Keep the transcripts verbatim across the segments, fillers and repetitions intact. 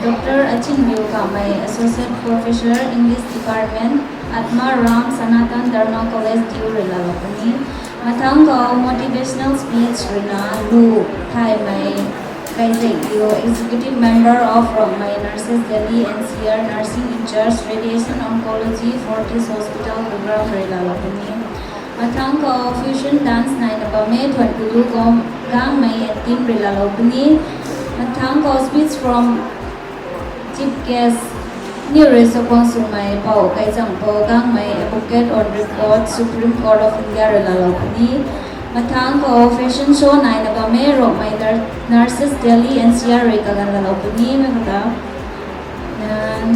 Doctor Achinriu Kamei, Associate Professor, English Department, Atma Ram Sanatan Dharma College, Diu rui laalou puni. Mathang khou motivational speech ruina Lu Thaymei Kaizek Diu, Executive Member of Rongmei Nurses Delhi N C R, Nursing in Charge, Radiation Oncology, Fortis Hospital, Gurugram rui laalou puni. Mathang khou fusion dance naina bam e, Thuanpulu Gangmei and team rui laalou puni. Mathang khou speech from Chief Guest, niw rui chakhwang swmei Pou Kaizangpou Gangmei, Advocate on Record, Supreme Court of India rui laalou puni. Mathang khou fashion show naina bam e, Rongmei Nurses Delhi N C R rui kaganv laalou puni. Mei khou ta,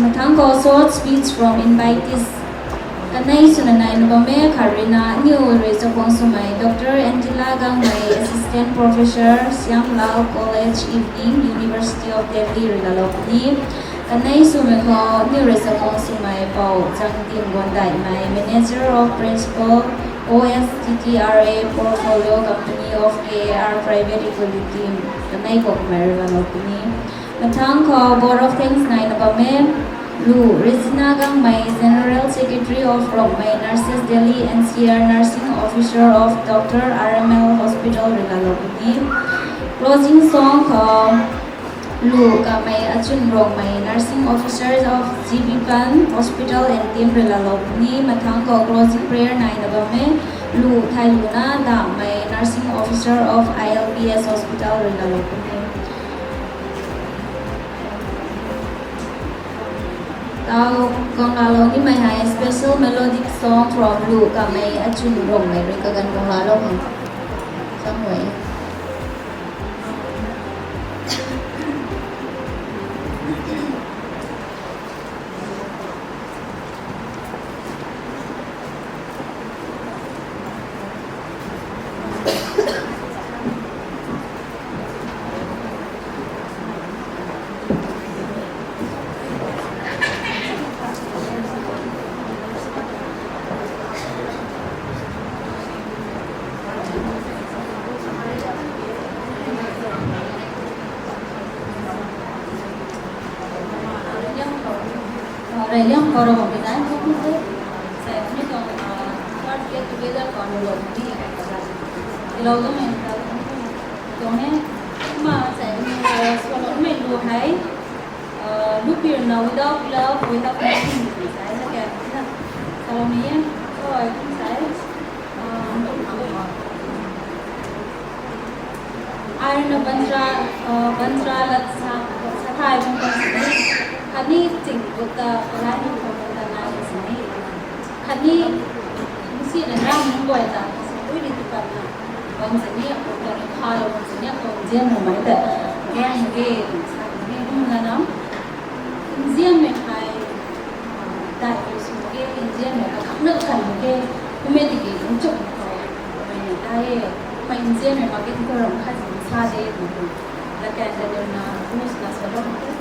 mathang khou short speech from invitees kanei swna naina bam e. Khat ruina niw rui chakhwang swmei Doctor Angela Gangmei, Assistant Professor, Shyam Lal College Evening, University of Delhi rui laalou puni. Kanei swmei khou niw rui chakhwang swmei Pou Changtim Guandaihmei, Manager of Principal, O S T T R A Portfolio Company of K A R Private Equity, kanei khou kamei rui laalou puni. Mathang khou vote of thanks naina bam e. Lu Regina Gangmei, General Secretary of Rongmei Nurses Delhi N C R, Nursing Officer of Doctor R M L Hospital rui laalou puni. Closing song khou Lu Kamei Achun Rongmei, Nursing Officer of G B Pant Hospital and team rui laalou puni. Mathang khou closing prayer naina bam e. Lu Thailuna Damei, Nursing Officer of I L P S Hospital rui laalou puni. Tau guang laalou nimei hei special melodic song from Lu Kamei Achun Rongmei rui kaganv guang laalou khang samei. Reyliang khou Ravguangc design khou kum the. Sai ni tuang first get together khou ni lou ni. Ilou tu main ta tuang e. Ma sai ni swalou mei lu hei. Lupirna without love we have nothing. Sai na kya na. Salome, so I think sai. Ai na bantra, bantra lat sa, sa thai bang bang sini. Khatni ting buta, palai ni buta na sini. Khatni musi na na mung boy ta, ui ni tu pat na. Bang sini, aku ta ni kha lo bang sini, aku jam mo mai ta. Yang ge, sa ni mung na nam. Nzianmei hei, dai sw mak ge, nzianmei kakhang na khan mak ge, kummei tiki nchuk khou, mei ni dai e, mei nzianmei mak ge, nko ram khat zin sa de, nko. Lakan ta nirna, kummei sw na sa bam mak ge.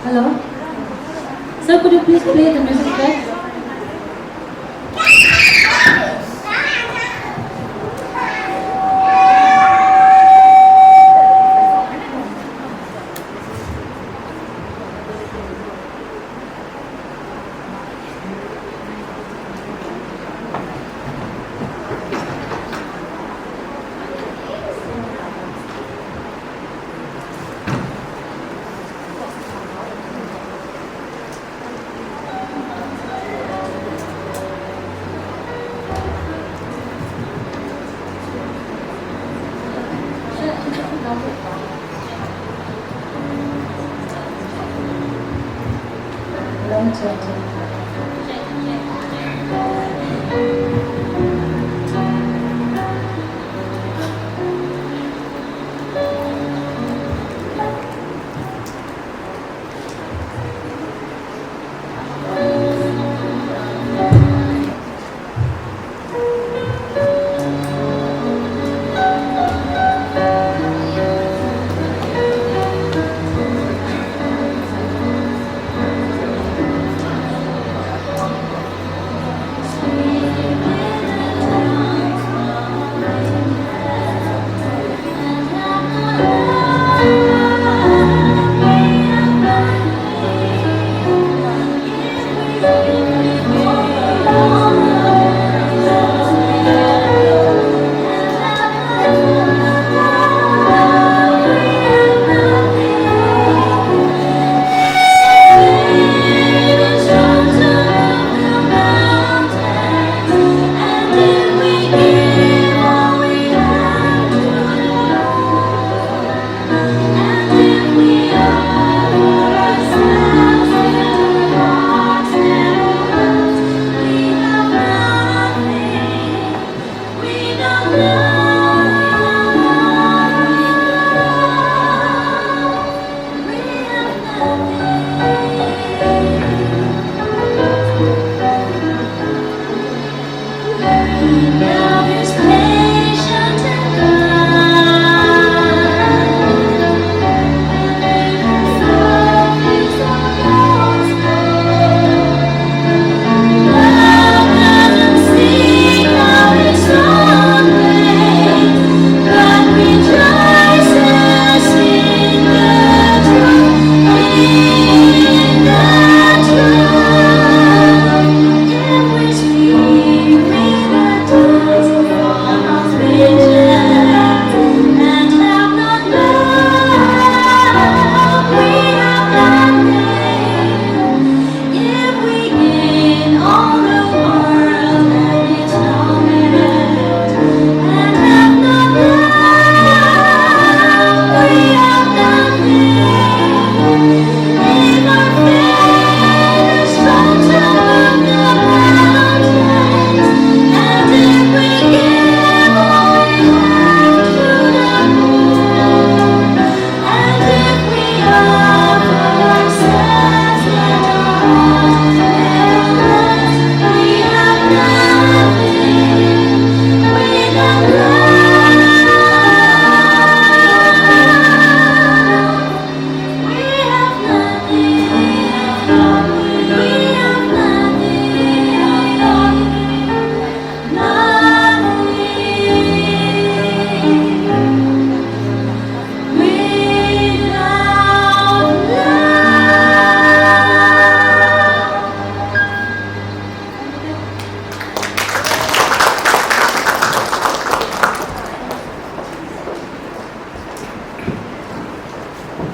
Hello? Sir, could you please play the music track?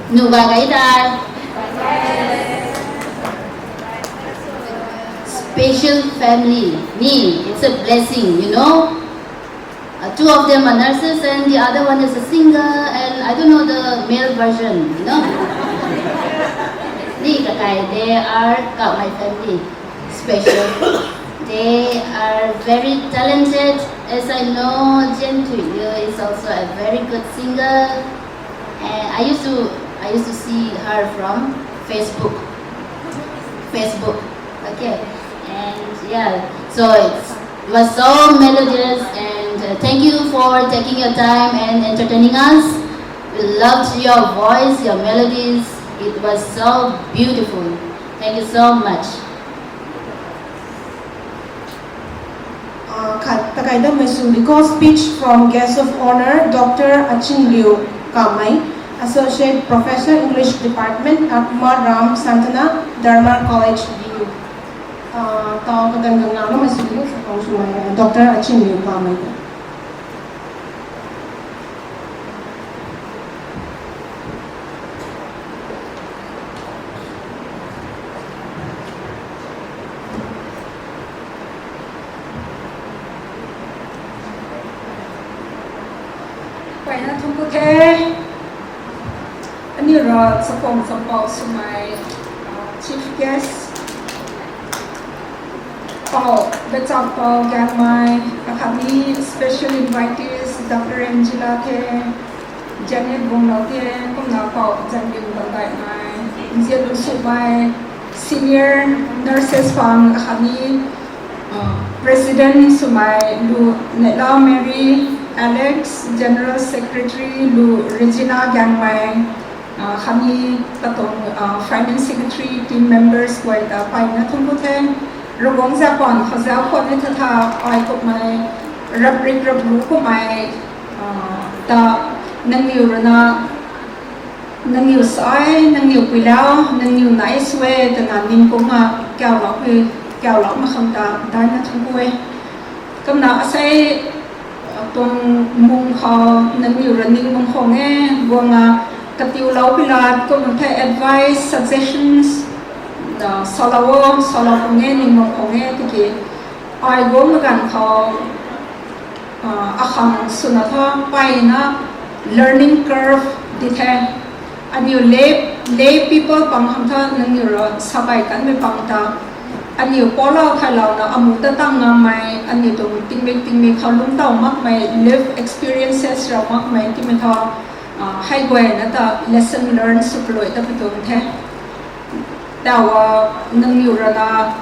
Nuh ga gai dai. Special family. Ni, it's a blessing, you know. Uh, two of them are nurses and the other one is a singer and I don't know the male version, you know. Ni kakai, they are ka my family. Special. They are very talented. As I know, Jen Thui Liu is also a very good singer. And I used to, I used to see her from Facebook. Facebook. Okay. And yeah, so it's, it was so melodious. And uh, thank you for taking your time and entertaining us. We loved your voice, your melodies. It was so beautiful. Thank you so much. Uh, khat takai damei sw, because speech from guest of honor, Doctor Achin Liu Kamei, Associate Professor, English Department, Akma Ram Santana Dharma College, D U. Uh, tau kadan gang nang damei sw, Doctor Achin Liu Kamei. Mpeyna thangc ku the. Aniu rui chakhwang champou swmei, uh, chief guest, Pou Bechakpou Gangmei, akhatni special invitees, Doctor Angela the, Janet Guanglou the, kumna Pou Zanliu Bandaimei, nzian lu swmei, senior nurses pang akhatni, uh, president swmei lu Neihla Mary, Alex, general secretary lu Regina Gangmei, uh, khatni katuang, uh, finance secretary, team members guay ta mpeyna thangc ku the. Ravguangc zauc khwan khou zauc khwan ni tha tha ai kummei, rap rik rap ru kummei, uh, ta nangniw rui na, nangniw sai, nangniw puilau, nangniw nai sw e twna ning kumna kawlou e, kawlou mak khang ta daina thangc ku e. Kumna asei tuang mung khou nangniw rui ning mung khang e, guangna katiulou pilat kumna the advice, suggestions, uh, salou o, salou khang e, ning mung khang e tiki ai guangna ganv khou, uh, akhang swna tha mpeyna learning curve di the. Aniu lay, lay people pang khang tha nangniw rui sa bay kanmei pang ta aniu palou thailouna amu ta tang ngammei, aniu tuang tingmik tingmik khou lungctow makmei, life experiences rau makmei timei thu, hei guayna ta lesson learn sw kalui ta pi tuang the. Taw, nangniw rana,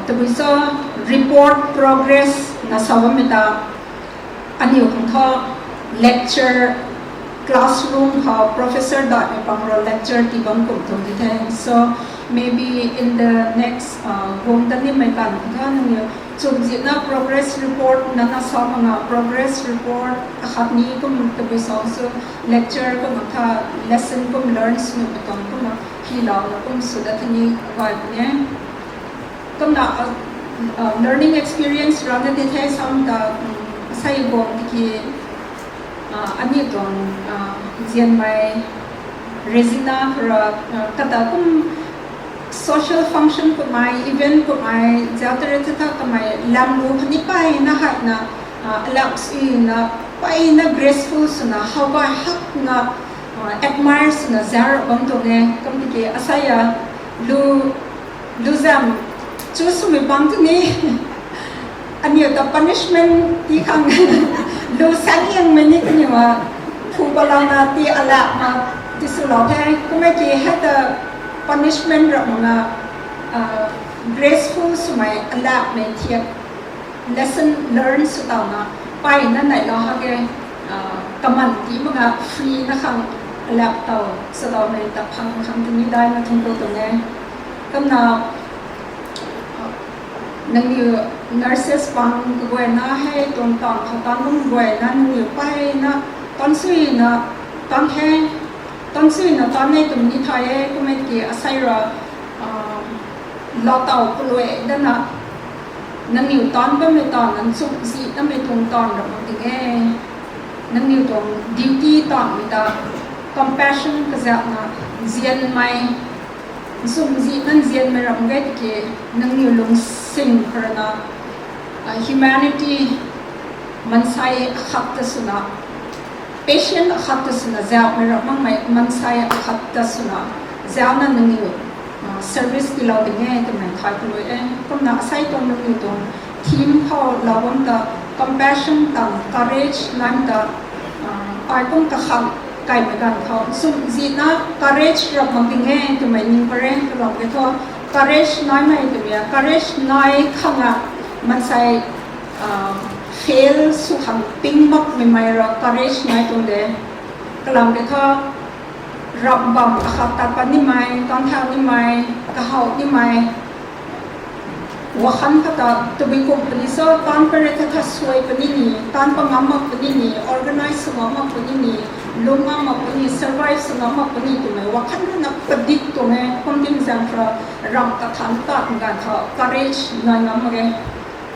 tabui cho, report progress na sa bammei ta, aniu khang thu lecture, classroom khou professor daihmei pang rui lecture tii bam kum tuang di the. So maybe in the next, guang ta nimei kan khou thu nangniw chumzihna progress report nana sa mak nga, progress report akhat ni kum tabui sa sw, lecture kum tha, lesson kum learn sw nuh pi tuang kumna hilouna kum sw dat thei ni gay puni e. Kumna learning experience rana di the sam ta, asei guang tiki, aniu tuang nzianmei Regina khou rui, kata kum social function kummei, event kummei zauc tei rui tha kamei lam lu khatni peyna heina, alak swna, peyna graceful swna, how gay hakna, admire swna zauc bam tuang e. Kum tiki asei a, lu, lu zam chu swmei bang tini, aniu ta punishment tii khang, lu sang yangmei ni kaniw a, phu palouna tii alakna, tii swlou the, kummei ki hei ta punishment rap mak nga, graceful swmei alakmei thiak, lesson learn sw tawna, peyna neilou hak e, kaman tii mak nga free na khang alak taw, saloumei ta phang khang tini daina thungc ku tuang e. Kumna, nangniw nurses pang kaguayna hei tuang taanv khou taanv bam guayna nangniw peyna, taanv suina, taanv the, taanv suina taanv e twmei ni thay e, kummei ki asei rui, lou taw kalui dana, nangniw taanv bammei taanv nchumhzih namei tuang taanv rap mak ding e. Nangniw tuang duty taanvmei ta compassion kazatna, nzianmei, nchumhzihna nzianmei rap mak ge tiki, nangniw lungsing khou rana, humanity, maansei akhat ta swna, patient akhat ta swna zauhmei rap makmei maansei akhat ta swna zaucna nangniw service tiilou ding e twmei thay kalui e. Kumna asei tuang nangniw tuang theme khou lou bam ta compassion tang courage naimei ta, ai kum kakhang kaimei ganv khou nchumhzihna courage rap mak ding e twmei ning pare. Kalou ke thu courage naimei twmei a, courage nai khang a maansei fail sw khang ping makmei mei rui courage nai tuang de. Kalam ke thu, ramh bam akhat tat pat nimei, taanv thau nimei, kahaw nimei, wakhan khat ta tabui kum puni cho, taanv pat re tha tha suai puni ni, taanv pat ngam mak puni ni, organize sw ngam mak puni ni, lung ngam mak puni, survive sw ngam mak puni twmei wakhan rui na padik tuang e. Kum tim zaeng khou ramh kathanc tat ganv khou courage nai ngam mak ge.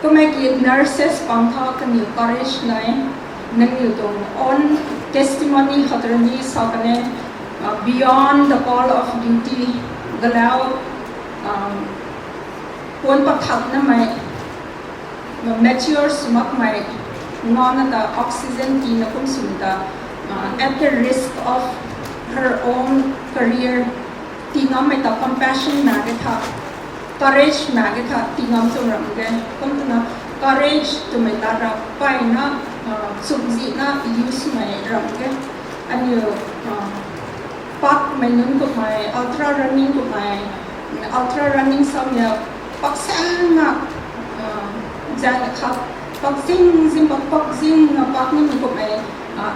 Kummei ki nurses pang tha kaniw courage nai, nangniw tuang own testimony khou rui ni sa kan e, beyond the call of duty, galau, puan pathak namei, mature sw makmei, ngana ta oxygen tiina kum swmei ta, at the risk of her own career, tii ngammei ta compassion mak ge tha, courage mak ge tha tii ngam tuang ramh ge. Kum twna courage twmei ta rap peyna, chumhzihna use mei ramh ge. Aniu, pakmei nunc kummei, ultra running kummei, ultra running samna, pak sangna, zang khat, pak zing zing pak, pak zingna pak nimei kummei,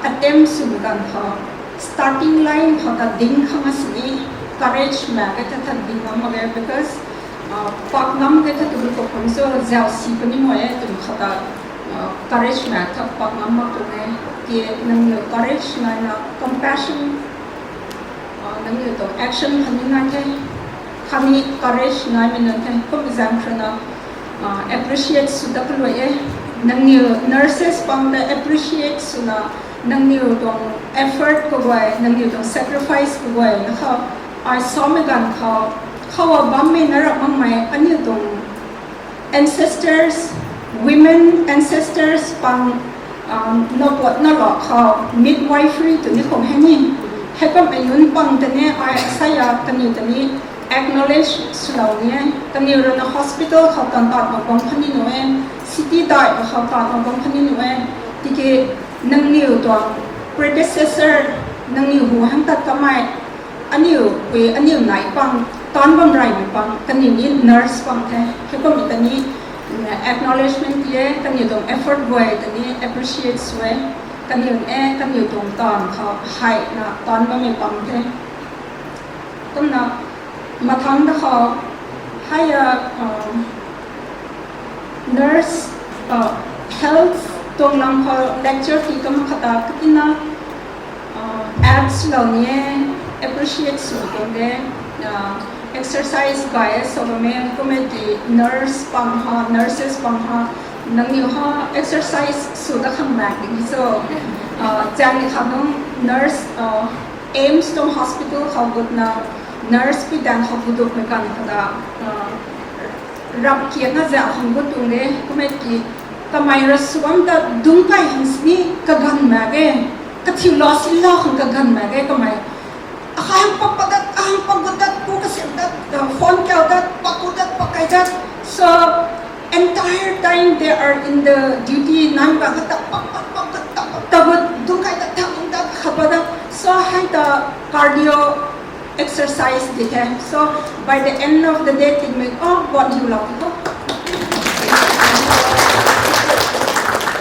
attempt swmei ganv khou, starting line khou ta ding khang a sini, courage mak ge tha tha ding ngam mak ge, because pak ngam ge tha tabui kum khang cho zau si puni mo e twmei khou ta, courage mak tha pak ngam mak tuang e. Ki nangniw courage naina compassion, nangniw tuang action khatni nai the, khatni courage naimei nunc the, kum zaeng khou rui na, appreciate sw dat kalui e. Nangniw nurses pang ta appreciate swna, nangniw tuang effort kaguay, nangniw tuang sacrifice kaguay na khou, ai samei ganv khou, khou a bammei na rap makmei aniu tuang ancestors, women ancestors pang, napuat nalou khou midwifery twni khou hei ni, hei bammei nunc pang ta ni ai asei a kaniw ta ni Acknowledge swlou ni e, kaniw rui na hospital khou tan tat mak bam khatni nu e, city dai khou tat mak bam khatni nu e, tiki nangniw tuang predecessor, nangniw hu hang tat kamei, aniw pui, aniw nai pang, tan bam rey mi pang, kaniw ni nurse pang the, heikumhmei ta ni, acknowledgement ti e, kaniw tuang effort guay ta ni appreciate sw e, kaniw e, kaniw tuang tan khou hei na tan bam mi pang the. Kumna, mathang da khou, hei a, um, nurse, uh, health tuang lam khou lecture ti kam khata katina, uh, apps lou ni e, appreciate sw tuang de, uh, exercise gay e, so me, kumei ti nurse pang ha, nurses pang ha, nangniw ha exercise sw da khang mak ding so, uh, chang ni kha nung nurse, uh, AIIMS tuang hospital khou gutna, nurse pui dan khou gutduk mei kan khata, uh, rap kiatna zauc khang gut tuang de, kumei ki, kamei ra suam ta dungc kai hang sini kaganv mak ge, kathiu lou si lou khang kaganv mak ge kamei. Akhang pak pat dat, ahang pak gut dat, ku kasiam dat, uh, phone kau dat, pak ku dat, pak kai dat. So, entire time they are in the duty, nang ba ka tak pak pak pak tak pak tak gut, dungc kai dat, tak dungc dat, khat pat dat. So, hei ta cardio exercise di the. So, by the end of the day, tingmik, oh, what you love, oh.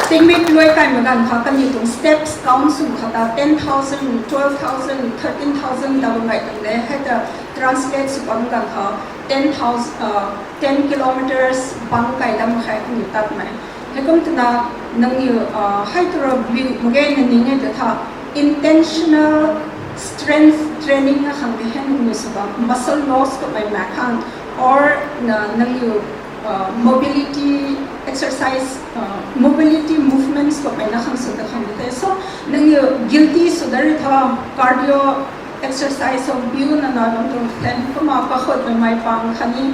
Tingmik luai kai magan kha, kaniw tuang steps count sw khata ten thousand, twelve thousand, thirteen thousand ta bam ngai tuang de, hei ta translate sw bam gan kha, ten thousand, uh, ten kilometers bang kai dam khai kaniw tat mei. Heikum twna nangniw, uh, hei tu ra biu mak ge na ning e ta tha, intentional strength training na khang de hei nangniw sw bam, muscle loss kummei mak khang, or na nangniw, uh, mobility exercise, uh, mobility movements kummei na khang sw ta khang de the. So, nangniw guilty sw da ri tha, cardio exercise of biu na na bam tuang the, kumna kakhut mei mei pang khatni,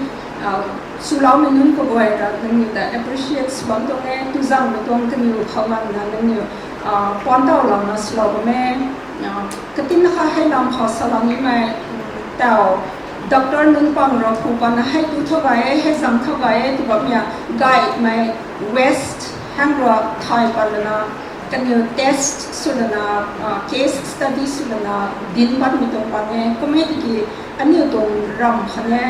uh, swloumei nunc kaguay ra nangniw ta appreciate sw bam tuang e, tuzangmei tuang kaniw khou lan na nangniw, uh, puan tau lam na swlou bam e, uh, katin na kha hei lam khou salou nimei, um, tau, doctor nunc pang ra phu pan na hei tu tho gay e, hei zang tho gay e, tu bam ya, gaymei waste hang ra thay pan lana, kaniw test sw lana, uh, case study sw lana, din patmei tuang pan e, kumei tiki, aniw tuang ram khan e,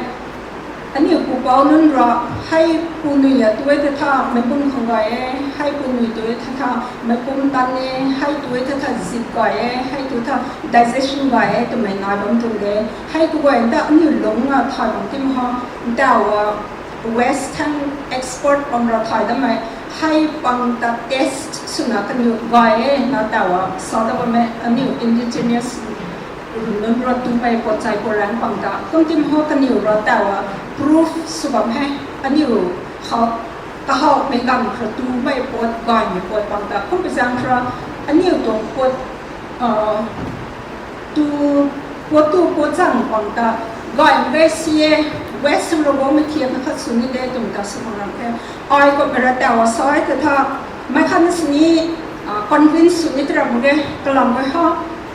aniw pupouc nunc ra, hei pu nui a tu e ta tha, meicpum khang gay e, hei pu nui tu e ta tha, meicpum tan e, hei tu e ta tha, zip gay e, hei tu tha, digestion gay e, twmei nai bam tuang de, hei kaguay ta aniw lungc na thay bam tim ha, ntaw a, waste hang expert pang ra thay damei, hei pang ta test swna kaniw gay e, na taw a, sa da bam e, aniw indigenous nunc ra tumei puat chai puat rang pang ta, kum tim ho kaniw ra taw a, proof sw bam he, aniw khou, kahawmei ganv khra tumei puat, gaymei puat pang ta, kum pi zaeng khra, aniw tuang puat, uh, tu, puat tu puat zang pang ta, gay mak ge si e, waste hang ra guangmei thiak na khat sw ni de twmei ta sw khang ram the. Ai kummei ra taw a sa e ta tha, mei khat na sini, uh, convince sw ni ta ram mak ge, kalam gay ha,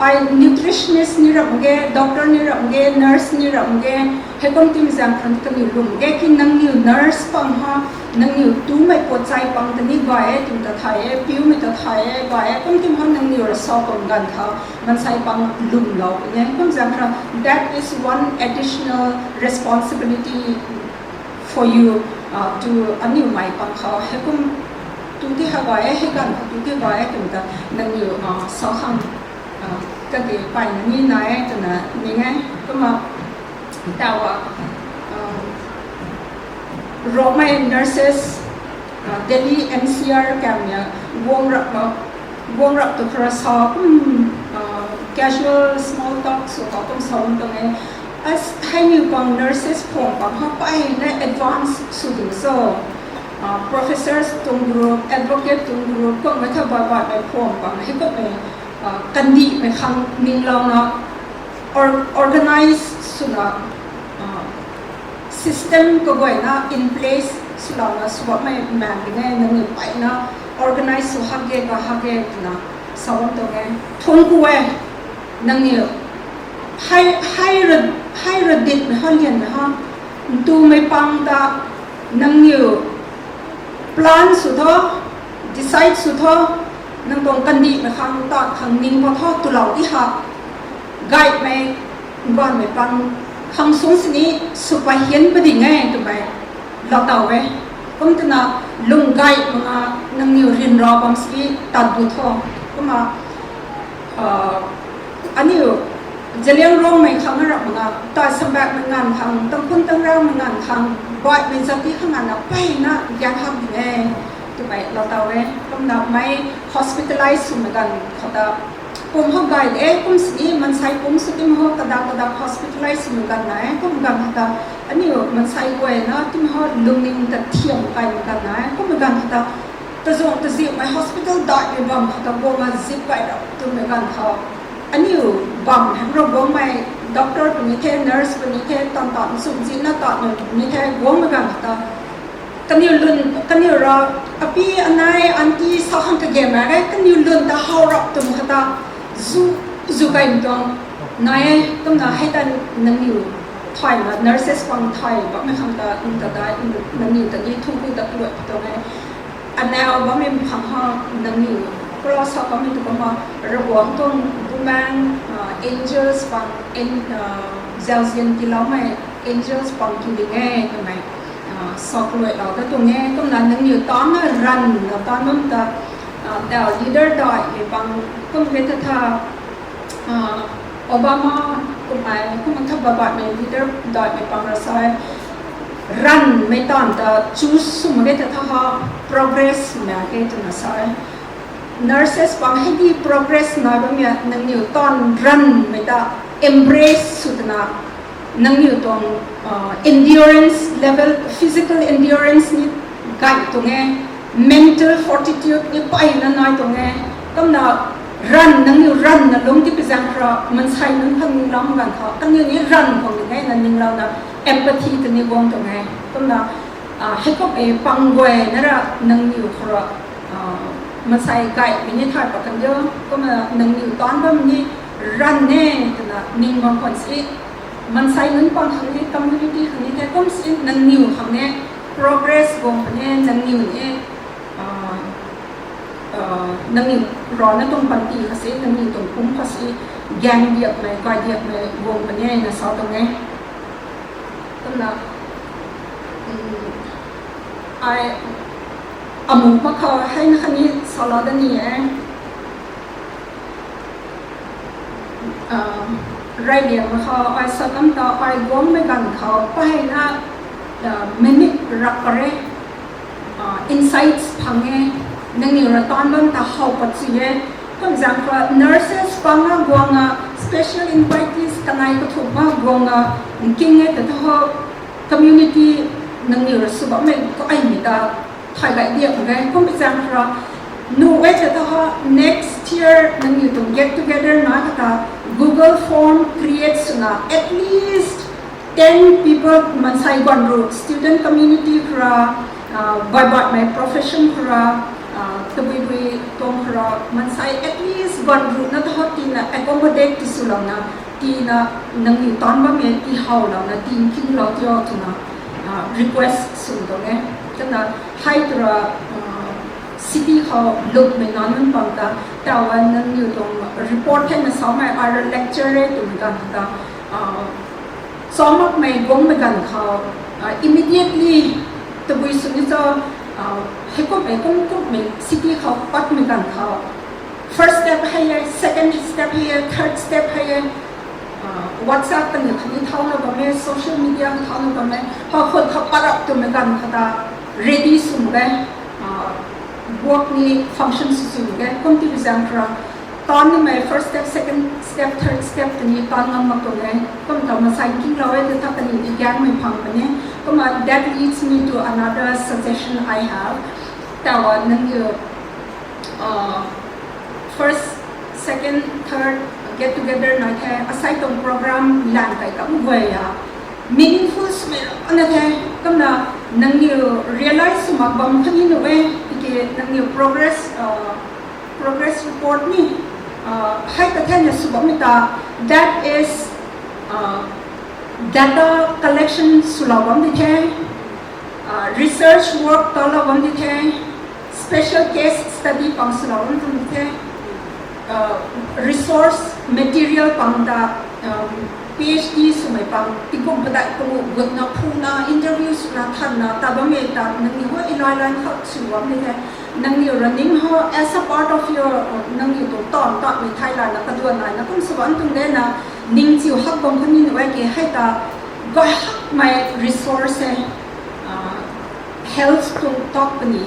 ai nutritionist ni ram mak ge, doctor ni ram mak ge, nurse ni ram mak ge, heikum tim zaeng khang kaniw lwm mak ge, ki nangniw nurse pang ha, nangniw tumei puat chai pang ta ni gay e, twmei ta thay e, piumei ta thay e, gay e, kum tim ha nangniw ra sa pang ganv tha, mansei pang lwmlou puni e, kum zaeng khra, that is one additional responsibility for you, uh, to aniw mei pang khou, heikum tu ti ha gay e, hei ganv khou tu ti gay e, twmei ta nangniw, uh, sa khang, uh, kage payna ni nai e twna ning e, kumna taw a, uh, Rongmei nurses, uh, Delhi N C R kamei a, guang rap, uh, guang rap tu khra sa kum, uh, casual small talk sw khou kum sa bam tuang e. As hei niw pang nurses phuam pang ha payna advance sw ding so, uh, professors tuang group, advocate tuang group, kummei tha baih baihmei phuam pang, heikumhmei, uh, kandihmei khang ninglouna, or-, organize swna, uh, system kaguayna in place swlouna sw bammei mak ge, nangniw payna organize sw hak ge, ga hak ge twna sa bam tuang e. Thuanc ku e, nangniw Hei, hei ra, hei ra dit na ha lian na ha. Ntumei pang ta nangniw plan sw tho, decide sw tho, nang tuang kandih na khang ta khang ning pa tho twlou di ha. Gaymei, ganmei pang khang sung sini sw pa hian pa ding e twmei lou taw e. Kum twna lung gay mak nga nangniw ryanra bam si tat bu tho. Kumna, aniu Zeliangrongmei khang na rap mak nga, tai sambakmei nganv khang, tangkhun tangraumei nganv khang, baihmei zati khang nganvna peyna gan hak ding e twmei lou taw e. Kumna mei hospitalize swmei ganv khou ta pum hou gay de, kum sini mansei pum sw tim hou kadak kadak hospitalize swmei ganv nai e. Kum ganv khou ta aniu mansei guayna tim hou lungning ta thiam kaimei ganv nai e. Kummei ganv khou ta tazuang taziumei hospital daihmei bam khou ta guang a zip gay rap twmei ganv khou aniu bam hang rou guangmei doctor puni the, nurse puni the, tan tan sumzinna tanmei puni the, guangmei ganv khou ta kaniw lun, kaniw ra, api, anei, aunty sa khang kage mak e, kaniw lun ta how rap twmei khou ta zu, zu kaimei tuang nai e. Kumna hei ta nangniw thay na nurses pang thay bammei khang ta, nta dai, nangniw ta ni thungku ta pluai pi tuang e. Anau bammei khang ha nangniw cross ha bammei tu kumna Ravguangc tuang bumaeng, angels pang, zauzian tiiloumei angels pang tu ding e twmei sa pluailou ta tuang e. Kumna nangniw taanna ranvna taan bam ta, tau leader daihmei pang kum ke ta tha, Obama kummei, kumna tha babatmei leader daihmei pang ra sa e, ranvmei taanv ta choose sw mak ge ta tha ha, progress mak ge twna sa e. Nurses pang hei di progress nai bammei nangniw taanv ranvmei ta embrace sw twna nangniw tuang endurance level, physical endurance ni gay tuang e, mental fortitude ni peyna nai tuang e. Kumna ranv, nangniw ranvna lungc ti pi zaeng khou ra mansei nunc khang ninglam ganv khou kaniw ni ranv khang ni e na ninglouna empathy ta ni guang tuang e. Kumna heikumhmei pang guay na ra nangniw khou ra mansei gaymei ni thay pat kan diu. Kumna nangniw taanc bam ni ranv e twna ning bam khwan si, mansei nunc pang khang ni, community khang ni the, kum si nangniw khang ni progress guang puni, nangniw ni nangniw rana tuang panty kha si, nangniw tuang pum kha si, gaeng diakmei, gay diakmei guang puni na sa tuang e. Kumna ai amu mak khou hei na khatni salou da ni e. Reyliangmei khou ai sa kam ta ai guangmei ganv khou peyna minute rak pare insights phang e, nangniw ra taanc bam ta how pat si e. Kum zaeng khou nurses pang a guang a, special invitees kanei kathumh a guang a, nking e ta tho, community nangniw ra sw bammei kaimei ta thay gay diak mak ge. Kummei zaeng khou ra nuh e ta tho, next year nangniw tuang get together na kha ta Google form create swna at least ten people mansei guan ru, student community khou ra, baibatmei profession khou ra, tabui bui tuang khou ra mansei at least guan ru na tho tina accommodate ti swlouna, tina nangniw taanc bammei ti howlouna ti nkinglou tio twna request sw tuang e. Kumna hei tu ra city khou lukmei na nunc pang ta, taw a nangniw tuang report hei na samei ai ra lecture e twmei ganv ta, chaumakmei guangmei ganv khou immediately tabui sw ni cho, heikumhmei kum kumhmei city khou patmei ganv khou first step hei e, second step hei e, third step hei e, WhatsApp kaniw khatni thauna bam e, social media khou thauna bam e, hou khun khou pat rap twmei ganv khou ta ready sw mak ge, guak ni function sw sw mak ge. Kum ti zaeng khou ra taanc nimei first step, second step, third step tini taanc ngam mak tuang e. Kum ta mansei nkinglou e ta tha kaniw di gaengmei phang puni. Kumna that leads me to another suggestion I have. Taw a nangniw first, second, third get together nai the, asei tuang program lan kai kam guay a meaningful swmei rana the. Kumna nangniw realize sw mak bam khatni nuh e, tiki nangniw progress, progress report ni hei ta thena sw bammei ta, that is Data collection swlou bam di the, research work talou bam di the, special case study pang swlou bam tuang di the, resource material pang ta, PhD swmei pang tingkum padeih panguh gutna phuna interview swna thanna ta bammei ta nangniw hei lai lan khou sw bam di the. Nangniw running ho as a part of your, nangniw tuang taanv tatmei thei lana kaduan naina kum sw bam tuang de na, ningchiu hak bam khatni nai ke hei ta gay hakmei resource e, health tuang talk puni,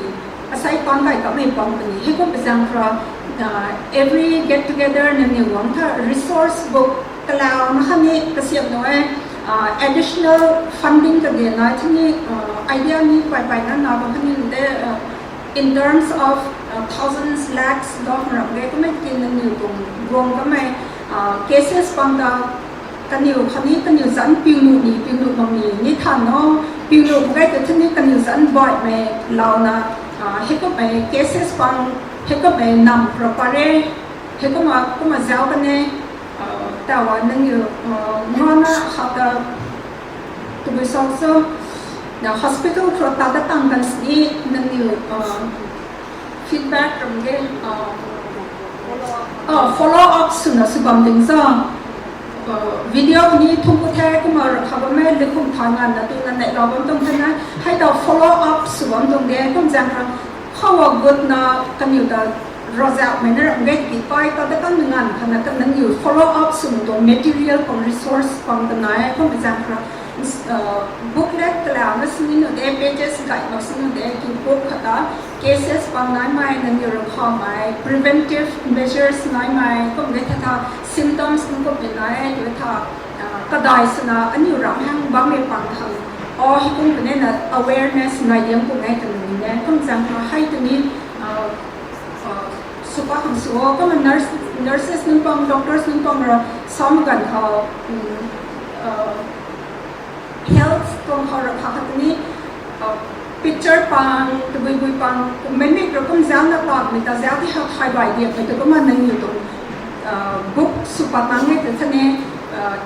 asei pang gay kamei pang puni hei kum pazang khra, every get together nangniw guang tha resource book kalauna khatni kasiamh nai e, additional funding kage nai thini, idea ni paipaina na bam khatni de, in terms of thousands, lakhs dok ram ge kummei ki nangniw tuang guang kamei cases pang ta kaniw khatni kaniw zanc piu nuh ni piu nuh bam ni ni than o, piu nuh mak ge ta thini kaniw zanc baihmei launa, hei kummei cases pang, hei kummei nam ra pare, hei kumna kumna zauc kan e, taw nangniw nana khata tabui sau so, na hospital khou tat dat tang kan sini nangniw feedback ram ge, follow up swna sw bam ding sa. Video ni thum ku the kumna ra kha bammei likhum tha nganvna tuna neihlou bam tuang the na, hei ta follow up sw bam tuang de kum zaeng ra khou gutna kaniw ta razauhmei na ram ge ti pai ta dat kan nganv khana ta nangniw follow up swmei tuang material pang resource pang ta nai e kum zaeng ra booklet kalauna sini nu de, pages gaymei sini nu de, ki book khata cases pang naimei nangniw ra khamei preventive measures naimei kum de tha tha symptoms nunc kummei nai e tu tha, kadai swna aniw ram hang bammei pang khang, o hei kum puni na awareness nai diam kum e twmei ni e kum zaeng ra hei tuni sw pa khang sw o kumna nurses nunc pang, doctors nunc pang ra sam ganv khou health tuang khou ra kha khatni picture pang, tabuibui pang, kummei mik ra kum zaengna tatmei ta zaeng ti ha thay bai diakmei tu kumna nangniw tuang book sw pat nang e ta thani,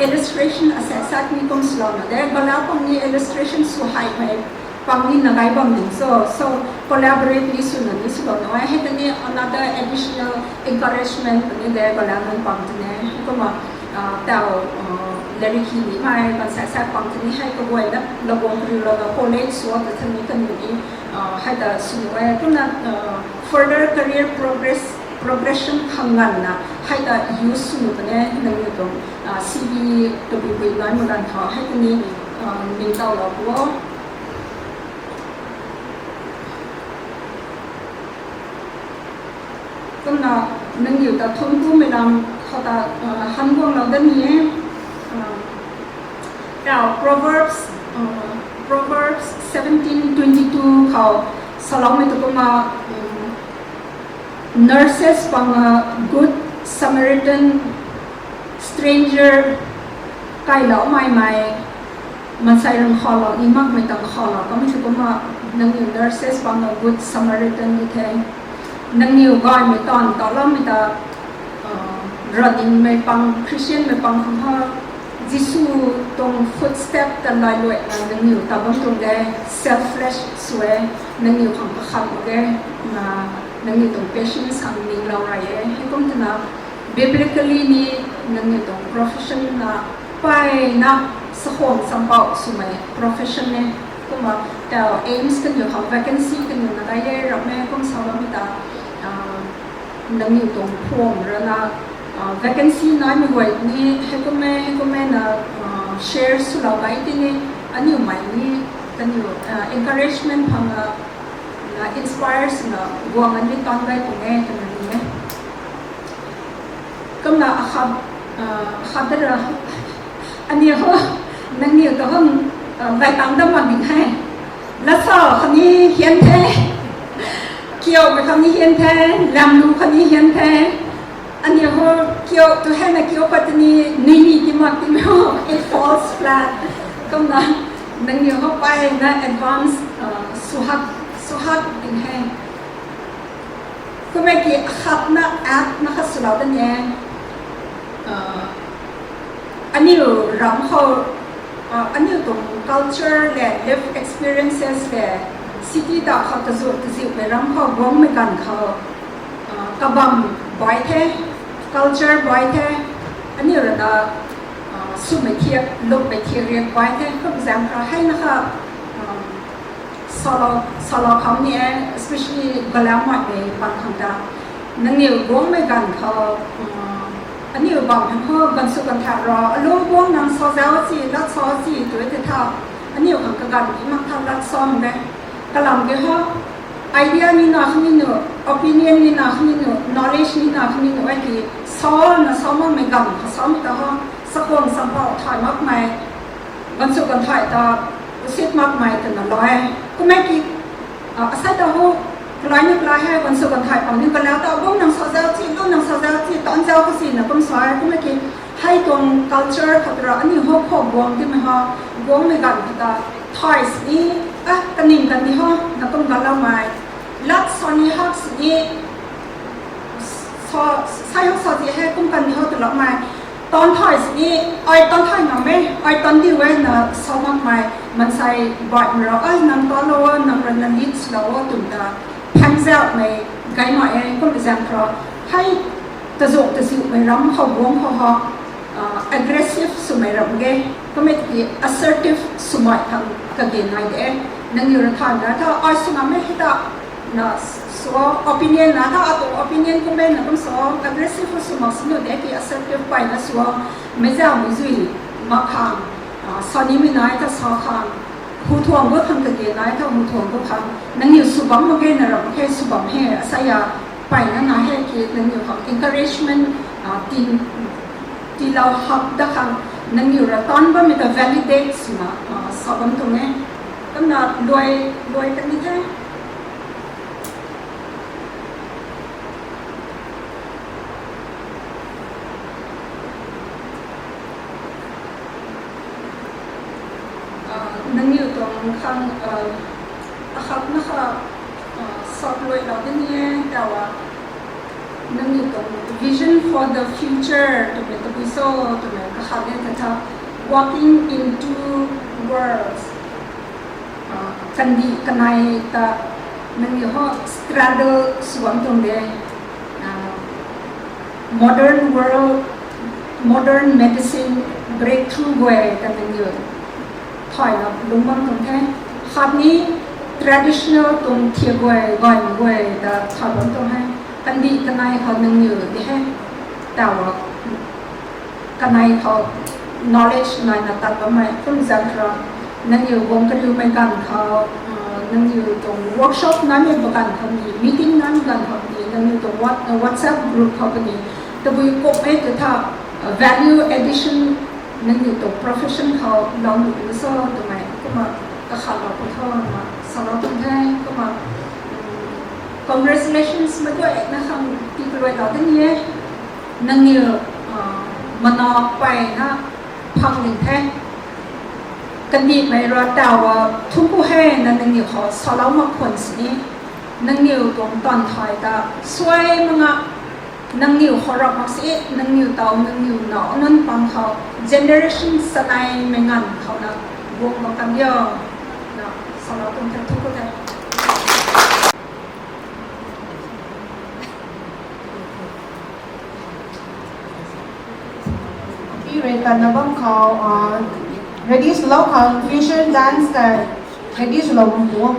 illustration asatsat ni kum swlouna de, balau pang ni illustration sw haimei pang ni na gay bam ding so, so collaborate ni swna ni sw bam nai e hei tani another additional encouragement puni de balau nunc pang tini kumna taw lairik hi nimei kan satsat pang tini hei kaguayna laguang kariu lana college sw ta thani kaniw ni hei ta sw nu e kumna further career progress, progression khang nganvna hei ta use sw nu puni nangniw tuang CV tabui bui nai mak ganv khou hei tini ningtowlou pu o. Kumna nangniw ta thum kumei lam khou ta han guanglou dat ni e. Taw Proverbs, Proverbs seventeen twenty two khou saloumei tu kumna nurses pang a good Samaritan, stranger kailoumei mei, maansei rang khalou ni makmei tang khalou kamei tu kumna nangniw nurses pang a good Samaritan di the. Nangniw gaymei taanv taloumei ta, running mei pang, Christian mei pang khang ha, Jisu tuang footstep ta lailuaina nangniw ta bam tuang de, selfless sw e, nangniw khang kakhat mak ge, nangniw tuang patience khang ninglou rey e hei kum twna biblically ni nangniw tuang profession na mpeyna sakhwang champouh swmei profession e. Kumna taw AIIMS kaniw khang vacancy kaniw na dai e ram e kum sa bammei ta nangniw tuang phuam rana vacancy naimei guay ni hei kum e hei kum e na share swlou gay tini aniw mei ni kaniw encouragement phang a, inspire swna guang ani tan gay tuang e twna ni e. Kumna akhat, akhat dara aniw ho, nangniw ta hum, gay tang dam mak ding he. Lasa khani hian the, kiu khani hian the, lamlu khani hian the. Aniw ho kiu tu hena kiu pat ni nini ti mak ti ho, it falls flat. Kumna nangniw ho pai na advance suhak suhak ding he. Kummei ki akhatna act na khat swlou da ni e. Aniu ram khou, uh, aniu tuang culture le life experiences le city ta khou tazu taziu le ram khou guangmei ganv khou, uh, kabam bai the, culture bai the, aniu rana, uh, swmei thiak, lukmei thiak riak bai the, kum zaeng kha hei na kha, uh, solo, solo kham ni e, especially galau mat mei pan khang ta. Nangniu guangmei ganv khou, uh, aniu bam hei khou gansu kan tha ro, alu guang nang sa zau si, lat sa si, tu e te tha. Aniu khang kaganv ki mak tha lat sa mbe. Kalam ke ho, idea ni na khang ni nu, opinion ni na khang ni nu, knowledge ni na khang ni nu, ai ki sa na sa mak mei ganv khou sa mei ta ho, sakhwang sampau thay mak mei, gansu kan thay ta, usit mak mei twna lai. Kumei ki, ah, asai ta ho, kalai ni kalai hei, gansu kan thay pang ni galau ta, bum nang sa zau chi, bum nang sa zau chi, tan zau kasi na kum sa e, kumei ki, hei tuang culture khou ra, aniu ho khou guang di mei ho, guangmei ganv khou ta, thay sini, ah, kaning kan di ho, na kum galau mei, lat sa ni hak sini, sa, sai ho sa di hei, kum kan di ho twlak mei, tan thay sini, ai tan thay ngam e, ai tan di e na sa mak mei, mansei bai mei rau, ai nang tan lou o, nang rana lead lou o, twna ta, phan zau mei, gay mei e, kum zaeng kha, hei, tazu taziu mei ram khou guang khou ho, uh, aggressive swmei ram ge, kumei ki assertive swmei khang kage nai de. Nangniu ra than na tha, ai sw ngam e hei ta, na sw, opinion na tha, atuang opinion kummei na kum sw, aggressive sw mak sini de ki assertive pay na sw, meic zau mei zui mak khang, ah, sa nimei nai ta sa khang, hu thuang gu khang kage nai ta hu thuang gu khang, nangniu sw bam mak ge na ram khe sw bam he, asaya pay na nai he ki nangniu khang encouragement, ah, tin, tilou hap da khang, nangniu ra tan bammei ta validate swna, ah, sa bam tuang e. Kumna luai, luai kan ni the. Ah, nangniu tuang khang, ah, akhat na kha, ah, sap luai lou di ni e, tawa. Nangniu tuang vision for the future twmei tabui cho twmei kakhat de ta tha, walking in two worlds. Ah, kandih kanei ta nangniu ho struggle sw bam tuang de. Ah, modern world, modern medicine breakthrough guay ta nangniu thay na lung bam tuang the. Khatni traditional tuang thiak guay, gay guay ta thay bam tuang he. Kandih kanei khou nangniu di he. Tawa kanei khou knowledge nai na tat bammei kum zaeng kha, nangniu guang kariumei ganv khou, uh, nangniu tuang workshop naimei ba ganv khou ni, meeting naimei ganv khou ni, nangniu tuang what-, uh, WhatsApp group khou ni, tabui kummei tu tha, uh, value addition nangniu tuang profession khou lou nuh pu so twmei kumna kakhat lou pu tho na salou tuang the, kumna, um, congratulations mei guay na khang tii kaluai lou di ni e. Nangniu, ah, mana pay na phang ning the. Kandihmei ra tawa thumh ku he na nangniu khou salou mak khwan sini. Nangniu tuang tan thay ta suai mak nga. Nangniu khou rap mak si, nangniu taw, nangniu naw nunc pang khou generation sanei mei nganv khou na guang mak kan dio. Na salou tuang the, thumh ku the. Pi rui kanna bam khou, ah, ready swlou khang fusion dance ta ready swlou bam pu.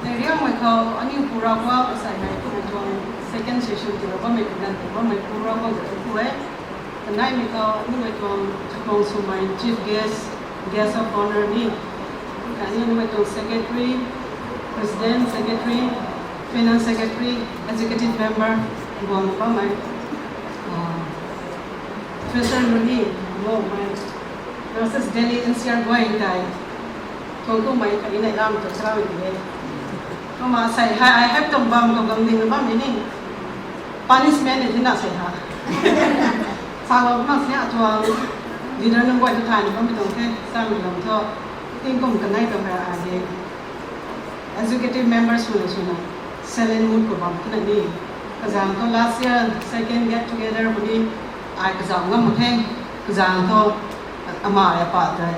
Nai riangmei khou aniu pura guang asai hei kumei tuang second session tu ra bammei kaganv tu bammei pura guang tu ku e. Kanaimei khou numei tuang chakhwang swmei chief guest, guest of honour ni, khatni numei tuang secretary, president, secretary, finance secretary, executive member guang bammei, ah, Professor Luni, guangmei, Nurses Delhi N C R guay tei tuang kumei khatni nai lam tu charau ni e. Kumna sei hei ai hei tuang bam tuang gang ding bammei ni punishment ni thina sei ha. Salou mak sini atuang leader nunc guay tu thay ni bammei tuang the, samei lam thu tingkum kanei tuang hei ai de. Executive member swna swna Silent mode khou bam khana ni. Kazang thu last year second get together khou ni ai kazauh ngam mak khe. Kazang thu ama ya pa ta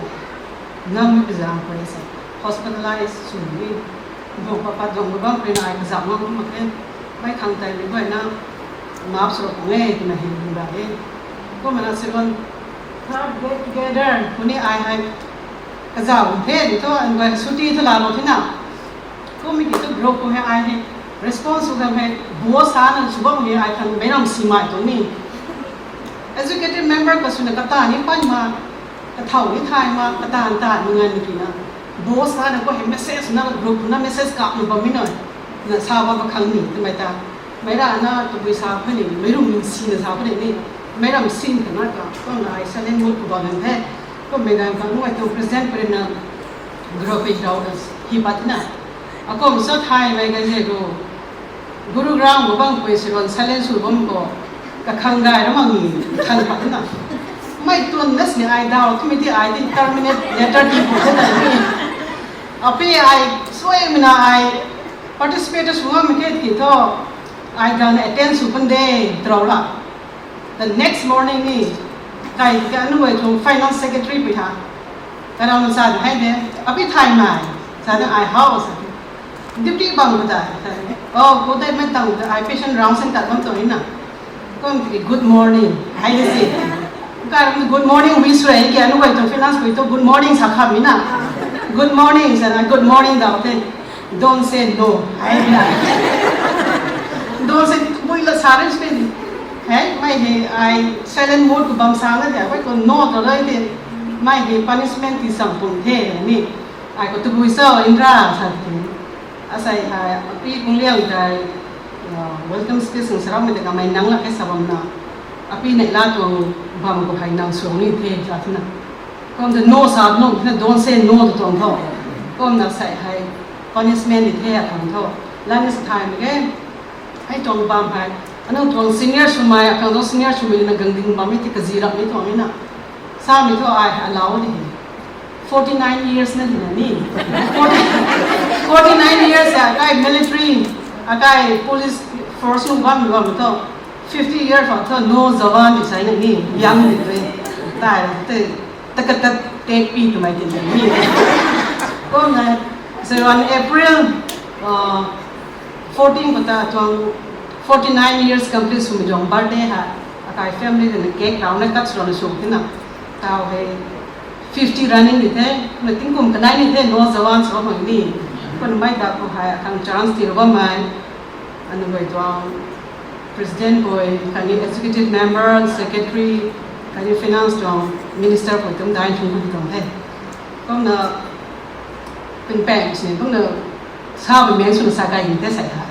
ngam kazang khou se hospitalize sw ni. Bong pa pa dong bam khou na ai kazauh ngam mak khe. Mei khang tai ni bai na map sw khang e na hin hin ba e. Kumna second third get together khou ni ai hei kazauh the ni thu an bai suti thu la lo thi na. Kum ki tu group khou hei ai hei response sw kan hei bo sa na sw bam hei ai khang meic ram si mai tuang ni. Executive member ka swna kata ni pan ma, kathau ni thay ma, kata ta ni ngan ni ki na. Bo sa na ko hei message na group na message kap nu bam mi na. Na sa bam khang ni twmei ta. Meic ra na tabui sa pha ni, meic rum ni si na sa pha ni ni. Meic ram sin ka na ka, ko na ai silent mode khou bam the. Ko mei gan ka nu ai tu present pari na group hei dau ka hi pat na. Akum sa thay mei gan he ru. Gurugram khou bam khou si ron silent sw bam khou. Kakhang gai ra mang ni, khang pat na. Mei tuan nas ni ai dau, tu mi ti ai ti terminate letter ti khou the na ni. Api ai, sui mi na ai, participate sw ngam khe ki thu, ai gan attend sw pan de, trau la. The next morning ni, kai ka nu ai thu finance secretary pui ha. Ka ram sa hai de, api thay mai, sa de ai how sa. Duty bam ko da. Oh, ko dai mai tang da ai patient round sen tat bam to ni na. Kum ki good morning. Hai de si. Ka ram good morning wish re ki anu bai to finance bai to good morning sa kham ni na. Good morning sa na good morning da te. Don't say no. Hai na. Don't say bui la sa re spin. Hai mai he ai silent mode ko bam sa na de bai ko no to lai de. Mai he punishment ti sang pung the ni. Ai ko tu bui sa indra sa de. Asei hai, api kung liang tei, uh, welcome speech nang saram mei tei kamei nang la khe sa bam na. Api nei la tuang bam khou hai nang suang ni the sa thina. Kum ta no sa no, na don't say no tu tuang tho. Kum na sei hai punishment ni the a tuang tho. Lani sa thai mei ke. Hai tuang bam hai. Anu tuang senior swmei, akang tuang senior swmei na gang ding bam mei ti kazi ram ni tuang ni na. Sa mei thu ai allow di. Forty nine years na di na ni. Forty, forty nine years a kai military, a kai police force nu bam bam to. Fifty years fa to no jawan di sai na ni. Young di de. Tai te, ta ka ta te pi tu mai di na ni. Ko na, so on April, uh, fourteen ko ta tuang forty nine years complete swmei tuang birthday ha. Akai family de na cake rau na cut rau na sw tina. Tau he fifty running ni the, na tingkum kanai ni the, no jawan so mang ni. Kun mai da ko hai akang chance ti ro mai. Anu bai tuang president boi, kani executive member, secretary, kani finance tuang minister boi tum dai chung ko tuang the. Kum na pin peng si, kum na sa bui meng sw na sa kai ni the sai ha.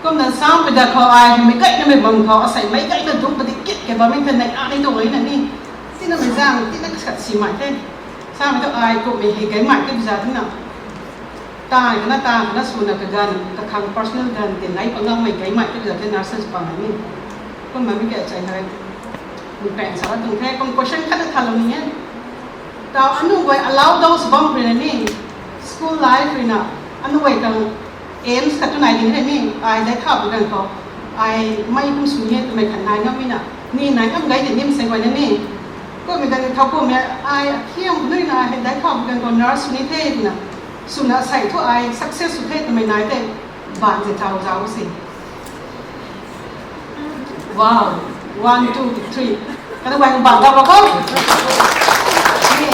Kum na sa bui da khou ai, mei kai na mei bam khou, asei mei kai na duk pati kit ke bam mei the nei, a nei tu wei na ni. Tina mei zang, tina kasat si mai the. Sa mei tu ai ko mei hei gai mai ke biza tina. Tai kana, tai kana sw na kagan, kakhang personal gan, tin lai pangam mei gai mai ke biza the nurses pa mai ni. Kum na mei ke chai hai. Mei peng sa la tung the, kum question khat na tha lo ni e. Tau anu guay allow those bam rui na ni, school life rui na, anu guay kang aims khat tu nai ding rui ni, ai dai khau bi gan khou, ai mei kum sw ni e twmei khat nai ngam mi na, ni nai ngam gai di nim sei guay na ni. Kum mi gan thau kum mi, ai thiam nui na, ai dai khau bi gan khou nurse sw ni the na, sw na sei thu ai success sw the twmei nai the, ban ze thau zau si. Wow, one, two, three. Kana bai bang da ba ko. Ni,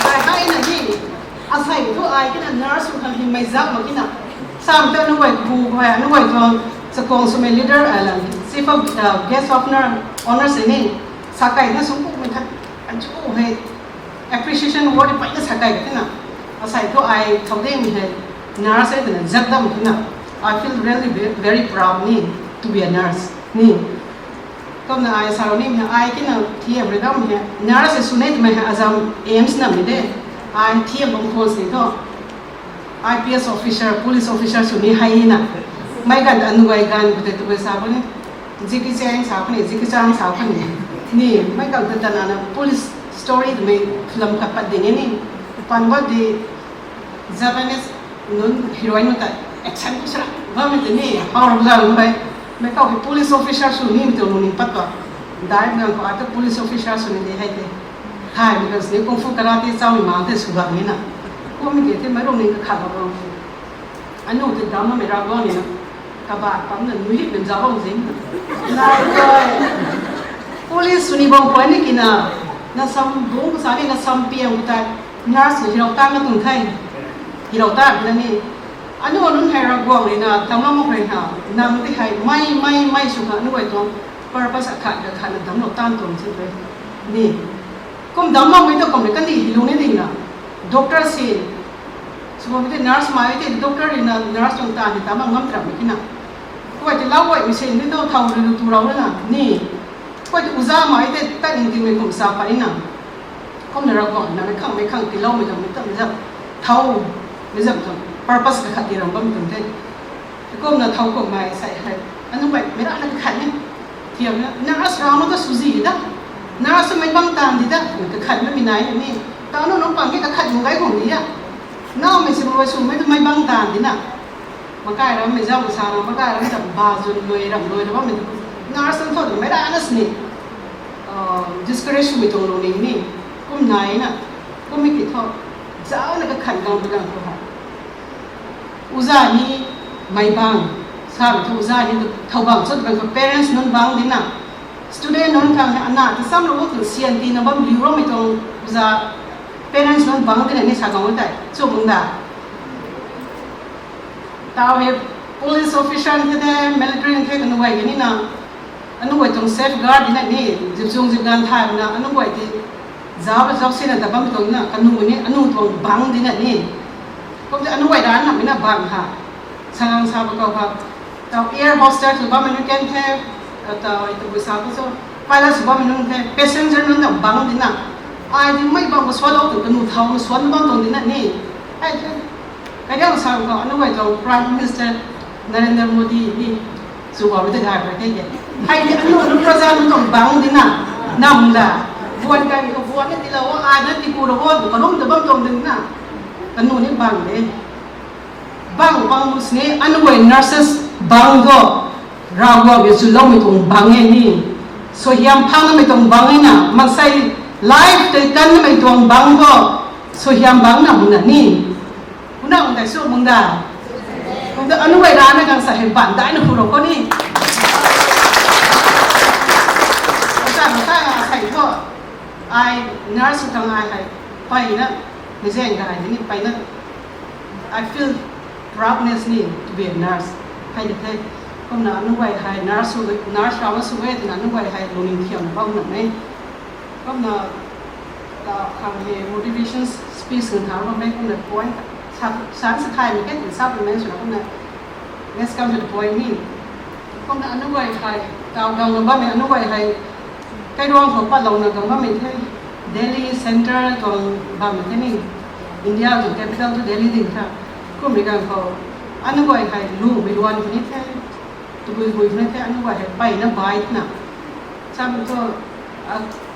bai hai na ni. Asei thu ai kina nurse kan hin mai zak ma kina. Sam ta nu bai bu bai nu bai thong sa kong sw mei leader ai lang. Chief of, uh, guest of honor, honor se ni. Sa kai na sung ku mei khat. Achu hai. Appreciation word pai na sa kai kina. Asei thu ai thau ding mi hai. Nurse ai na zak dam kina. I feel really ve-, very proud ni to be a nurse. Ni. Kum na ai sa ni mi ai kina thiam rui dam mi. Nurse sw ni twmei hai azam aims na mi de. Ai thiam bam khou si thu. I P S officer, police officer sw ni hai na. Mei gan anu guay gan bu te tu guay sa bu ni. Jackie Chan sa bu ni, Jackie Chan sa bu ni. Ni, mei gan ta ta na na police story twmei film khat pat ding e ni. Pan ba di Japanese nun heroine ta action ku sra. Bammei tei ni, how rui zang hei, mei khou hei police officer sw nimei tuang lungning pat tuang. Dai nang khou ata police officer sw ni de hei tei. Thaymei kan sini kung fu karate chaumei mang tei sw gam ni na. Kummei tei tei mei lungning kakhat lou bam. Anu tei dam na mei Ravguangc ni na. Kabat pam na nui hip nang zauc bam zing. Nai tei. Police sw ni bam khwan ni ki na. Na sam bung sa ni na sam piang tei. Nurse hei rau tan na tung the. Hei rau tan na ni. Anu anun hei Ravguangc rui na, damclou mak rui na, nang tei hei, mei, mei, mei sw kha, anu guay tuang purpose akhat, akhat na damclou tan tuang si tei. Ni, kum damcloumei tu kum ni kandih hei lung ni ding na. Doctor si, sw bam tei nurse mei tei, doctor rui na, nurse tuang taanv hei ta mak ngam tram ki na. Kuay tei lau guay mei si, ni tu thau rui lu tu rau na, ni. Kuay tei uza mei tei, tat ning tingmei kum sa pa ni na. Kumna Ravguangc na mei khang, mei khang tiiloumei tuang, mei tuang, mei zam, thau, mei zam tuang, purpose kakhat ti ram bam tuang the. Kumna thau kummei sai hei, anu guay, mei rana kakhat ni. Thiam na, nurse rana ta sw zi da. Nurse mei bang taanv di da, kakhat mei mei nai ni. Taanv nu nung pang ki kakhat nung gai kum di ya. Nowmei si mei sw mei tu mei bang taanv di na. Makai rammei zam sa na, makai ram zam ba zun lui ram lui ram mei tu. Nurse tang thot mei rana sini. Discourage swmei tuang lungning ni. Kum nai na. Kummei ki thu. Zauc na kakhat gang tu gang tu ha. Uza ni mei bang. Sa mei thu uza ni tu thau bang, sw bang tu parents nunc bang di na. Student nunc khang hei ana ta samlou tu sian tina bam liu roumei tuang uza parents nunc bang di na ni sa gang tei. Sw bung da. Tau hei police officer the the, military the, kanu guay ni na. Anu guay tuang safeguard di na ni, zip chung zip ganv thay na, anu guay ti zauc zauc si na ta bam tuang na, kanu ni, anu tuang bang di na ni. Kum tei anu guay rana mei na bang ha. Sangang sa ba kau ha. Tau air hostess sw bammei nunc kan the, tau, tau bui sa tu so, pilot sw bammei nunc the, passenger nunc ta bang di na. Ai di mei bang ko suanlou tu kanu thau na suan bam tuang di na ni. Ai the, kaidiang sa khou anu guay tuang Prime Minister Narendra Modi ni sw bam tei thay pa the de. Hei di anu nunc praja nunc tuang bang di na. Nam da. Buan kai khou buan na tilou, ai na tiku rou, bu kalum ta bam tuang di na. Kanu ni bang de. Bang bang mu sini anu guay nurses bang thu. Ravguangc rui chuloumei tuang bang e ni. Suaihiam phang namei tuang bang e na. Mansei life tei kan namei tuang bang thu. Suaihiam bang na bung na ni. Kuna bung tei sw bung da. Kum tu anu guay rana gang sa hei ban dai na hu rou khou ni. Sa na sa na sei thu. Ai nurse tang ai hei. Peyna. Mei zaeng gay di ni peyna. I feel proudness ni to be a nurse. Hei di the. Kumna anu guay hei nurse sw, nurse rana sw e twna anu guay hei lungning thiam na bam na e. Kumna, ta khang hei motivation speech nang thau bam e kumna point sa, sa sa thaymei ke sa bam e swna kumna, let's come to the point ni. Kumna anu guay hei, tau gang na bammei anu guay hei, kairuang khou patlouna gang bammei the, Delhi centre tuang bammei the ni, India tuang capital tu Delhi ding tha. Kummei gang khou, anu guay hei lumei luan khou ni the, tabui bui khou ni the, anu guay hei peyna bai twna. Samei thu,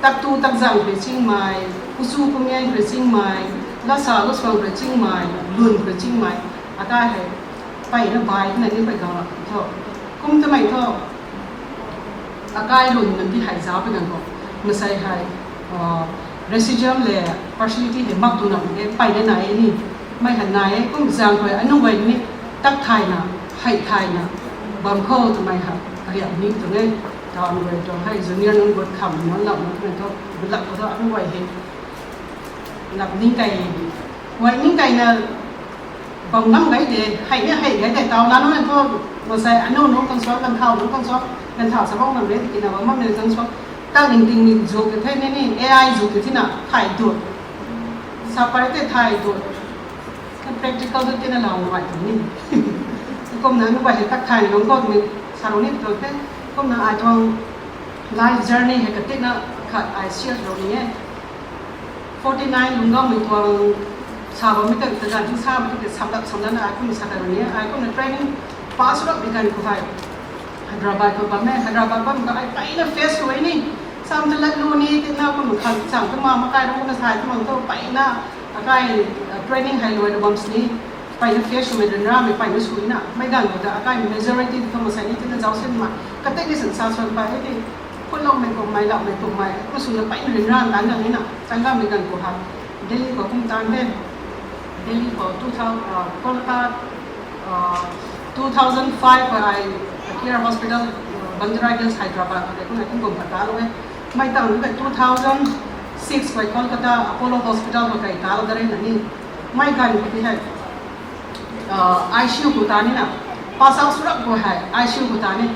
tak tu tak zang rui chingmei, kuchu kumei rui chingmei, lasa lusuang rui chingmei, lun rui chingmei, akai hei, peyna bai twna ni pey gang la thu. Kum twmei thu, akai lun nunc ti hei zauc pui ganv khou, masei hei, racism le partiality hei mak tu na e, peyna nai e ni, mei hei nai e, kum zang khou anu guay ni, tak thayna, hei thayna, bam khou twmei hei, ariak ni tu e, taw anu guay tuang hei junior nunc gut kham nunc lam nunc twmei thu, gut lak khou thu anu guay hei, lap ning kai, guay ning kaina, bam ngam gai de, hei ni hei gai de, taw na nunc thu, masei anu nunc khang suan, kan thau nunc khang suan, kan thau sa bam ngam de, tikina bam ngam de khang suan, tak ning ting ni zuk de the ni ni, A I zuk de thina, thay dut, sa pary tei thay dut, practical tu tina lau ngai tu ni. Kumna nu bai hei tak thay ni lungc khou twmei sa lou ni tu the, kumna ai tuang life journey hei katina khat ai share lou ni e. Forty nine lungc gammei tuang sa bammei kan ta ganv thu samei tu ke samlak samlana ai kumna sa kai lou ni e. Ai kumna training pass rap mei kan khou hei Hyderabad khou bam e, Hyderabad bam ka ai peyna face sw e ni. Sam ta lat lu ni, tina kumna khan chang tu ma, makai rui kumna sa e, tu mang tu peyna, akai, training hei luai lou bam sini. Pai na face swmei ryanramei pai na sw na, mei ganv khou ta akai majority tu masei ni tina zauc sin ma, katei ni san sa suan pai e ti, khunloumei kummei, laumei kummei, ma sw na pai na ryanra tan gang e na, tan gammei ganv khou ha, Delhi khou kum tan the, Delhi khou two thousand, uh, Kolkata, uh, two thousand five khou ai K R Hospital, uh, Bandra Hills, Hyderabad khou tei kum ai kum kum khat talou e. Mei tang ni kai two thousand six khou Kolkata Apollo Hospital khou kai talou da re na ni. Mei ganv khou ti hei, uh, I C U khou ta ni na, pass out sw rap khou hei I C U khou ta ni.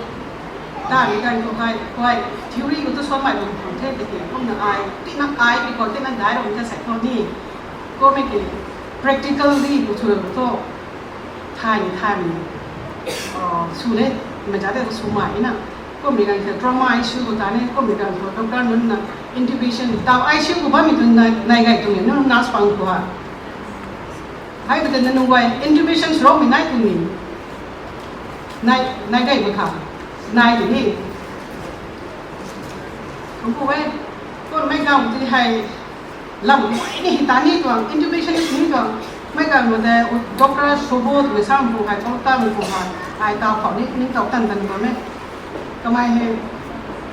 Ta ni ganv khou hei, khou hei theory khou tu suan mai bam khang the tiki, kumna ai, tina ai, because tina dai ram ta sei khou ni. Kummei ki practically khou thu thu, thay ni thay ni, uh, sw le, mei ta tei khou sw mai na. Kummei ganv khou trauma I C U khou ta ni, kummei ganv khou doctor nunc na intubation, tau I C U khou bammei tu nai, nai gay tu ni, nunc nurse pang khou ha. Hei bata na nunc guay intubation sw roumei nai tu ni. Nai, nai gay mak kha. Nai tu ni. Kum pu e. Kummei ganv ti hei, lam ni hi ta ni tuang, intubation ni tuang. Mei ganv ma de, doctor Sobo twmei sam pu hei, Kolkata mei pu hei, ai tau khou ni, ni tau tan tan bam e. Kamei hei,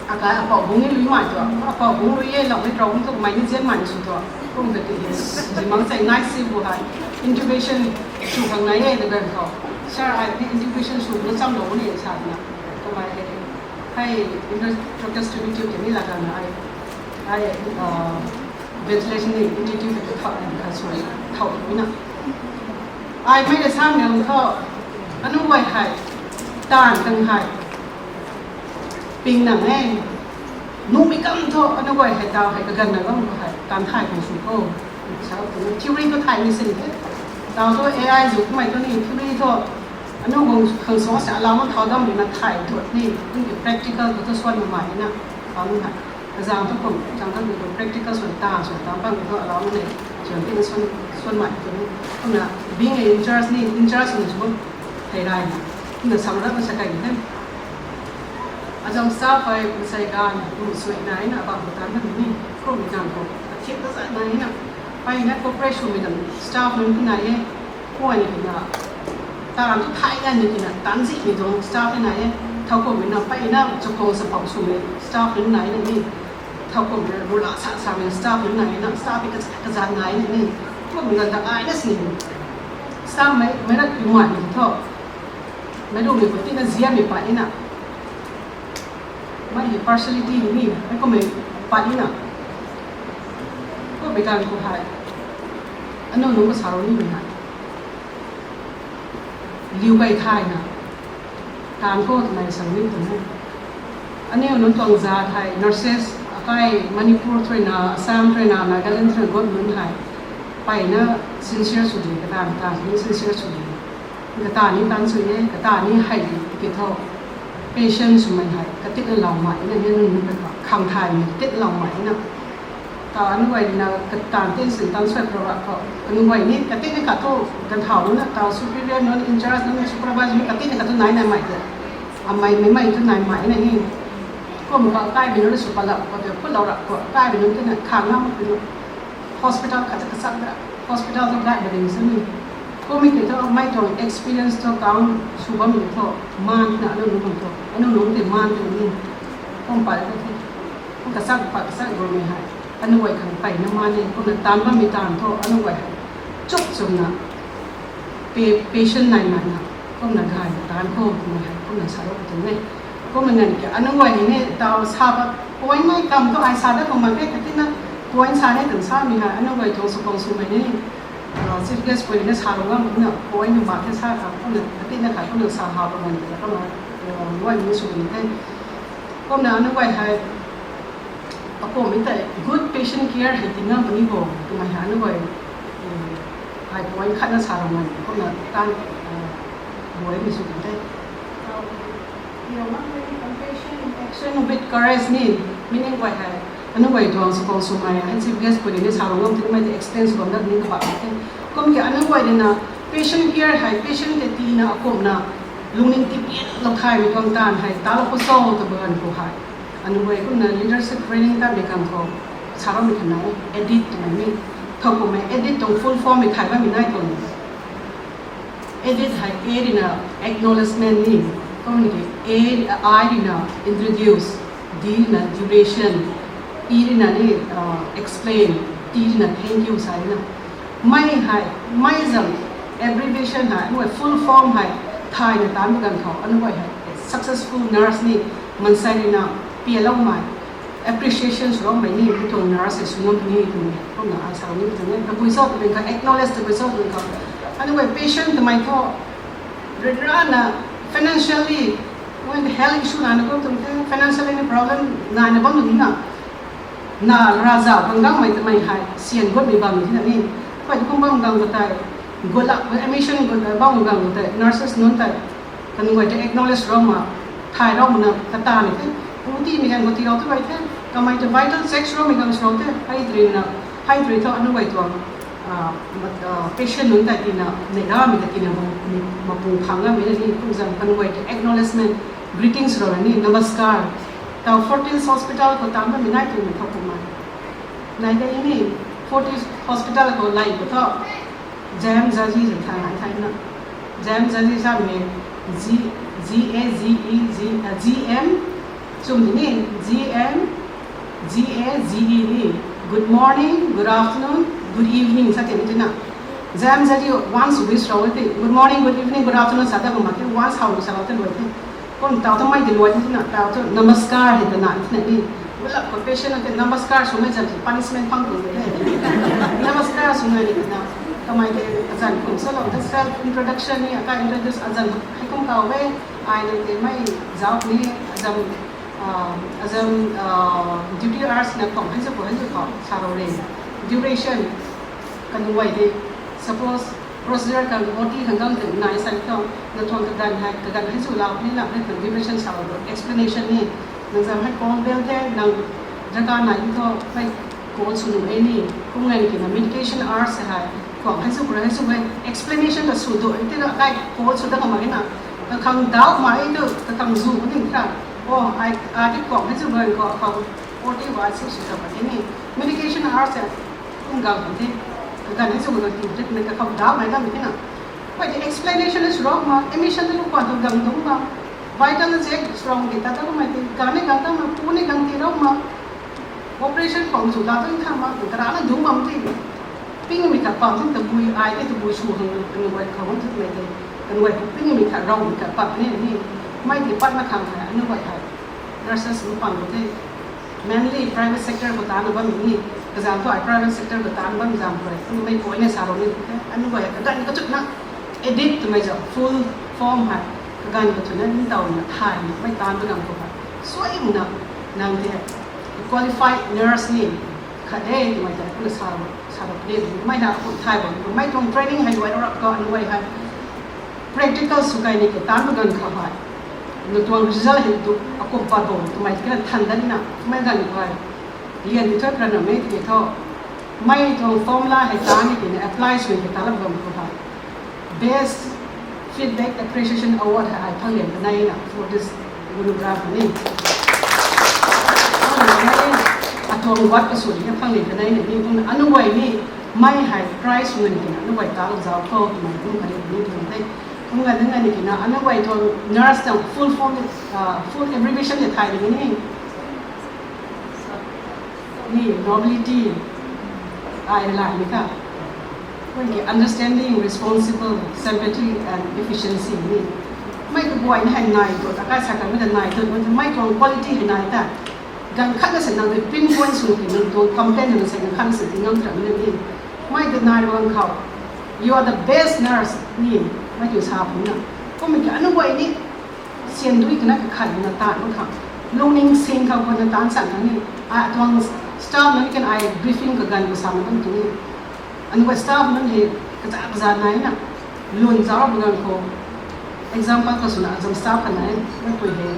akai apou bung ni lui mai tuang, apou bung lui e, lam ni trou bung tu kamei ni zian mai sw tuang. Kum ta ti hei, zimang sei nai si pu hei, intubation sw khang nai e, de ganv khou. Sir, ai ni intubation sw na cham lou ni sa na. Kamei hei, hei, inter-, tracheostomy tube ni la khang na ai, ai, uh, ventilation ni, ni tube ni thau, kha sw, thau ni na. Ai mei le sam ni thu, anu guay hei, taanv tang hei, ping nang e, nuhmei kam thu, anu guay hei tau hei kaganv na bam khou hei, taanv thay khang sw kho. Sa tu theory khou thay ni sin the. Tau thu A I zu kumei tu ni theory thu, anu guang khang sw se alau na thau dam ni na thay tu ni, ni practical khou tu suan mai na, tau ni hei. Kazang thu kum, chang kan tu practical sw ta, sw ta bam tu alau na le, sw ti na suan, suan mai tu ni. Kumna being a in charge ni, in charge ni sw thei rai na. Kumna sang rat na sa kai ni the. Azang staff hei masei ganv kum sui nai na, bam khou tan bam ni, kum ganv khou athip ta zat nai na. Pai na cooperate swmei dam staff nunc ti nai e. Kummei ni tina, taanv thu thay na ni tina, taanv zihmei tuang staff ni nai e. Thowkumhmei na pai na, chakong sapou swmei staff nunc nai na ni. Thowkumhmei na rula sa samei staff nunc nai na, staff hei kazat kazat nai na ni. Kummei ganv ta ai na sini. Staff mei, meic rat pi mai ni thu. Meic ruhmei khou tina zianmei pat ni na. Mei hei partiality ni, mei kummei pat ni na. Kummei ganv khou hei, anu nunc kasa rou nimei hei, liu kai thayna, taanv khou twmei sang ni twmei. Aniu nunc tuang zat hei nurses, akai Manipur thruina, Assam thruina, Nagaland thruina guang nunc hei, mpeyna sincere sw di, kata kata ni sincere sw di. Kata ni taanv sw e, kata ni hei di, tiki thu, patient swmei hei, katinna lou mei na, ni nunc nunc kata, khang thaymei, katinna lou mei na. Taanv guay na, kataanv tin sin taanv sw e pro ra khou, kanu guay ni, katinna khat thu, ganthau nunc na, tau superior nunc, in charge nunc, supervisor nunc, katinna khat thu nai nai mei de. Amei mei mei thu nai mei na ni. Kum ka kaimei nunc sw palap khou de, khulou ra khou, kaimei nunc tina khang na mak tina. Hospital khat ta kasak da, hospital thu gay ba ding sw ni. Kummei ki thu, mei tuang experience thu, taanv sw bammei thu, maan na anu nunc tuang thu, anu nunc ti maan ti ni. Kum pai thu the, kum kasak pa kasak guangmei hei, anu guay khang mpeyna maan ni, kumna taanv bammei taanv thu, anu guay hei, chuk chumna, pa-, patient nai nai na, kumna gay taanv khou, kumna hei, kumna sa lou tuang e. Kumna nganv ki, anu guay ni, tau sa ba, point mei kam thu ai sa dat khou mak e, katinna, point sa ni tan samei hei, anu guay tuang sw khang swmei ni, uh, chief guest pui ni sa lou ngam, kumna, point nu ma the sa kha, kumna, katinna kha, kumna sa ha pa nganv ki, kumna, uh, guay ni sw ni the. Kumna anu guay hei, akumhmei tei good patient care hei tina puni bo, twmei hei anu guay, hei point khatna sa lou ngan, kumna taanv, uh, guay ni sw ni the. Compassion, action with courage ni, meaning guay hei, anu guay tuang sw khang swmei, hei chief guest pui ni sa lou ngam twmei tei explain sw bam dat ni kabah the. Kum ki anu guay ni na, patient care hei, patient tei tina akumhna, lungning tipian lou thaymei tuang taanv hei, talou khou cho ta bam khou hei. Anu guay kumna leadership training tatmei khang khou, sa bammei kha nai, ADIT twmei ni, thowkumhmei ADIT tuang full form mei thay bammei nai tuang. David hei A rina acknowledgement ni, kum ki A, I rina introduce, D rina duration, E rina ni uh, explain, T rina thank you sa na. Mei hei, mei zam abbreviation hei, anyway full form hei, thayna taanc ganv khou, anyway hei successful nurse ni mansei rina pialoumei, appreciation swloumei ni mi tuang nurse hei sw ngam puni twmei kumna ai sa ni twmei tabui cho twmei kha acknowledge tabui cho twmei kha. Anyway patient twmei thu ryanrana financially, when the health issue nana kum twmei the financially ni problem nana bam twmei na, na raza bangdangmei twmei hei sian gutmei bam thina ni, khuay kum bam gang ka tei, gulak admission gu bam gang ka tei nurses nunc tei kanunc guay ta acknowledge rau ma, thay rau mana kata ni the, pu ti mi gan gu ti rau tu bai the, kamei ta vital checks rau mi gang srau the, hei tari na, hei tari thu anunc guay tuang patient nunc ta tina nei ramei ta tina mapung phang lamei na ni kum zam kanunc guay ta acknowledgement, greetings rau ni namaskar. Tau Fortis Hospital khou taanc bammei nai twmei thau kumna, nai de ni, Fortis Hospital khou lay khou thu J M Zazi zan thay nai thayna, J M Zazi samei, G, G A Z E, G, uh, G M, chum di ni, G M, G A Z E ni, good morning, good afternoon, good evening sa tei ni twna. J M Zazi once wish rau the, good morning, good evening, good afternoon sa ta kum ma the, once how sa rau the luai the. Kum tau ta mei di luai the twna, tau thu namaskar hei ta na thina ni. Ulap khou patient nunc tei namaskar swmei zam punishment phang kum the. Namaskar swmei ni twna, kamei tei azan kum salou the self introduction ni, akai introduce azan hei kum kau e, ai nang tei mei zauc ni, azam, azam duty hours na khang hei zu khou, hei zu khou sa rau re. Duration, kanunc guay tei, suppose procedure khang O T khang gang tei nai sa thu, na tuang kaganv hei, kaganv hei zu lau ni lam hei khang duration sa rau, explanation ni, nang zam hei kong bel the, nang draka nai thu hei call sw nuh e ni, kum ngai ni kina medication hours hei, kuang hei zu khou, hei zu hei explanation ta sw du, ti na kai call sw da ka mak e na, kakhang doubt ma e tu, kakhang zu ning kha, o, ai, ai ti kuang hei zu hei khou, khou O T wa si sw ta mak e ni, medication hours hei, kum gang kan the, kaganv hei zu khou ti, treatment kakhang doubt mai dam e na. Khuay tei explanation sw rau ma, admission ta lu kuan tu gang dungc ma, vital check sw rau ki ta ta kumei tei, gang ni gang ta ma, pu ni gang ti rau ma, operation khou sw la tu tha ma, kara na dungc bam tei, pingmei khat pam tei tabui ai tei tabui sw hang kanunc guay khou bam tei mei tei, kanunc guay khou pingmei khat raumei khat pam ni ni, mei tei patna khang hei anunc guay hei nurses nunc pang khou tei, mainly private sector khou taanna bammei ni, kazanc thu ai private sector khou taanna bam zam khou, anmei point na sa rau ni, anunc guay kaganv kachutna, edit twmei zam full form hei, kaganv kachutna ntaw na thay na mei taanv tu ram khou hei, suaimna, nang tei qualified nurse ni khat de twmei tei kumna sa rau, sa rau puni, mei na kum thay bam, mei tuang training hei luai rap khou anunc guay hei practical sw kai ni ke taanc tu ganv khou hei, na tuang result hei tu akum pat bo twmei kina than dat na, mei ganv khou hei, lian di thu rana mei tei thu, mei tuang formula hei taanc ni kina apply sw ni ke ta lam bam khou hei, Best Feedback Appreciation Award hei ai phang lian kanei na for this Gurugram ni. Atuang award kasw ni phang lian kanei na ni kum anunc guay ni, mei hei prize ngun kina anunc guay ta lou zauc khou twmei kum kari ni tuang the. Kum ganv nai ni kina anunc guay tuang nurse tuang full form, full abbreviation ni thay ni ni. Ni nobility ai lai ni kha. Kum ki understanding, responsible, sympathy and efficiency ni. Mei kaguay ni hei nai tu, akai sa kan mei ta nai tu, mei tuang quality hei nai ta. Ganv khat na se nang tei pinpoint sw ki nang tuang complain na se ganv khat na se ti ngam tra ni ni. Mei tei nai ruang khou, you are the best nurse ni, mei tei sa pun na. Kum ki anunc guay ni sian dui kana kakhat na taanc mak khang, lungning sing khou khou na taanc san na ni, ai tuang staff nunc kan ai briefing kaganv khou sa na kan tu ni. Anunc guay staff nunc hei kaza kaza nai na, lun zauc bu ganv khou, example khou swna azam staff khat nai, meipui hei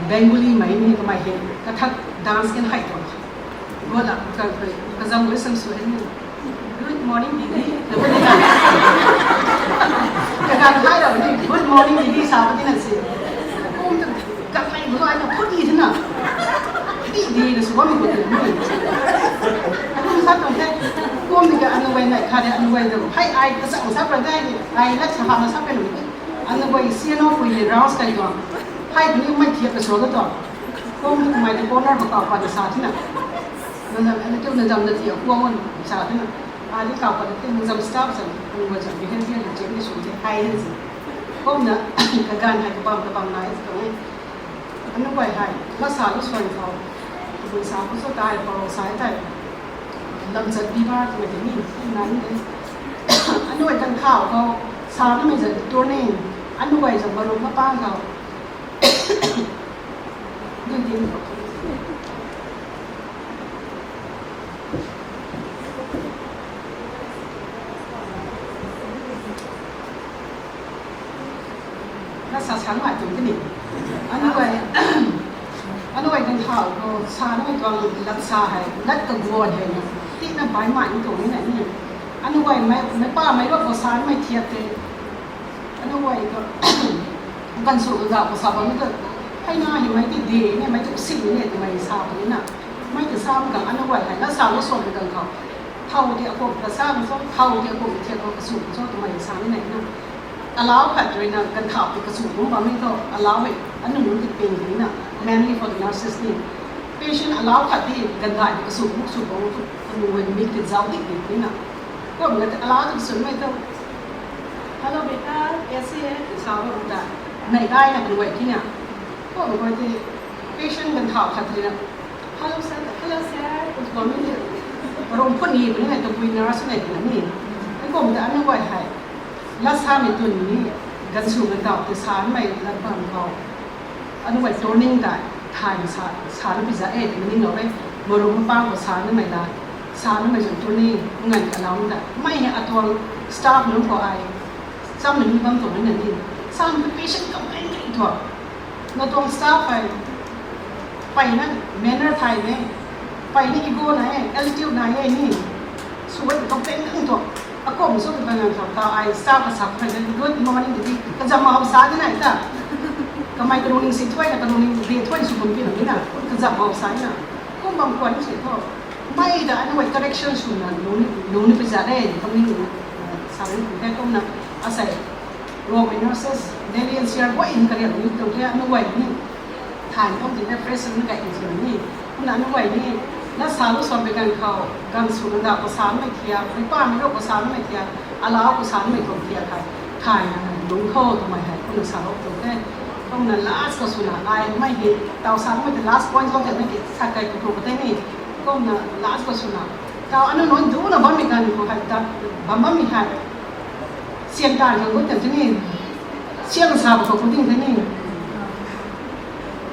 Bengali mei ni, kamei hei Kathak dance kan hei tuang. Gua la ka, ka, kazam gu sam sw hei ni, good morning didi. Kaganv hei rau ni good morning didi sa pa tina si. Kum tu kamei bu ai ka phut ni thina, didi na sw bammei khou tei ni, kum Sa tuang the. Kum ni ka anu guay nai kha de anu guay tu. Hei ai ka sa sa pra de. Ai la sa ha ma sa pe lu. Anu guay sian o pui ni rouse kai tuang. Hei ni mai thiap ka so ka tuang. Kum ni mai de corner ka kau pa de sa thina. Na na na tu na jam na ti a kuang on sa thina. A ni kau pa de tu na jam staff sa. Anu guay jam behavior de change ni su de. Hei ni si. Kum na ka gan hei ka bam ka bam nai ka ngai. Anu guay hei, la sa lu suan khou, tabui sa khou cho tai, paro sa e tai, lamchat bi bar twmei tei ni, na ni de. Anu guay kan khou khou, sa namei zat turning, anu guay zat marum mapang khou. Dui ding. Na sa sa ngai tu ni. Anu guay, anu guay kan thau khou sa nai tuang lat sa hei, lat kaguan hei na. Ti na bai mai ni tu ni na ni. Anu guay mei, mei pa mei rot khou sa mei thiak te. Anu guay khou, kan su ga khou sa bam ni tu. Hei na hei mei ti de ni, mei tu si ni ne, tu mei sa bam ni na. Mei tu sa bam kan anu guay hei, na sa lo so bam kan khou. Thau ti akum ka sa bam so, thau ti akum thiak khou ka su bam so, tu mei sa ni ne na. Alau khat rui na ganthau ti kasu bum bam e tho, alau e, anu nunc ti ping ni na, mainly for the nurses ni. Patient alau khat ti ganthau ti kasu bum su bam tu, anu nunc mik ti zau dik dik ni na. Kum na alau ti kasu mei tho. Hello beta, kaise hai? Sa bam ta. Nei kai na kan wai ti na. Kum ko ti patient ganthau khat ti na. Hello sir, hello sir. Kum ni, rum puni puni na tabui nurse nei na ni. Kum ta anu guay hei. La sa ni tun ni, gansu gandau ti sa mei la bam khou. Anu guay turning ta, thai sa, sa na pi za e, ni lo e, marum mapang khou sa na mei la, sa na mei zan turning, ngan ka lau ta. Mei hei atuang staff nunc khou ai, cham ni bam tuang ni na ni. Sa na patient complain ni tuang. Na tuang staff hei, peyna manner thay e, peyna ego na e, attitude na e ni. Sw e complain nang tuang. Akum sw tu kan nang tuang ta ai staff ka sa khou, good morning di, kazam mau sa di na ta. Kamei karung ning si thuay na, karung ning di thuay sw bam pi na ni na, kazam mau sa di na. Kum bam kuan si tho. Mei da anu guay correction sw na, lu ni, lu ni pi za de, kam ni, sa ni kum the kum na, asei. Ruangmei nurses, Delhi N C R guay in kariak ni tuang the, anu guay ni. Thay ni kum ti na fresh ni kai ni tuang ni. Kumna anu guay ni, na sa lu suan pi kan khou, gan su na da khou sa mei thiak, mei pa mei rou khou sa mei thiak, alau khou sa mei tuang thiak kai. Thay na lung khou tu mei hei, kumna sa lu tuang the. Kumna last khou sw na, ai mei hei, tau sa mei the last point khou the mei ki, sa kai khou tu ka the ni. Kumna last khou sw na, tau anu nunc du na bammei kan khou hei, ta, bam bammei hei. Sian tan khang gut tan the ni. Sian sa ba khou khou ding the ni.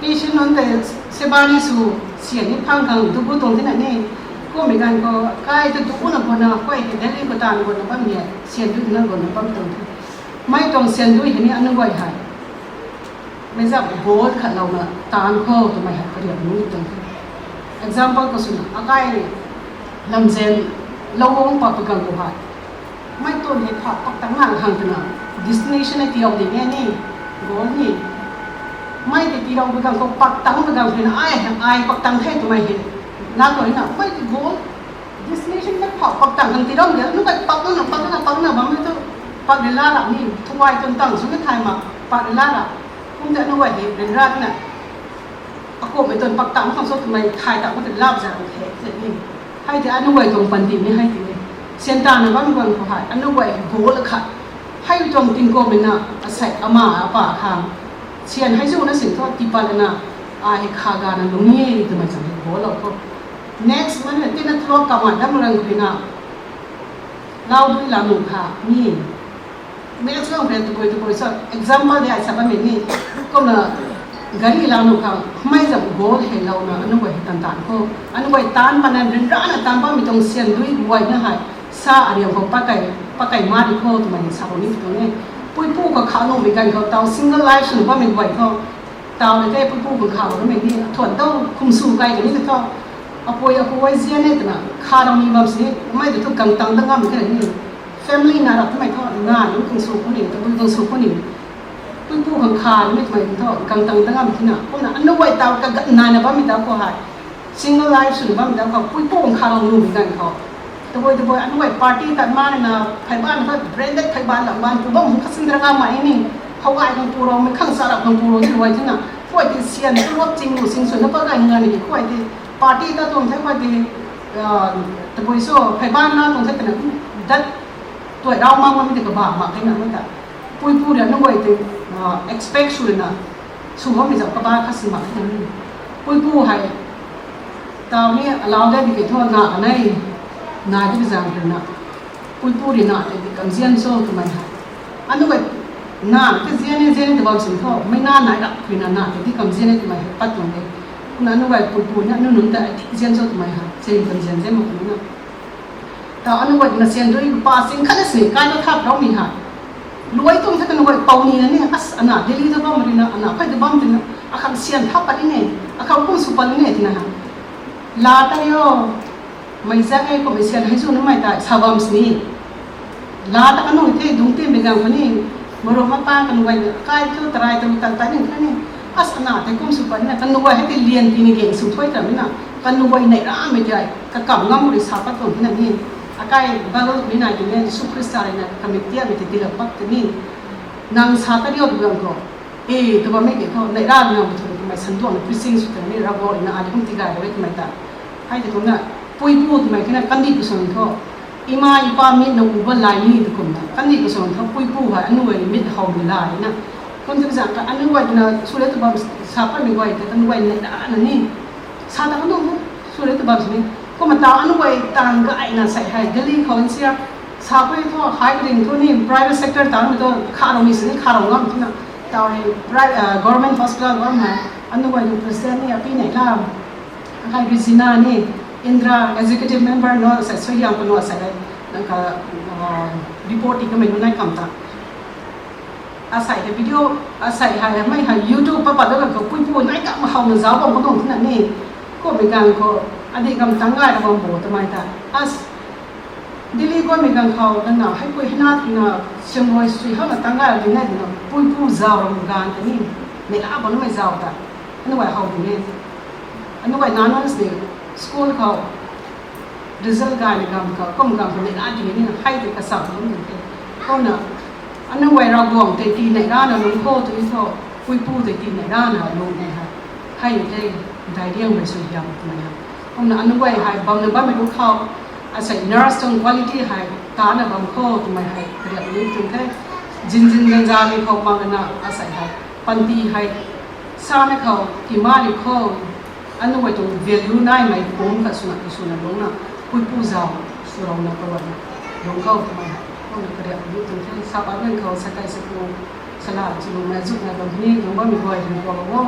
Patient nunc tei seba ni sw, sian ni phang khang du gut tuang the na ni. Kummei ganv khou, kai ta du gut na guang na, kai hei Delhi khou tan guang na bam ni, sian du na guang na bam tuang the. Mei tuang sian du hei ni anu guay hei. Mei zam goal khat lou na tan khou twmei hei kariak nunc tuang the. Example khou sw na, akai lamzen lou guang pa tu ganv khou hei. Mei tuang hei pha pak tang nang khang twna, destination hei tiilou ding e ni, goal ni. Mei tei tiilou bi ganv khou pak tang bi ganv khou na, ai, ai pak tang the twmei hei. Na khou na, mei tei goal, destination mei pha pak tang khang tiilou de, nu kai pak na, pak na, pak na, bam mei tu, pak de la ra ni, thuay tuang tang sw ni thay ma, pak de la ra. Kum de anu guay hei, ryanra na. Akumhmei tuang pak tang khang sw twmei thay tang khou tei lap zang the, the ni. Hei tei anu guay tuang panty ni hei tei ni. Sian tan na bam guang khou hei, anu guay goal khat. Hei tuang tingkummei na, asei ama, apa khang. Sian hei zu na sin thu tipat na, ai kha ga na lung ni twmei zang hei goal lou khou. Next month na tina tlok kamei dam rang khou na. Lau dui la nu kha, ni. Next one friend tabui tabui so example de ai sa bammei ni. Kumna gari la nu khang mei zam goal hei lou na anu guay hei tan tan khou. Anu guay tan pa na ryanra na tan bammei tuang sian dui guay na hei. Sa ariam khou pakai, pakai ma di khou twmei sa khou ni tu ni. Puipu khou kha nuhmei ganv khou tau single life sw bammei guay khou. Tau na tei puipu khou kha bammei ni. Thuan tau khum sw kai ka ni khou. Apui apu ai zian e twna kha rau ni bam si. Mei tu tu gang tang da ngam khe ni. Family na ra twmei thu, na nunc kung sw khou ni, tabui kung sw khou ni. Puipu khang kha ni twmei thu, gang tang da ngam thina. Kumna, anu guay tau kaganv naina bammei tau khou hei. Single life swna bam dang khou, puipu khang nuh dang khou. Tabui tabui, anway party tat ma na, phai ban kha branded phai ban lam ban, pu bam hum kha sindra ka mai ni. Khou ai kang pu rou, mei khang sa rap kang pu rou, ti wai tina. Khou ai ti sian, tu rap ching lu sing swna pa gai nga ni, khou ai ti party tat tuang the, khou ai ti, ah, tabui so, phai ban na tuang the tana, dat tuai rau ma ma mi ti ka ba ma, kei na ma ta. Puipu ria anway ti, ah, expect sw na, sw hom mi zau ka ba kha si ma, kei na. Puipu hei, tau ni alau de di ke thu na kanei, na di zang rui na. Puipu rui na tei di kam zian cho twmei hei. Anway na tei zian e, zian e tw bam sin thu, mei na nai rap rui na na tei di kam zian e twmei hei pat tuang de. Kumna anway puipu na nu nunc ta di zian cho twmei hei, zian kam zian zian ma twmei na. Ta anway na sian dui pa sing khat na sini kai ta thap rau mi hei. Luai tuang the kanway pau ni na ni, as ana Delhi ta bam rui na, ana phai ta bam tina, akhang sian thap pat ni ne, akhang kum sw pat ni ne tina hei. La ta rio, mei zak e kum sian hei zu na mei ta, sa bam sini. La ta kanu the, dung tim bi gang khou ni, maru ma pa kanway, kai thu tarai tu tan tan ni kha ni. As ana tei kum sw pat ni na, kanway hei ti lian ti ni geng sw thuai ta mi na, kanway nei ra mei ti ai, kakam ngam ri sa pat tuang ti na ni. Akai Bible mi nai ti ni, Jisu Khrista rui na, kamei tia mei ti dilak pat ti ni. Nang sa ta rio tu gang khou. E, tu bammei ke thu, nei ra nang bu thu, mei san tuang na preaching sw ta ni, Ravguangc rui na, adi kum ti gay rui twmei ta. Hei ti kum na, puipu twmei khe na, kandih pu song thu. Ima ipa mit na uba lai ni tu kum na, kandih pu song thu, puipu hei, anway mit how mi lai na. Kum ti zang ka, anway na, sw le tu bam sa patmei guay, ta anway nei ra na ni. Sa ta kanu, sw le tu bam sini. Kumna ta anway tang gay na sei hei, Delhi khou N C R, sa pui thu, hei ring thu ni, private sector tang mi thu, kha rou mi sini, kha rou ngam thu na. Tau hei, pri-, ah, government hospital bam hei, anway nu president ni api nei la. Akai Regina ni, Indra executive member no, sei sui yang panu sei hei, nang ka, ah, report ti kamei nu nai kam ta. Asei hei video, asei hei mei hei YouTube pa pat da khou puipu nai kam how na zauc bam khou tuang thina ni. Kummei ganv khou, adi kam tang gay ra bam bo twmei ta. As, Delhi kummei ganv khou, nana hei pui hei na tina, siamruai sui how na tang gay ra ding nai dina, puipu zauc ra ganv ta ni. Nei la bam mei zauc ta. Anway how ding e. Anway na na sini, school khou, result gay ni ganv khou, kum ganv khou nei la di ni, hei tei kasa bam ni the. Kumna, anway Ravguangc tei ti nei ra na lung khou tu thu, puipu tei ti nei ra na lung nei hei. Hei tei, dai riang mei sui hiam twmei hei. Kumna anway hei, bam na bammei lung khou, asei nurse tuang quality hei, ta na bam khou twmei hei, kariak ni tu the. Zin zin zan za ni khou bam na asei hei, panty hei, sa na khou, tima ni khou, anway tuang value naimei pum kha swna, swna lungna, puipu zauc, swlouna kawan, lung khou twmei hei, kumna kariak ni tu the, sa pat nang khou, sa kai sa pu, sala, chulumei zuk na bam ni, lung bammei guay, lung khou wo,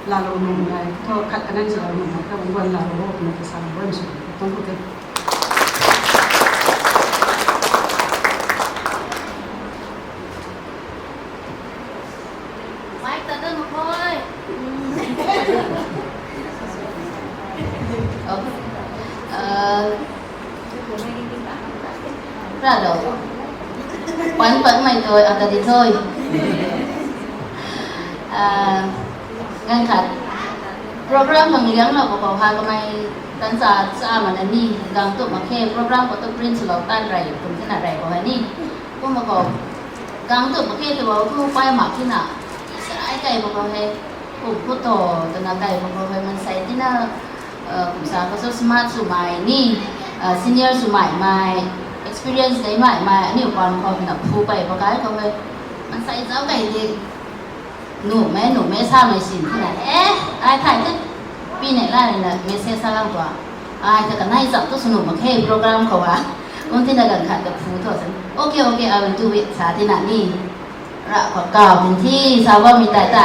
laalou nunc nai, thu khat kanei zalou nunc nai, kha bam guan laalou wo, kumna ta sa bam sw, tuang ku the. Mic ta dun mak khe. Oh. Uh, ra do. Pan pat mei tu, ata di tho. Uh, ganv khat. Program khang liang lou khou ha kamei tan cha cha ma na ni, gang tu mak khe, program khou tu print swlou tan rey, kum tina rey khou ha ni. Kumna khou, gang tu mak khe tu bou tu pai mak tina, sarai kai bam khou hei, kum khou tu, twna kai bam khou hei, mansei tina, uh, kum sa khou so smart swmei ni, uh, senior swmei mei, experience neimei mei, aniu pan khou na phu kai bam kai khou hei, mansei zauc kai di, nuhmei, nuhmei samei sin tina, eh, ai thay the, pi nei la rui na message sa lang tua, ai ta kanei zauc tu sw nuh mak khe program khou a, kum tina ganv khat ta phu thu sa, okay, okay, I will do it, sa tina ni. Ra khou kau din thi, sa bammei ta ta.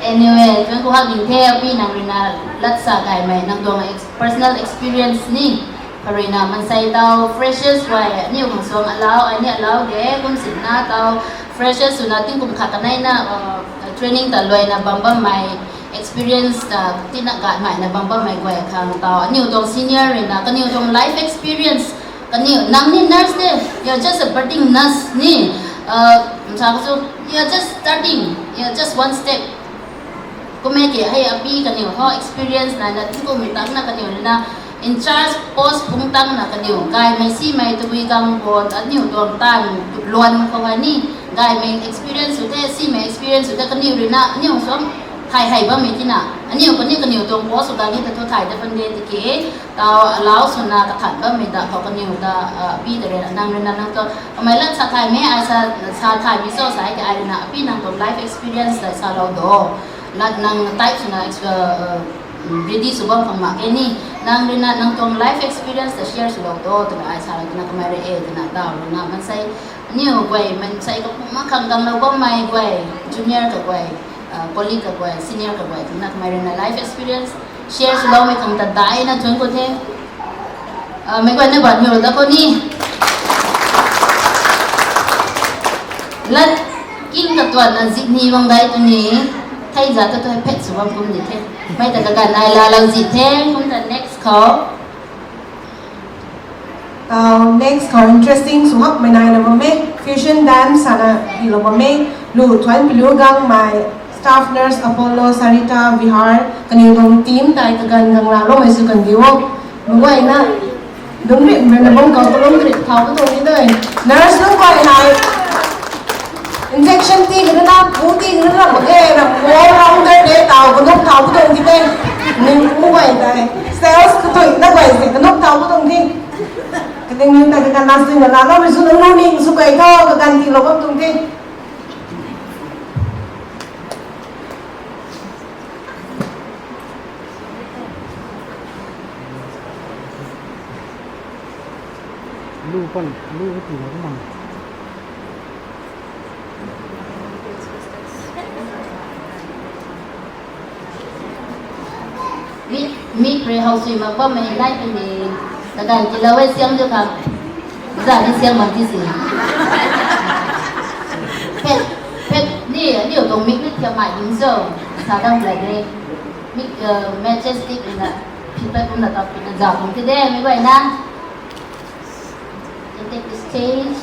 Anyway, tuang ku hak ding the, api nang rui na lat sa gaymei, nang tuang ex-, personal experience ni. Kha rui na mansei tau freshers guay, aniu khang suang alau, ai ni alau de, kum sina tau freshers swna tingkum khat kanei na, uh, training ta luai na bam bammei, experience ta tina gatmei na bam bammei guay khang tau. Aniu tuang senior rui na, kaniw tuang life experience, kaniw, nang ni nurse de, you are just a budding nurse ni, uh, sa khou chu, you are just starting, you are just one step. Kummei ke hei api kaniw ho experience nai na tingkummei tangna kaniw na in charge post phung tangna kaniw gaymei simei tabui gang bo aniw tuang tan luan khou hei ni gaymei experience sw the simei experience sw the kaniw rui na aniw sw thay hei bammei tina aniw kaniw kaniw tuang post sw gang ni ta thu thay da pan de tiki tau alau swna kathan bammei ta khou kaniw ta api ta rui nang rui na nang tuang kamei lat sa thaymei ai sa sa thaymei cho sa ke ai rui na api nang tuang life experience ta salou do. Lat nang type swna ex- uh, uh, ready sw bam khang mak e ni. Nang rui na nang tuang life experience ta share swlou do twna ai salou twna kamei rui e twna taw rui na mansei aniw guay mansei kapu mak khang ganglou bammei guay junior kaguay, uh, colleague kaguay, senior kaguay twna kamei rui na life experience share swloumei khang ta daina thuan khou the. Uh, meic guayna ban hiu da khou ni. Lat king katuanna zip ni bang dai tu ni. Thei za ta tu hei phet sw bam kum ni the. Mei ta kaganv nai laalou zip the kum ta next khou. Tau next khou interesting sw hakmei naina bam e, fusion dance sana hilou bam e. Lu thuan pilu gangmei staff nurse Apollo, Sarita, Vihar kaniw tuang team tei kaganv ganglaloumei sw kan di o. Meic guayna dungc rimh rui na bam khou kalum rimh thau pu tuang ni de. Nurse nunc guay hei injection ti kari na, bu ti kari na mak ge, na wall round de de taw kanuk thau pu tuang di de. Ning pu guay tei sales kathuina guay se kanuk thau pu tuang di. Kating ning ta kaganv na sina laloumei sw nunc nu ning sw key tho kaganv tilou bam tuang di. Lu pan lu tina kumang. Mi mi pre hau sui mak bammei nai puni kaganv tilou e siam tu khang. Za ni siam mak ti si. Phet phet ni aniw tuang mik ni thiam mai ding cho. Sa dam la de. Mik uh, majestic na phi pat kumna ta pina za kum ti de meic guayna. Can take the stage.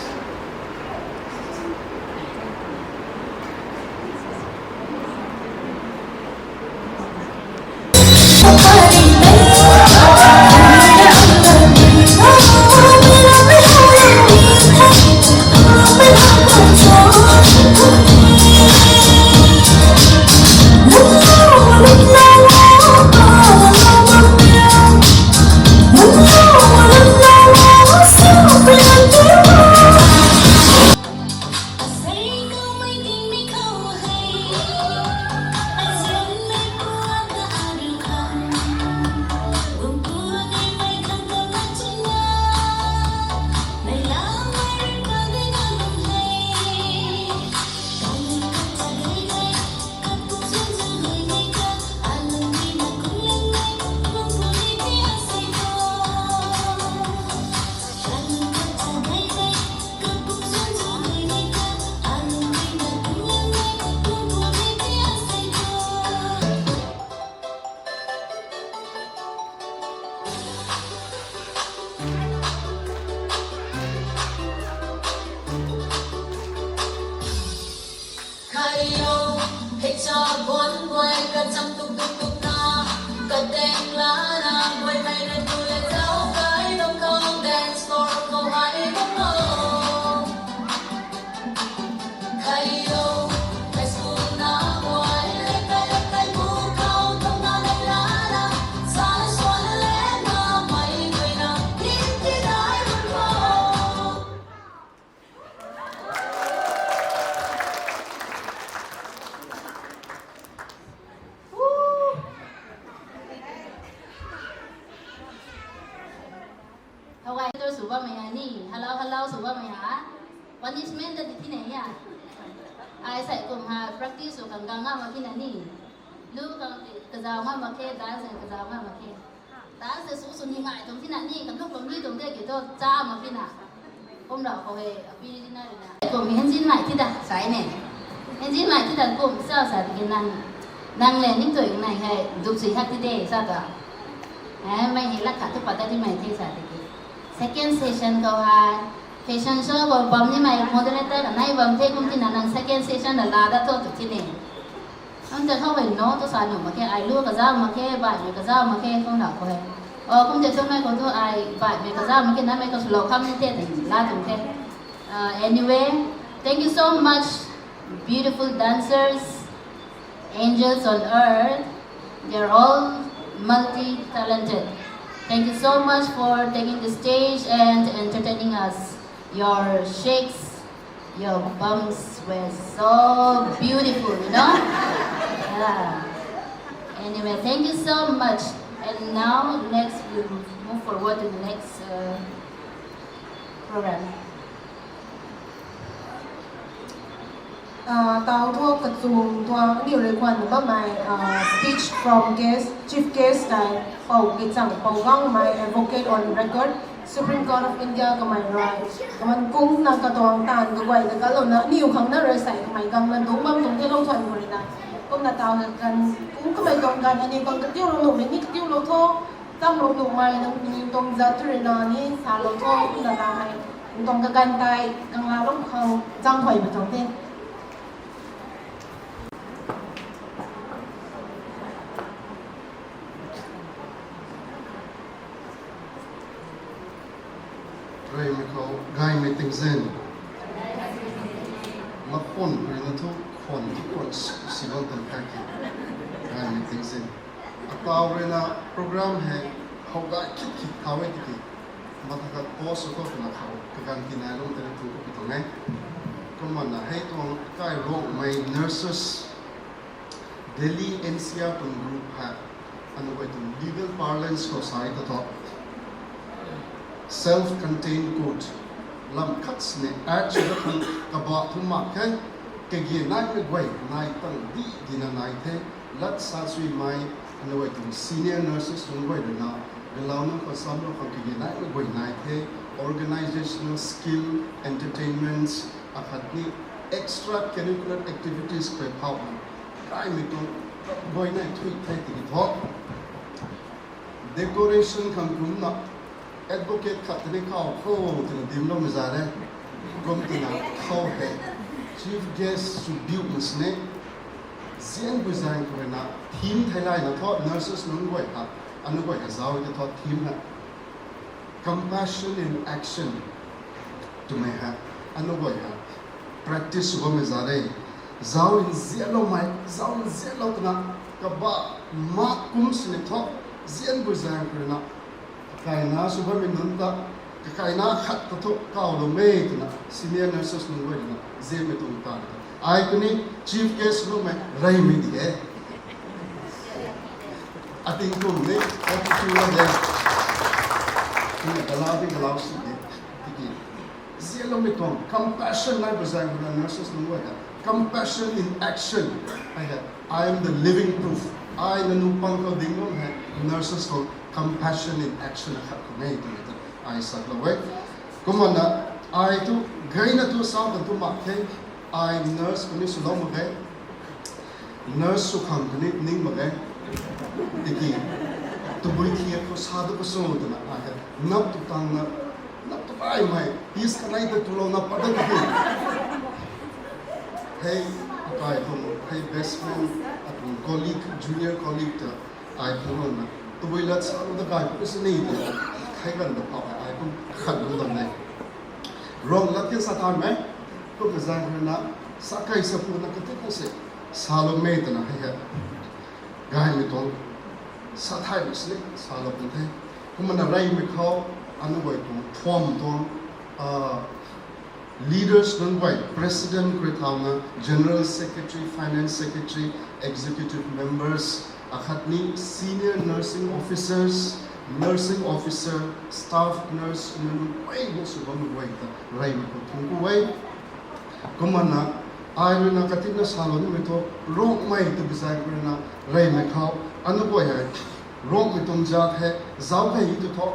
Khayo, hei cha guan guay kacham tuk tuk tuk na, kateng lana guay mei na tu le zau kai dong kau dance floor khou hai dong kau. Khayo, high school na guay le kai le kai bu kau dong na le lana, sa le swan le na mai guay na, nin ti dai bun kau. Hawai tu sw bammei ha ni, hello hello sw bammei ha. Punishment ta di thi ne ya. Ai sai kum ha practice sw khang gang ngam mak khe na ni. Lu khang kazau ngam mak khe, dance kazau ngam mak khe. Dance sw sw ni ngai tuang thi na ni, kanuk tuang ni tuang de ki tu cha mak khe na. Kum rau khou hei api di na rui na. Kum hei engine mai thi da sai ne. Engine mai thi da kum sa sa di ki nang. Nang le ning tuang nai hei dup sui hak thi de sa ta. Eh, mei hei lak khat tu pat ta di mai the sa di ki. Second session khou hei fashion show khou bam nimei moderator kanei bam the kum tina nang second session na la dat thu tu thi ne. Kum tei khou hei no tu sa nuh mak khe, ai lu kazauh mak khe, baihmei kazauh mak khe, kum na khou hei. O, kum tei tu mei khou tu ai baihmei kazauh mak khe, namei khou swlou kham ni the, tei la tuang the. Uh, anyway, thank you so much, beautiful dancers, angels on earth. They're all multi-talented. Thank you so much for taking the stage and entertaining us. Your shakes, your bums were so beautiful, you know? Yeah. Anyway, thank you so much. And now, next, we'll move forward to the next uh, program. Ah, tau thu kachung tuang aniu rui khwan bammei, ah, speech from guest, chief guest tei, Pou Keichang, Pou Gangmei, advocate on record, Supreme Court of India kamei rui, kaman kumna katuang taanv kaguay ta kalouna aniu khang na rui sei kamei gangna dungc bam tuang the lou thuan khou rui na. Kumna tau na kan, kum kamei tuang ganv aniu khang katiu lou nuhmei ni katiu lou tho, tam lou nuhmei nang ni tuang zat thu rui na ni salou tho, kumna tau hei, tuang kaganv tei, gangla lou khang zang huay ba tuang the. Reymei khou gaymei tingzin. Makhwan rui na thu khwan thu khwan si bam tan kha ki. Gaymei tingzin. Atau rui na program hei how gay khit khit thau e tiki. Matha khat pause khou twna khou kaganv tinai lung tei na thu khou pi tuang e. Kumna hei tuang kai Rongmei nurses Delhi N C R tuang group hei, aniu guay tuang legal parlance khou sa e ta thu, self-contained court, lam khat sini act sw da khang kabah thu mak khe, kage naimei guay nai tang di dina nai the, lat sa suimei, aniu guay tuang senior nurses nunc guay rui na, galau nunc khou samlou khang kage naimei guay nai the, organizational skill, entertainments, akhatni extracurricular activities khou phau hei, kaimei tuang guay nai thui the tiki thu. Decoration khang kumna advocate khat tei ni khou khou twna dimloumei za e. Kum twna khou hei chief guest sw biu mak sini, zianbui zaeng khou rui na theme theilayna thu nurses nunc guay kha, aniu guay kha zauc ta thu theme hei Compassion in Action twmei hei, aniu guay hei practice sw bammei za e. Zauc nzianloumei, zauc nzianlou twna, kabah mak kum sini thu, zianbui zaeng khou rui na, kakaina sw bammei nunc ta, kakaina khat ta thu kawloumei twna senior nurses nunc guay rui na zianmei tuang ta. Ai kuni chief guest swloumei reymei di e. Ating kum ni, ating kum ni de. Kuni galau di galau si de. Tiki zianloumei tuang compassion nai bui zaeng khou na nurses nunc guay ta compassion in action. Ai hei, I am the living proof. Ai nanu pang khou ding bam hei nurses khou compassion in action akhat khou nge twmei ta ai saklou e. Kumna ai thu gayna thu sa tan thu mak the, ai nurse kuni swlou mak ge. Nurse sw khang kuni ning mak ge. Tiki tabui thiak khou sa tu kaso twna ai hei nap tu tangna, nap tu baimei piece kanei ta tulouna pat dat tu. Hei, akai tuang hei best friend, atuang colleague, junior colleague ta ai phunglouna, tabui lat sa lu ta kai pu sini ta, hei kan da phau ai kum khat lu dam e. Rong lat ke sa thaymei, kum zaeng khou na, sa kai sa puna katik na se, saloumei twna hei hei gaymei tuang sa thaymei sini salou pun the. Kumna reymei khou aniu guay tuang thuam tuang, ah, leaders nunc guay, president khou rui thauna, general secretary, finance secretary, executive members, akhatni senior nursing officers, nursing officer, staff nurse nunc guay na sw bammei guay ta reymei khou thungc ku e. Kumna ai rui na katikna salou nimei thu Rongmei twbi zaeng khou rui na reymei khou aniu guay hei Rongmei tuang zat hei zauc hei tu thu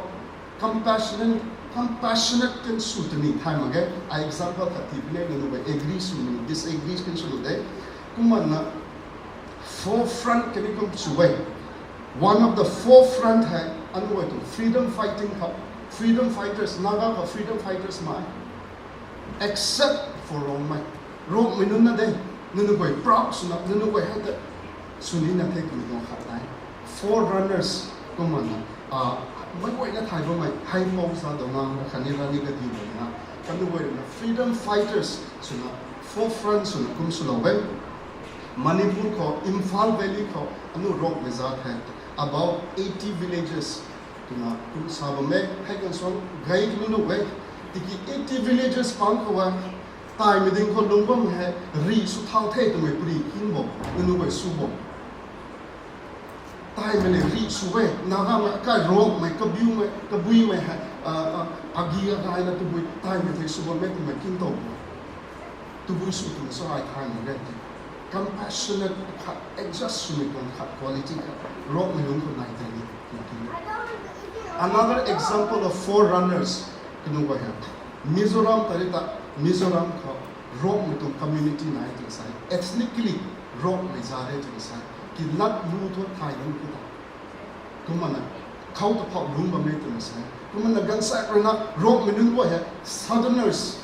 compassionate, compassionate kan sw tani thay mak ge. Ai example khat ti puni, nanu guay agree swmei disagree kan sw lu de. Kumna forefront kani kum sw e. One of the forefront hei aniu guay tuang freedom fighting khou, freedom fighters, Naga khou freedom fighters mei, except for Rongmei. Rongmei nunc na de, nanu guay proud swna, nanu guay hei ta sw nina the twmei tuang khat nai. Forerunners kumna, a, meic guayna thay bammei, hei pou sa dou nang khatni rani kadiu na, kanu guay na freedom fighters swna, forefront swna kum swlou e. Manipur khou, Imphal Valley khou, anu Rongmei zat the, about eighty villages, twna kum sa bam e, hei kan suang gay twmei nuh e. Tiki eighty villages pang khou a, taimei ding khou lung bam hei, rih sw thau the twmei pari kin bo, nanu guay sw bo. Taimei le rih sw e, Nagamei, kai Rongmei, kabiumei, kabuimei hei, a, a, agi agayna tabui, taimei thei sw bam e twmei kin tow bo. Tabui sw twmei sa ai thay mak ge. Compassionate khat, adjust swmei tuang khat quality khat, Rongmei lungc khou nai tei ni, tiki. Another example of forerunners, kanu guay hei. Mizoram tari ta, Mizoram khou, Rongmei tuang community nai twna sa e, ethnically Rongmei zat e twna sa e, ki lat lu thu thay lung khou ta. Kumna, khou ta phou lung bam e twna sa e. Kumna ganvsaekc rui na, Rongmei nunc guay hei, southerners,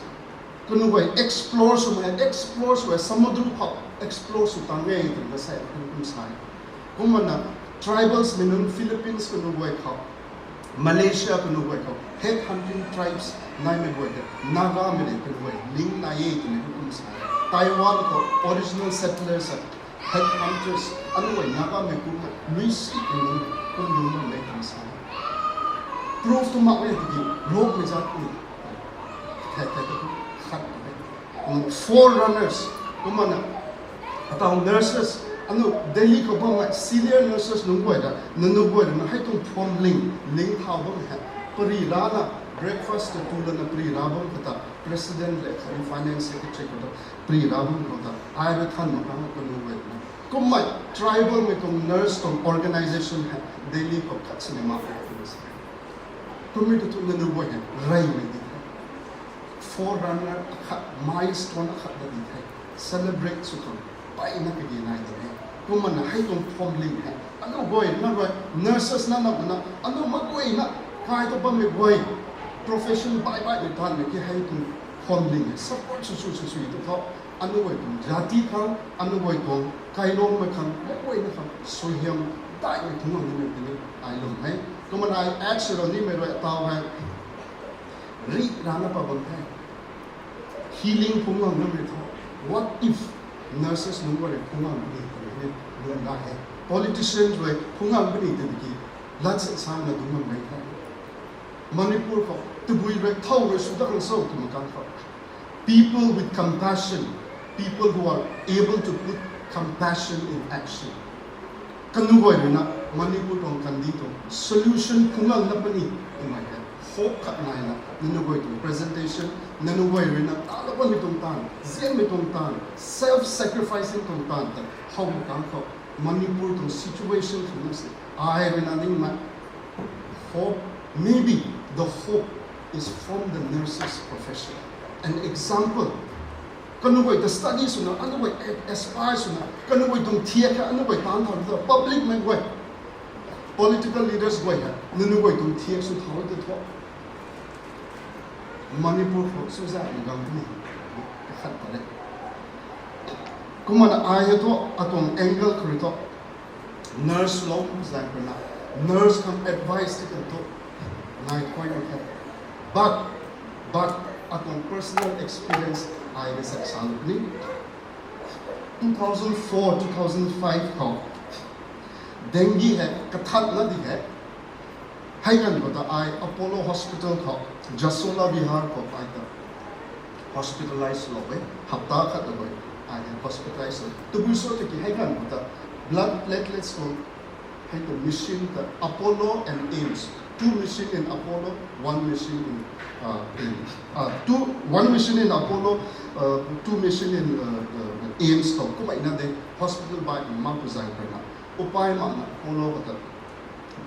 kanu guay explore swmei, explore sw e, samudra phou explore sw tang e twna sa e, kum sa e. Kumna, tribals mei nunc Philippines kanu guay khou, Malaysia kanu guay khou, head hunting tribes naimei guay hei, Nagamei le kanu guay link nai e twmei kum sa e. Taiwan khou, original settlers hei, headhunters, anu guay Nagamei kumna, lui si kanu, kum lung bam e twna sa e. Proof tu mak e tiki, Rongmei zat ni. Thei thei tu khat tu e. Forerunners, kumna, ataw nurses, anu Delhi khou bammei senior nurses nunc guay ta, nanu guay rui na hei tuang phwamling, ling thau bam hei, pari rana, breakfast ta tu lana pari ra bam khou ta, president le khatni finance secretary khou ta, pari ra bam khou ta, ai rui than mak khang kanu guay na. Kummei, tribal mei tuang nurse tuang organisation hei, Delhi khou khat sini mak e twna sa e. Kummei tu tu nanu guay hei, reymei di the. Forerunner akhat, milestone akhat na di the. Celebrate sw tuang, mpeyna kagi nai di the. Kumna hei tuang phwamling hei, anu guay na rui, nurses na na na, anu mak guay na, kai ta bammei guay, profession baih baihmei tanmei ki hei tuang phwamling hei, support sw sw sw sw tu thu, anu guay tuang jati khang, anu guay tuang kailongmei khang, mak guayna khang suaihiam daihmei phungc gang nimei tini ai lwm e. Kumna ai add swlou nimei rui ataw hei, rih rana pa bam the. Healing phungc gang nimei thu, what if nurses nunc guay rui phungc gang puni twmei ni lwm la e. Politicians rui phungc gang puni twmei ki, lat sa sana dungc bammei the. Manipur khou, tabui rui thow rui sw dat khang cho twmei kan khou. People with compassion, people who are able to put compassion in action. Kanu guay rui na, Manipur tuang kandih tuang solution phungc gang na puni, twmei hei, hope khat nai na, nanu guay tuang presentation, nanu guay rui na, tala bammei tuang taanv, zianmei tuang taanv, self-sacrificing tuang taanv ta, how mak khang khou, Manipur tuang situation khou na se, ai rui na ningmei, hope, maybe the hope is from the nurses profession. An example, kanu guay ta study swna, anu guay aspire swna, kanu guay tuang thiak kha, anu guay taanv thau ta, public mei guay, political leaders guay hei, nanu guay tuang thiak sw thau ta thu. Manipur khou sw zat ni gang ni, kakhat ta le. Kumna ai hei thu, atuang angle khou rui thu, nurse lou zang khou na, nurse khang advice ti kan thu, nai khuay na the. But, but, atuang personal experience ai rui sak sa lou ni. Two thousand four, two thousand five khou, dengue hei, kathat na di hei. Hei ganv khou ta ai Apollo Hospital khou, Jaswala Vihar khou ai ta hospitalize lou e, hapta khat lou e, ai hei hospitalize lou. Tabui cho tiki hei ganv khou ta blood platelets khou hei ta machine ta Apollo and AIIMS, two machine in Apollo, one machine in, uh, AIIMS. Uh, two, one machine in Apollo, uh, two machine in, uh, uh, AIIMS khou, kummei na de hospital baih mak pu zang khou na, upai makna Apollo khou ta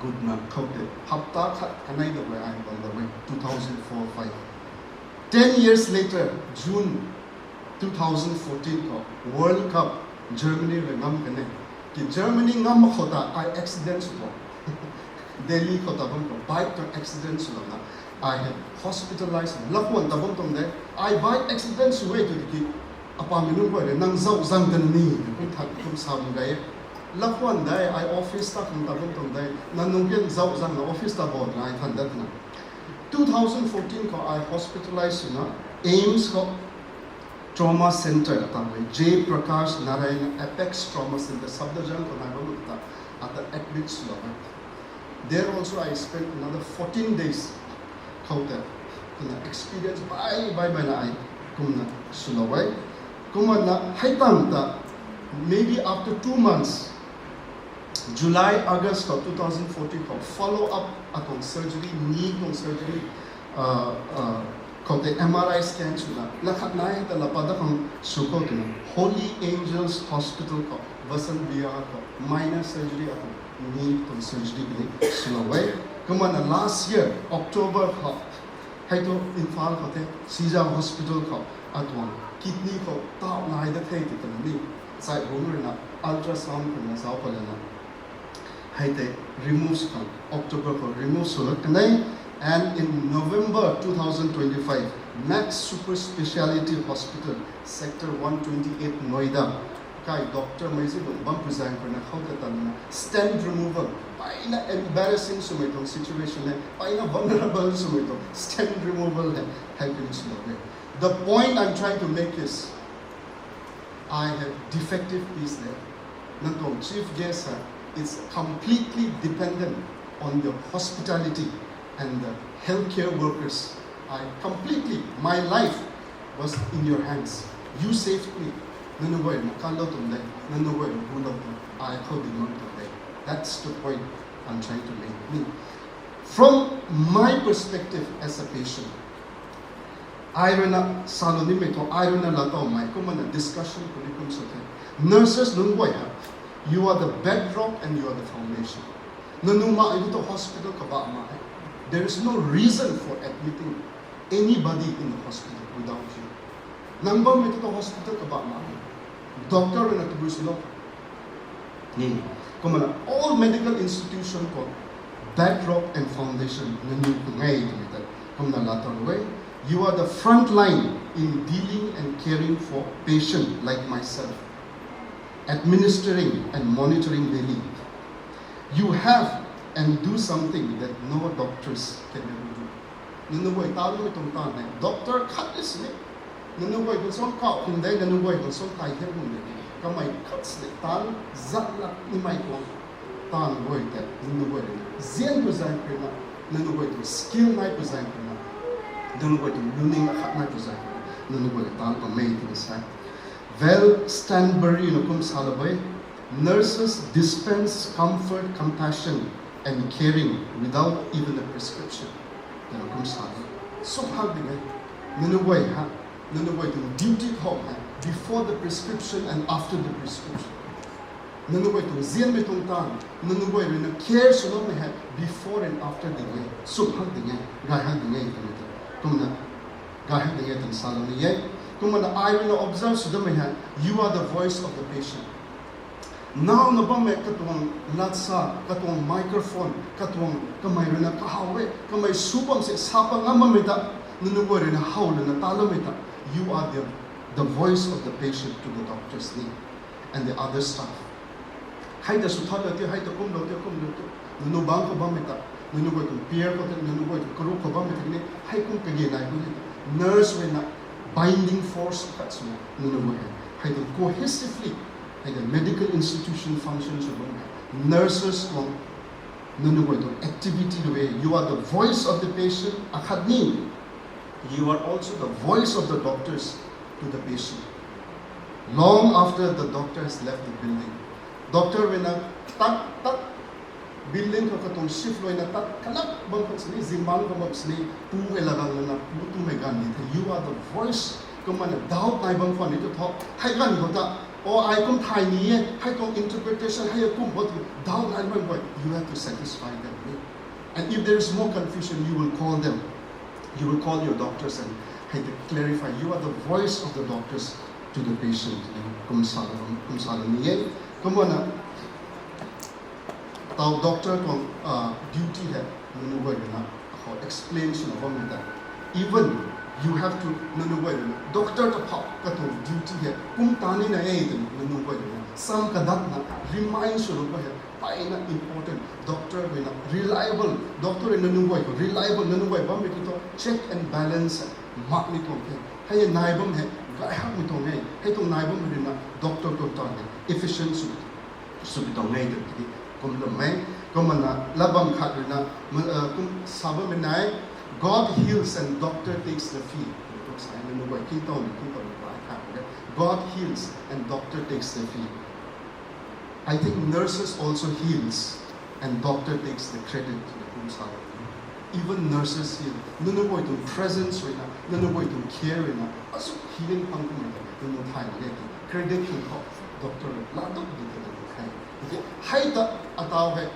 gutna khou tei, hapta khat kanei da guay ai bam da guay, two thousand four five. Ten years later, June two thousand fourteen khou, World Cup, Germany rui ngam kan e. Ki Germany ngam mak khou ta ai accident sw tuang. Delhi khou ta bam khou, bike tuang accident sw lam na, ai hei hospitalize, lakhwan ta bam tuang de, ai bike accident sw e tw tiki, apamei nunc guay rui nang zauh zang tan ni, kum than kum sa bam gay e. Lakhwan dei, ai office ta khang ta bam tuang dei, nang nung ken zau zang na office ta bo twna ai than dat na. Two thousand fourteen khou ai hospitalize swna, AIIMS khou trauma center ta mei, J Prakash Narayan Apex Trauma Center, Safdarjung khou nai bam ta, ata admit swlou e. There also I spent another fourteen days khou ta, kumna experience bai bai bai na ai kumna swlou e. Kumna hei tang ta, maybe after two months, July, August khou two thousand fourteen khou follow up atuang surgery, knee tuang surgery, uh, uh, khou tei M R I scan swna, lakhat nai ta lapa da khang sw khou twna Holy Angels Hospital khou, Vasant Vihar khou, minor surgery atuang knee tuang surgery kani swlou e. Kumna last year, October khou, hei tu Imphal khou the, Shija Hospital khou, atuang kidney khou tau nai da the ti twna ni, sai bung rui na ultrasound kumna zau pa lana, hei tei remove sw khang, October khou remove sw lak kanei, and in November two thousand twenty-five, Max Super Speciality Hospital, Sector one twenty-eight, Noida, kai doctor mei zi lung bam pu zaeng khou na khou ta tanna stent removal, paina embarrassing swmei tuang situation e, paina vulnerable swmei tuang stent removal e, hei pin swlou e. The point I'm trying to make is, I have defective piece there. Nang tuang chief guest ha, it's completely dependent on the hospitality and the healthcare workers. I completely, my life was in your hands. You saved me. Nanu guay na kalou tuang de, nanu guay na bulou tuang, ai khou ding mang tuang de. That's the point I'm trying to make. Me, from my perspective as a patient, ai rui na salou nimei thu, ai rui na latoumei kumna discussion kuni kum sw the. Nurses nunc guay ha, you are the bedrock and you are the foundation. Nanu mak tu hospital kabah mak e. There is no reason for admitting anybody in the hospital without you. Nang bammei tu hospital kabah mak e. Doctor rui na tabui swlou ni. Kumna all medical institution khou bedrock and foundation nanu khang e twmei ta kumna laatow e. You are the front line in dealing and caring for patient like myself, administering and monitoring daily. You have and do something that no doctors can ever do. Nanu guay ta lumei tuang taanv hei doctor khat ni sini, nanu guay tuang suang kau khum de, nanu guay tuang suang tai hiam khum de, kamei khat sini taanv zat lak nimei tuang taanv guay tei nanu guay rui na zian tu zaeng khou na, nanu guay tuang skill nai tu zaeng khou na, nanu guay tuang learning akhat nai tu zaeng khou na, nanu guay taanv kamei twna sa e. Val Stanbury na kum salou e, nurses dispense comfort, compassion and caring without even a prescription, twna kum sa e. Sw hak ding e, nanu guay ha, nanu guay tuang duty khou hei, before the prescription and after the prescription. Nanu guay tuang zianmei tuang taanv, nanu guay rui na care swloumei hei before and after ding e, sw hak ding e, gay hak ding e twmei ta, kumna gay hak ding e twna salou ni e. Kumna ai rui na observe sw damei hei, you are the voice of the patient. Naw na bammei katuang latsa, katuang microphone, katuang kamei rui na kahaw e, kamei sw bam se sa pa ngam bammei ta, nanu guay rui na how lana taloumei ta, you are the, the voice of the patient to the doctors ni and the other staff. Hei ta sw thalou tei, hei ta kumlou tei, kumlou tei, nanu bang khou bammei ta, nanu guay tuang peer khou tei, nanu guay tuang karup khou bammei tei ni, hei kum kage nai kum hei ta, nurse rui na binding force khat swna nanu guay hei, hei ta cohesively, hei ta medical institution function sw bam hei, nurses tuang, nanu guay tuang activity rui e, you are the voice of the patient akhat ni, you are also the voice of the doctors to the patient. Long after the doctor has left the building, doctor rui na tat tat building khou katuang shift luai na tat kalak bam khou sini, zimbang khou bam sini, pu e lagang lana pu tumei ganv ni the, you are the voice. Kumna doubt nai bam khwan ni tu tho, hei ganv khou ta, o ai kum thay ni e, hei tuang interpretation hei kum bo tw doubt nai bam khwan, you have to satisfy them ni. And if there is more confusion, you will call them. You will call your doctors and hei ta clarify. You are the voice of the doctors to the patient. Kum salou, kum salou ni e. Kumna tau doctor tuang, uh, duty hei, nanu guay rui na khou explain swna bammei ta, even you have to, nanu guay rui na doctor ta phau katuang duty hei kum ta ni na e twna nanu guay rui na Sam kadatna remind swlou pa hei mpeyna important. Doctor ruina reliable, doctor ruina nunc guay khou reliable, nunc guay bammei tu thu check and balance makmei tuang the. Hei nai bam hei gay hakmei tuang e. Hei tuang nai bam ruina doctor tuang tan hei efficient sw sw pi tuang e tw tiki kum lum e. Kumna labam khat ruina kum sa bammei nai, God heals and doctor takes the fee. Kum sa e, nunc guay kingtow ni kingtow ni ai khat e. God heals and doctor takes the fee. I think nurses also heals and doctor takes the credit. Kum sa e. Even nurses heal. Nunc guay tuang presence ruina, nunc guay tuang care ruina, asuk healing pang kumna nunc thay na ge ti credit tu khou doctor la duk di ta nunc thay. Hei ta ataw hei,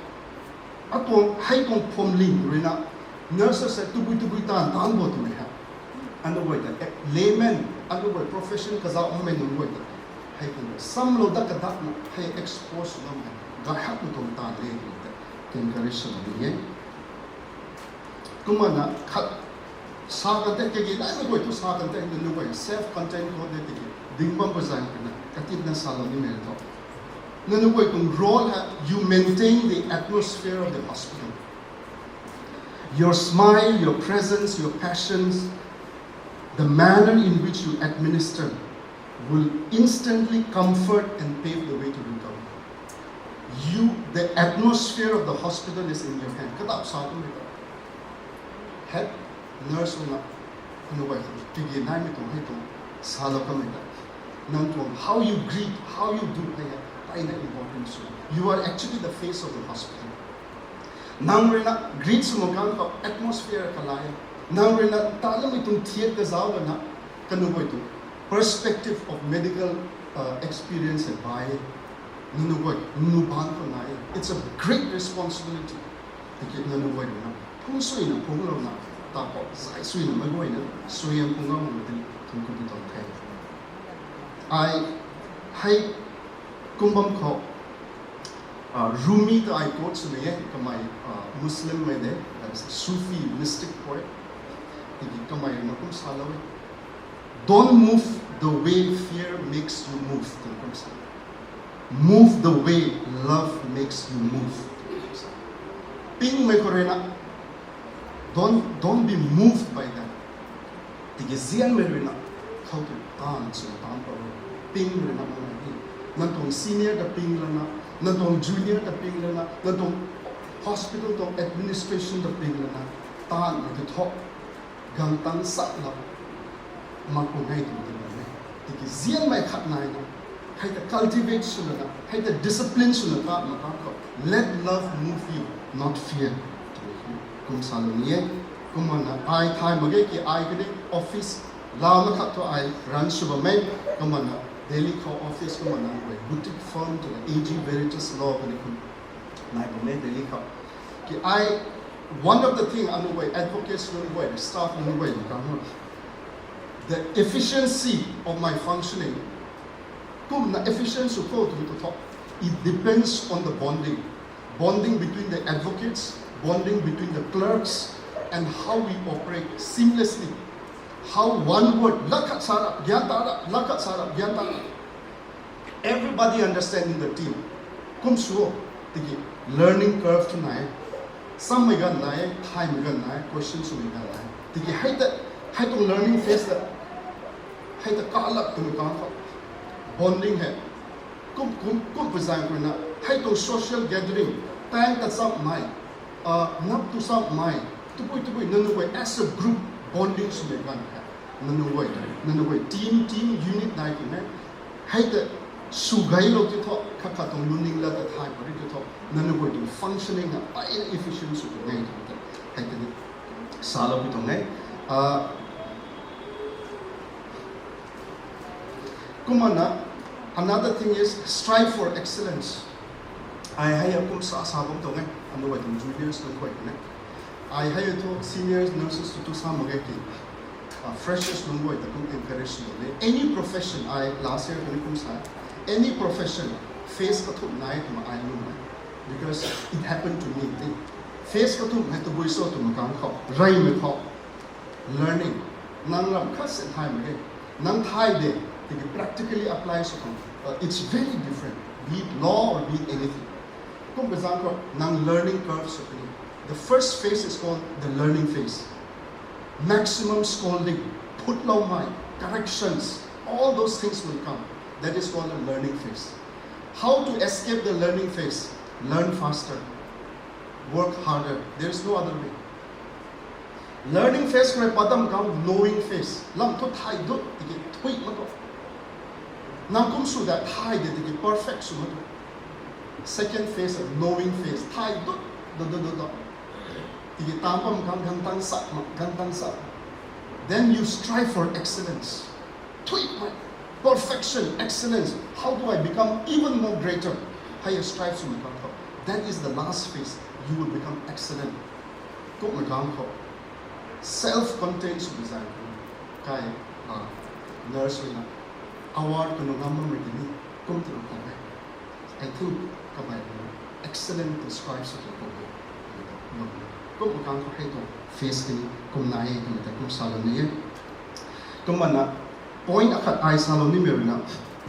atuang hei tuang phwamling ruina nurses hei tabui tabui taanv taanc bo twmei hei, anu guay ta layman, anu guay profession kazauhmei nunc guay ta hei tuang samlou dat kadatna hei expose swloumei gay hakmei tuang taanv le twmei ta encourage sw ni e. Kumna khat sa kan tei kagi naimei guay tu sa kan tei nunc guay self content khou de tiki ding bam pa zang kana katitna salou nimei thu, nunc guay tuang role hei you maintain the atmosphere of the hospital. Your smile, your presence, your passions, the manner in which you administer will instantly comfort and pave the way to recovery. You, the atmosphere of the hospital is in your hand. Kadap sa kum hei ta, head nurse na, anu guay tiki naimei tuang hei tuang salou kamei ta, nang tuang how you greet, how you do hei hei mpeyna important sw. You are actually the face of the hospital. Nang ruina greet sw mak kan khou atmosphere kalai, nang ruina ta namei tuang thiak kazauh lana, kanu guay tuang perspective of medical experience hei bai e. Nunc guay nunc baan khou nai e. It's a great responsibility. Tiki nunc guay ruina phung suina phunglouna, ta khou zay suina mei guayna suaihiam phunglouna di thun ku di tuang the. Ai hei kum bam khou Rumi ta ai quote swmei e, kamei Muslimmei de, that is a Sufi mystic poet. Tiki kamei ruina kum salou e, Don't move the way fear makes you move, twna kum sa. Move the way love makes you move, twna kum sa. Pingmei khou ruina, don't, don't be moved by that. Tiki zianmei ruina khou tu taanv swna taanc pou, ping ruina mak e. Nang tuang senior ta ping lana, nang tuang junior ta ping lana, nang tuang hospital tuang administration ta ping lana, taanvmei tu thu gang tang sak lap mak pu ngai twmei ta bam e. Tiki zianmei khat naina, hei ta cultivate swlana, hei ta discipline swna ta mak kan khou, let love move you, not fear, kum salou ni e. Kumna ai thay mak ge ki ai kani office lana khat thu ai run sw bam e. Kumna Delhi khou office kumna nang guay boutique firm twna A G Veritas Law kani kum nai bam e Delhi khou. Ki ai, one of the thing anu guay advocates nunc guay, staff nunc guay ni kan ho, the efficiency of my functioning, kumna efficient sw khou twmei tu thu, it depends on the bonding, bonding between the advocates, bonding between the clerks, and how we operate seamlessly, how one word, lakhat sa ra gyan ta ra, lakhat sa ra gyan ta ra, everybody understanding the team. Kum sw o, tiki learning curve tu nai, sammei ganv nai, thaymei ganv nai, question swmei ganv nai. Tiki hei ta, hei tuang learning phase ta, hei ta kalak twmei kan khou, bonding hei kum kum kum pui zang khou ruina, hei tuang social gathering, taeng ta chammei, nap tu chammei, tabui tabui nunc guay as a group bonding swmei ganv hei, nunc guay, nunc guay team, team unit nai twmei, hei ta sw gaylou ti thu, khat khat tuang lungning la ta thay pary ti thu, nunc guay tuang functioning na ai efficient sw tu ngai twmei ta, hei ta ni salou pi tuang e. Kumna, another thing is strive for excellence. Ai hei kum sa sa bam tuang e, anu guay tuang juniors nunc guay kan e. Ai hei thu seniors nurses tu tu sa mak ge ki, freshers nunc guay ta kum encourage sw le. Any profession, ai last year kani kum sa, any profession face kathumh nai twna ai lwm e. Because it happened to me. Face kathumh hei tabui sw twmei kan khou, reymei khou, learning, nang ram khat si thay mak ge, nang thay de, tiki practically apply sw khang, it's very different. Be it law or be it anything. Kum pui zaeng khou nang learning curve sw puni. The first phase is called the learning phase. Maximum scolding, phutloumei, corrections, all those things will come. That is called a learning phase. How to escape the learning phase? Learn faster. Work harder. There is no other way. Learning phase khou rui pat dam khang knowing phase. Lam thu thay dut tiki thui mak tu. Nang kum sw da thay de tiki perfect sw mak tu. Second phase, a knowing phase. Thay dut, dut, dut, dut, dut. Tiki tam bam khang gan tang sat mak, gan tang sat. Then you strive for excellence. Thui mak, perfection, excellence. How do I become even more greater? Hei strive sw mak khang. That is the last phase. You will become excellent. Kum mak khang khou self contained sw zaeng khou kai, ah, nurse ruina award kanu ngam bammei tini kum tu khang e. I think kamei ruina excellent describe sw tu khang e. Kum mak khang khou hei tu phase tini kum nai e, kum ta kum salou ni e. Kumna point akhat ai salou nimei ruina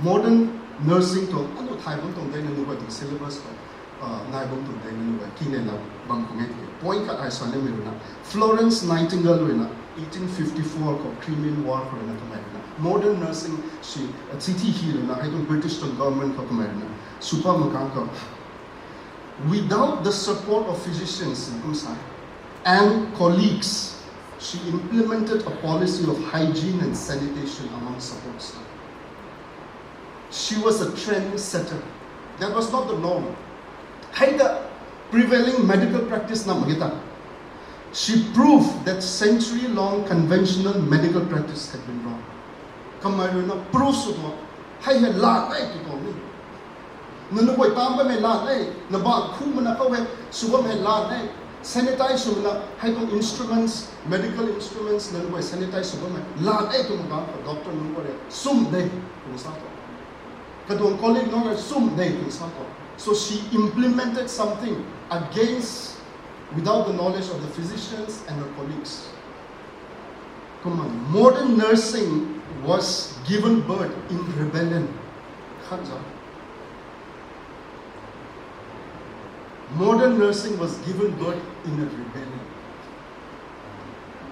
modern nursing tuang anu thay bam tuang de, nanu guay tuang syllabus khou, ah, nai bam tuang de, nanu guay kinei la bam khang e tiki. Point khat ai sa nimei ruina Florence Nightingale ruina eighteen fifty-four khou Crimean War khou ruina kamei ruina modern nursing si, ah, chithi hi ruina hei tuang British tuang government khou kamei ruina sw pat mak khang khou, without the support of physicians, kum sa, and colleagues, she implemented a policy of hygiene and sanitation among support staff. She was a trend setter. That was not the norm. Hei ta prevailing medical practice na mak ge ta. She proved that century-long conventional medical practice had been wrong. Kamei ruina prove sw tuang, hei hei lat e tw tuang ni. Nanu guay tam bammei lat e, na bak khu mana khou hei sw bammei lat e, sanitize sw mana hei tuang instruments, medical instruments, nanu guay sanitize sw bammei lat e tw mak khang khou doctor nunc guay rui sum de tw sa tuang. Katuang colleague nunc rui sum de tw sa tuang. So she implemented something against, without the knowledge of the physicians and her colleagues. Kumna modern nursing was given birth in rebellion. Khat za. Modern nursing was given birth in a rebellion.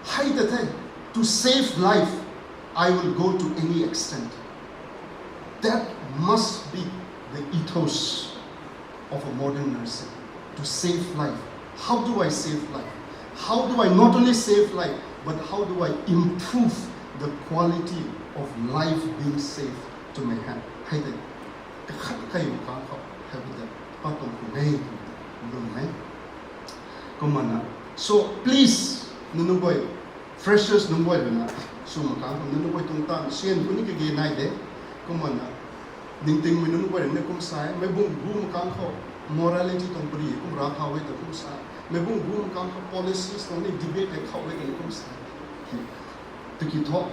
Hei ta the, to save life, I will go to any extent. That must be the ethos of a modern nursing, to save life. How do I save life? How do I not only save life, but how do I improve the quality of life being saved to my hand? Hei tei, kakhat kai mak khang khou, hei bu tei, pa tuang ku nei, lu nei. Kumna, so please, nunu guay, freshers nunc guay ruina, sw mak khang khou nunu guay tuang tan sian kuni kage nai de. Kumna, ningtingmei nunu guay ruina kum sa e, meic bung gu mak khang khou, morality tuang pari kum ra khou e ta kum sa e. Meic bung gu mak khang khou policies tuang ni debate e khou e ta kum sa e. Tiki thu,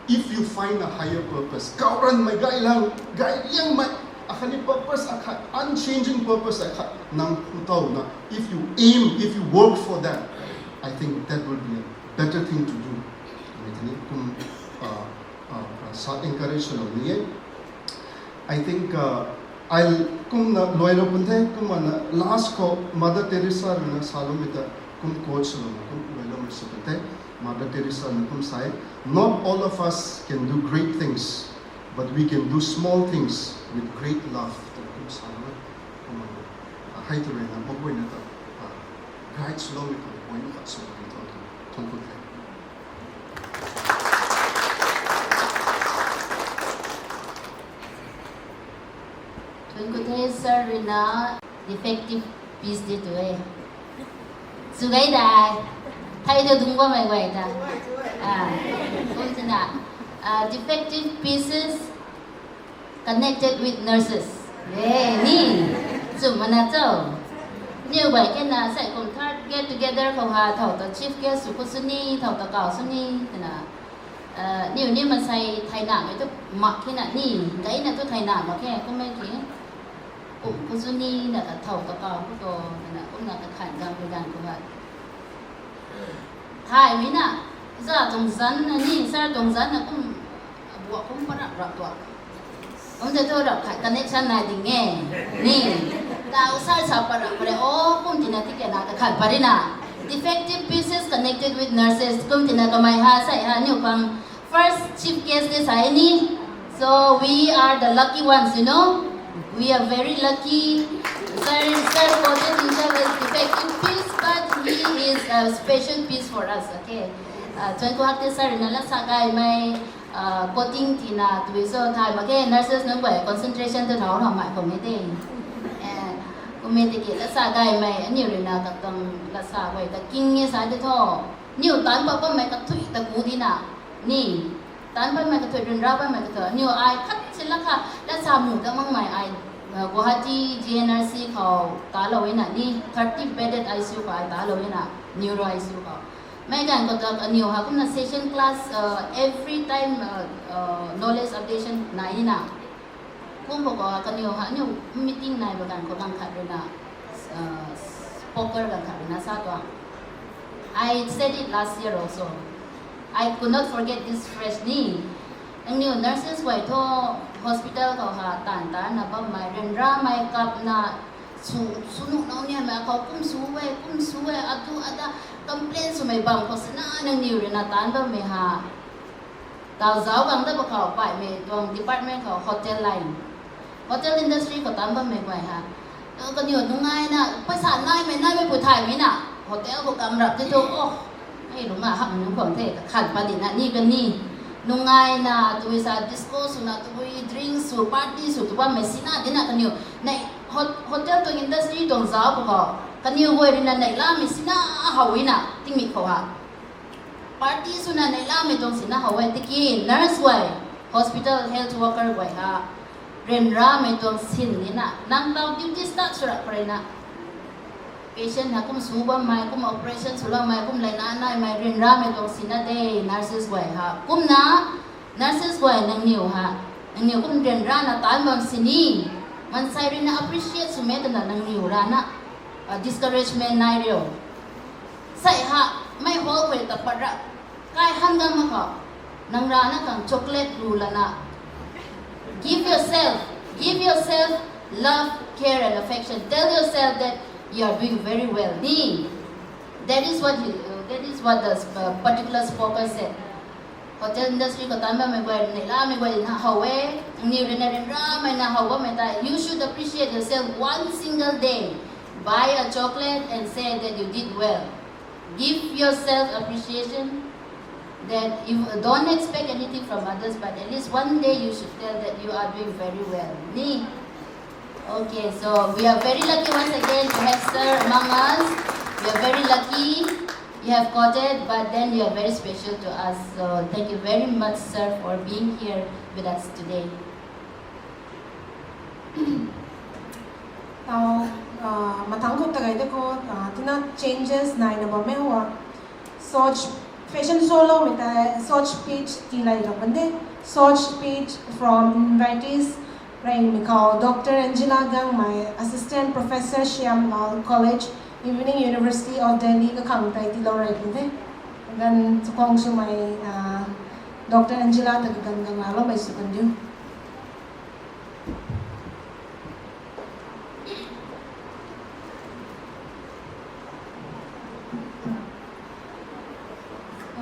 if you find a higher purpose, kau ranmei gay lang, gay liangmei, akhatni purpose akhat, unchanging purpose akhat, nang khutowna, if you aim, if you work for that, I think that will be a better thing to do. Mei tini kum, uh, uh, sa encourage swlou ni e. I think, uh, I'll kumna luailou pun the, kumna last khou Mother Teresa ruina saloumei ta kum quote swlouna kum luailoumei sw pun the. Mother Teresa na kum sa e, "Not all of us can do great things, but we can do small things with great love," twna kum salou e. Kumna, ah, hei tw ruina, maguayna ta, ah, guide swloumei tuang point khat sw ni thu, thangc ku the. Thangc ku the sir ruina defective piece de tu e. Sw gay dai. Thei tu dungc bammei guay ta. Ah, kum twna, ah, defective pieces connected with nurses. E, ni. Chum mana cho. Niw guay kena sei kum third get together khou ha, thow ta chief guest sw khou sw ni, thow ta kau sw ni, twna. Ah, niw ni maansei thei namei tu mak khe na ni, gayna tu thei na mak khe, kummei ki. Kum khou sw ni, na ta thow ta kau khou to, twna, kumna kakhan ganv khou ganv khou ha. Thaymei na, za tuang zanc na ni, sir tuang zanc na kum, abuak kum parap rap tuak. Kum te thu rap khat connection nai ding e. Ni. Tau sir sa pat rap pare o kum tina tiki na ta khat pari na. Defective pieces connected with nurses kum tina kamei ha sai ha niu khang first chief guest de sai ni. So we are the lucky ones, you know. We are very lucky. Sir, sir quoted himself as defective piece, but he is a special piece for us, okay? Uh, tuan ku hak te sir na la sa gaymei, uh, quoting tina tui so thai mak ge nurses nunc guay concentration tu thau thau mai kum e te. Eh, kum e tiki la sa gaymei, aniu rui na katang la sa guay ta king e sa te tho. Niu tan pa pa mei kathui ta ku di na. Ni, tan pa mei kathui, ryanra pa mei kathui. Niu ai khat si la kha, la sa mu ta mang mei ai, uh, Guwahati G N R C khou ta lou e na ni, thirty bedded I C U khou ai ta lou e na, neuro I C U khou. Mei ganv khou ta aniu ha kumna session class, uh, every time, uh, uh, knowledge updation nai e na. Kum bo khou kaniw ha, aniu meeting nai ba ganv khou ganv khat rui na, uh, speaker ganv khat rui na sa tuang. I said it last year also. I could not forget this phrase ni. Nangniw nurses guay thu hospital khou ha tan tan na bammei, ryanramei kap na, su, sunu nau ni hamei khou kum su e, kum su e, atu ada complain swmei bam khou sina nangniw rui na tan bammei ha. Tau zauc gang da ba khou paihmei tuang department khou hotel line. Hotel industry khou tan bammei guay ha. Tau kaniw nungai na, paisa naimei, naimei pu thaymei na. Hotel khou kam rap te tu, oh, hei lung a hak nunc khang the, kakhat pa di na, ni kani. Nungai na, tui sa disco sw na, tui drink sw, party sw, tu bammei sina di na kaniw. Nei, hot-, hotel tuang industry tuang zauc ba khou. Kaniw guay rui na neihlamei sina how e na, tingmik khou ha. Party swna neihlamei tuang sina how e tiki nurse guay, hospital health worker guay ha, ryanramei tuang sin ni na, nang tau duty start sw rap pare na. Patient ha kum su bammei, kum operation swloumei, kum leina naimei, ryanramei tuang sina de, nurses guay ha. Kumna, nurses guay nangniw ha, nangniw kum ryanra na tan bam sini, mansei rui na appreciate swmei twna nangniw rana, uh, discouragement nai riu. Sei ha, mei hall khou ta pat ra, kai han gang mak khou, nang rana khang chocolate ru lana. Give yourself, give yourself love, care and affection. Tell yourself that you are doing very well. Ni, that is what he, uh, that is what the, uh, particular speaker said. Hotel industry khou tan bammei guay, neihlamei guay na how e, nangniw rui na ryanramei na how bammei ta, you should appreciate yourself one single day. Buy a chocolate and say that you did well. Give yourself appreciation that you don't expect anything from others, but at least one day you should tell that you are doing very well. Ni? Okay, so we are very lucky once again to have Sir among us. We are very lucky. You have quoted, but then you are very special to us. So thank you very much, Sir, for being here with us today. Tau, uh, mathangc khou ta gay de khou, uh, tina changes naina bam e hua. Short, fashion show loumei tei short speech tii lay lou kan de. Short speech from invitees, rengmei khou Doctor Angela Gangmei, Assistant Professor, Shyam Lal College, Evening University of Delhi kakhang tei tiilou rey kan de. Ganv chakhwang swmei, uh, Doctor Angela ta kaganv ganv laloumei sw kan diu.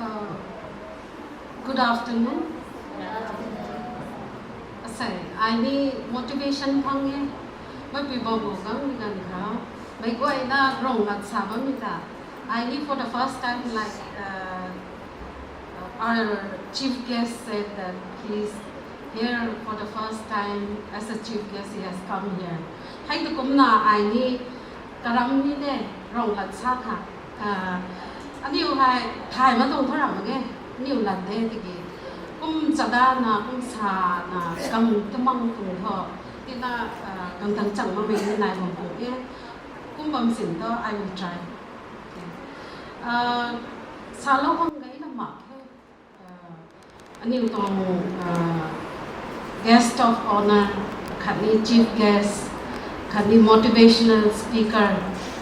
Uh, good afternoon. Asei, ai ni motivation phang e. Mei pui bam bo gang ni ganv khou, mei guayna rong lat sa bammei ta. Ai ni for the first time, like, uh, our chief guest said that he is here for the first time as a chief guest, he has come here. Hei tu kumna ai ni karam ni de rong lat sa kha. Uh, aniu hei thay ma tuang tharam mak ge, aniu lat de tiki. Kum chadana, kum sana, kam tamang tuang tho. Tina, uh, kam tang chang mamei ni nai bam tuang e. Kum bam sin tho, I will try. Okay. Uh, salou bam gayna mak khe. Uh, aniu tuang, uh, guest of honour, khatni chief guest, khatni motivational speaker,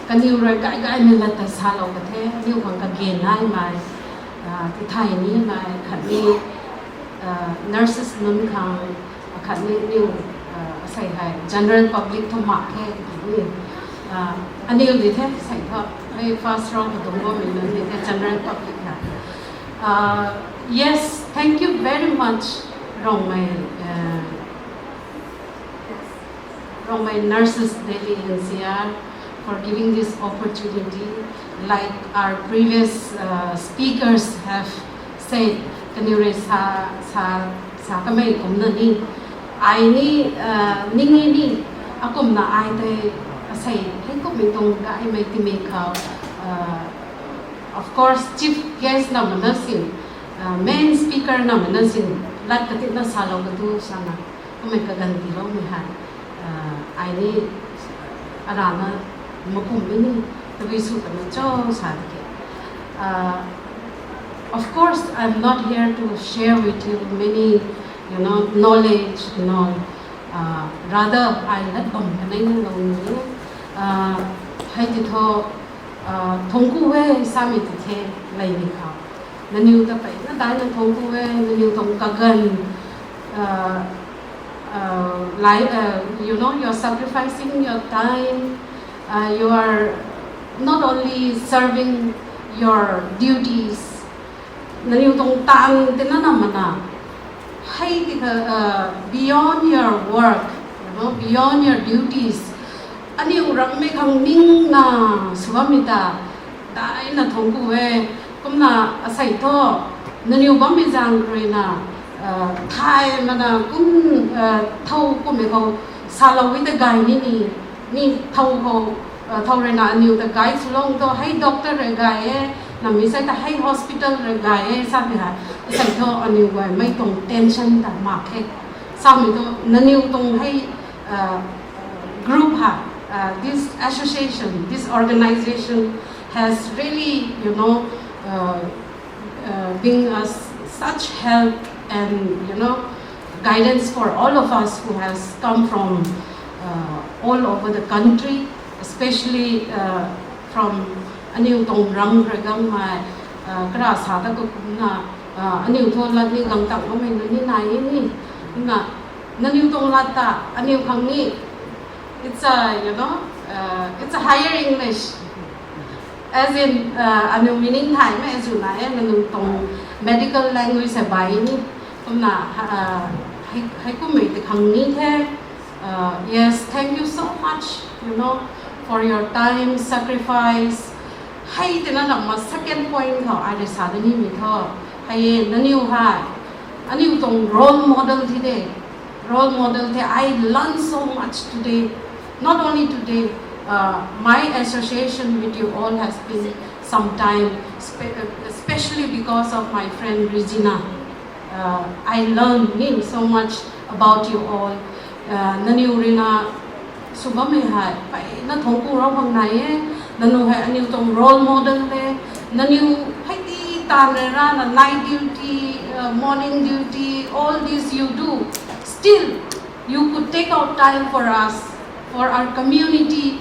kaniw rui gay gaymei lat ta salou ka the, aniu khang kagen naimei, uh, tithay nimei, khatni, uh, nurses nunc khang, Khatni aniu, uh, asei hei general public thu mak the, ni, uh, aniu di the, sei thu, hei first round khou tuang bammei nunc di the general public hei. Uh, yes, thank you very much, Rongmei, uh, Rongmei Nurses Delhi N C R for giving this opportunity. Like our previous, uh, speakers have said, kaniw rui sa, sa, sa kamei kumna ni, ai ni, uh, ning ni, akumna ai tei, asei, hei kummei tuang gaymei timei khou, uh, of course, chief guest na mana sin, uh, main speaker na mana sin, lat katina salou katu sana, kummei kaganv tiiloumei hei, uh, ai ni arana makummei ni, tabui sw kana cho sa tiki. Uh, of course, I'm not here to share with you many, you know, knowledge, you know, uh, rather, ai lat bam kanei na lou ni, uh, hei ti thu, uh, thuancku e samei ti the, leimei khou. Nangniw ta peyna daina thuancku e, nangniw tuang kaganv, uh, uh, like, uh, you know, you're sacrificing your time, uh, you are not only serving your duties, nangniw tuang taanv tina na mana, hei ti kha, uh, beyond your work, you know, beyond your duties, aniu rammei khang ningna sw bammei ta daina thuancku e. Kumna asei thu, nangniw bammei zaeng ruina, uh, thay mana kum, uh, thow kummei khou salou e ta gay ni ni, ni thow khou, uh, thow ruina aniw ta gay swlou thu, hei doctor rui gay e, namei sei ta hei hospital rui gay e samei hei, asei thu aniw guay mei tuang tension ta mak khe. Samei thu nangniw tuang hei, uh, group ha, uh, this association, this organization has really, you know, uh, uh, being us such help and, you know, guidance for all of us who has come from, uh, all over the country, especially, uh, from aniw tuang ram rui gangmei, uh, kara sa ta kakumna, uh, aniw thu lat ni gang tang bammei nunc ni nai e ni, na, nangniw tuang lat ta aniw khang ni, it's a, you know, uh, it's a higher English. As in, uh, aniw meaning thaymei azuh na e, nangniw tuang medical language hei bai ni. Kumna, uh, hei, hei kummei ti khang ni the. Uh, yes, thank you so much, you know, for your time, sacrifice. Hei tina ramna second point khou ai rui sa da nimei thu, hei nangniw hei aniw tuang role model thi de. Role model the. I learned so much today. Not only today, uh, my association with you all has been some time, spe- uh, especially because of my friend Regina. Uh, I learned, knew so much about you all. Uh, nangniw ruina sw bammei hei peyna thuancku rau bam nai e. Nangniw hei aniw tuang role model e. Nangniw hei ti taanv rui rana night duty, uh, morning duty, all this you do. Still, you could take out time for us, for our community.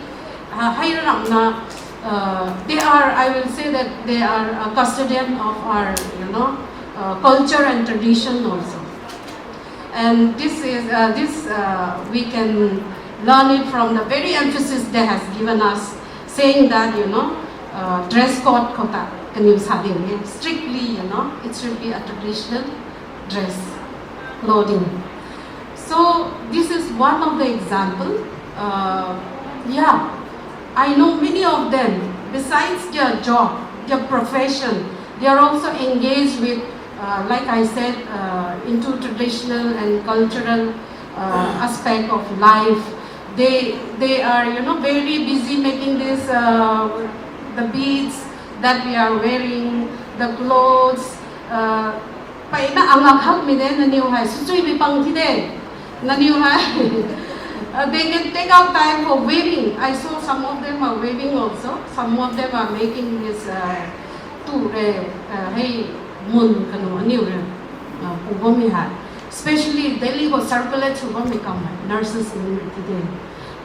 Uh, hei ramna, uh, they are, I will say that they are a custodian of our, you know, uh, culture and tradition also. And this is, uh, this, uh, we can learn it from the very emphasis they has given us, saying that, you know, uh, dress code khou ta kaniw sa ding e, strictly, you know, it should be a traditional dress, clothing. So this is one of the example. Uh, yeah, I know many of them, besides their job, their profession, they are also engaged with, uh, like I said, uh, into traditional and cultural, uh, aspect of life. They, they are, you know, very busy making this, uh, the beads that we are wearing, the clothes, uh, peyna angak hakmei de, nangniw hei swchuimei pang thi de. Nangniw hei, uh, they can take out time for weaving. I saw some of them are weaving also. Some of them are making this, uh, tu re, uh, hei mun kanu aniw rui, uh, pu bammei hei. Especially Delhi khou circulate sw bammei kam hei nurses nunc rui thi de.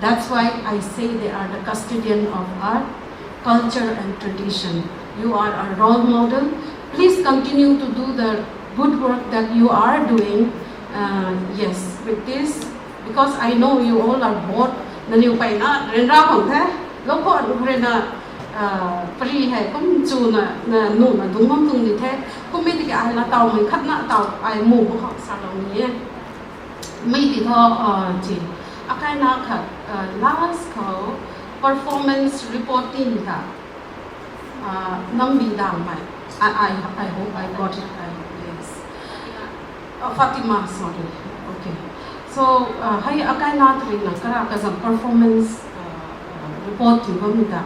That's why I say they are the custodian of our culture and tradition. You are a role model. Please continue to do the good work that you are doing. Uh, yes, with Because I know you all are bored, nangniw peyna ryanra khang the, lou khou rui na, ah, pari hei kum chu na, na nu na dungc bam tuang di the, kum mi tiki ai la taw mei khat na taw ai mu bam khou salou ni e. Mei ti thu, ah, chi, akai na khat, ah, last khou performance report ti ni ta, ah, Nambi Dangmei. I, I, I hope I got it. I hope, yes. Uh, Fatima, sorry. Okay. So, uh, hei akai na tari na kara kazam performance, uh, uh, report ti bam ni ta.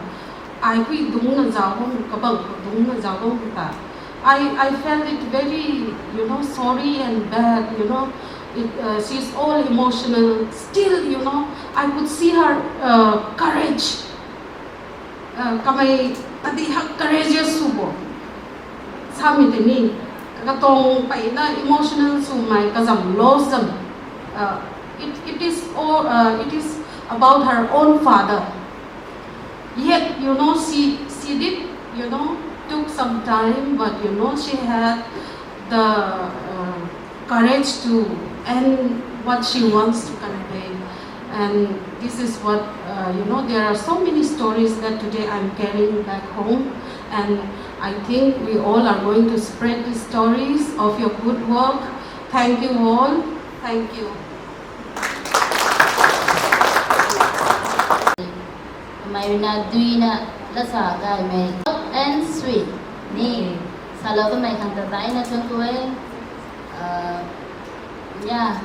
Ai kui dungc na zauc bam, kabang dungc na zauc bam ta. I, I felt it very, you know, sorry and bad, you know. It, uh, she's all emotional. Still, you know, I could see her, uh, courage. Uh, kamei adi hak courageous sw bo. Samei tei ni, katuang peyna emotional swmei kazam loss zam. Uh, it, it is all, uh, it is about her own father. Yet, you know, she, she did, you know, took some time, but, you know, she had the, uh, courage to end what she wants to convey. And this is what, uh, you know, there are so many stories that today I'm carrying back home. And I think we all are going to spread these stories of your good work. Thank you all. Thank you. Mei rui na duina lasa gaymei. Short and sweet. Ni, salou kamei khang ta daina thuanc ku e. Uh, yeah.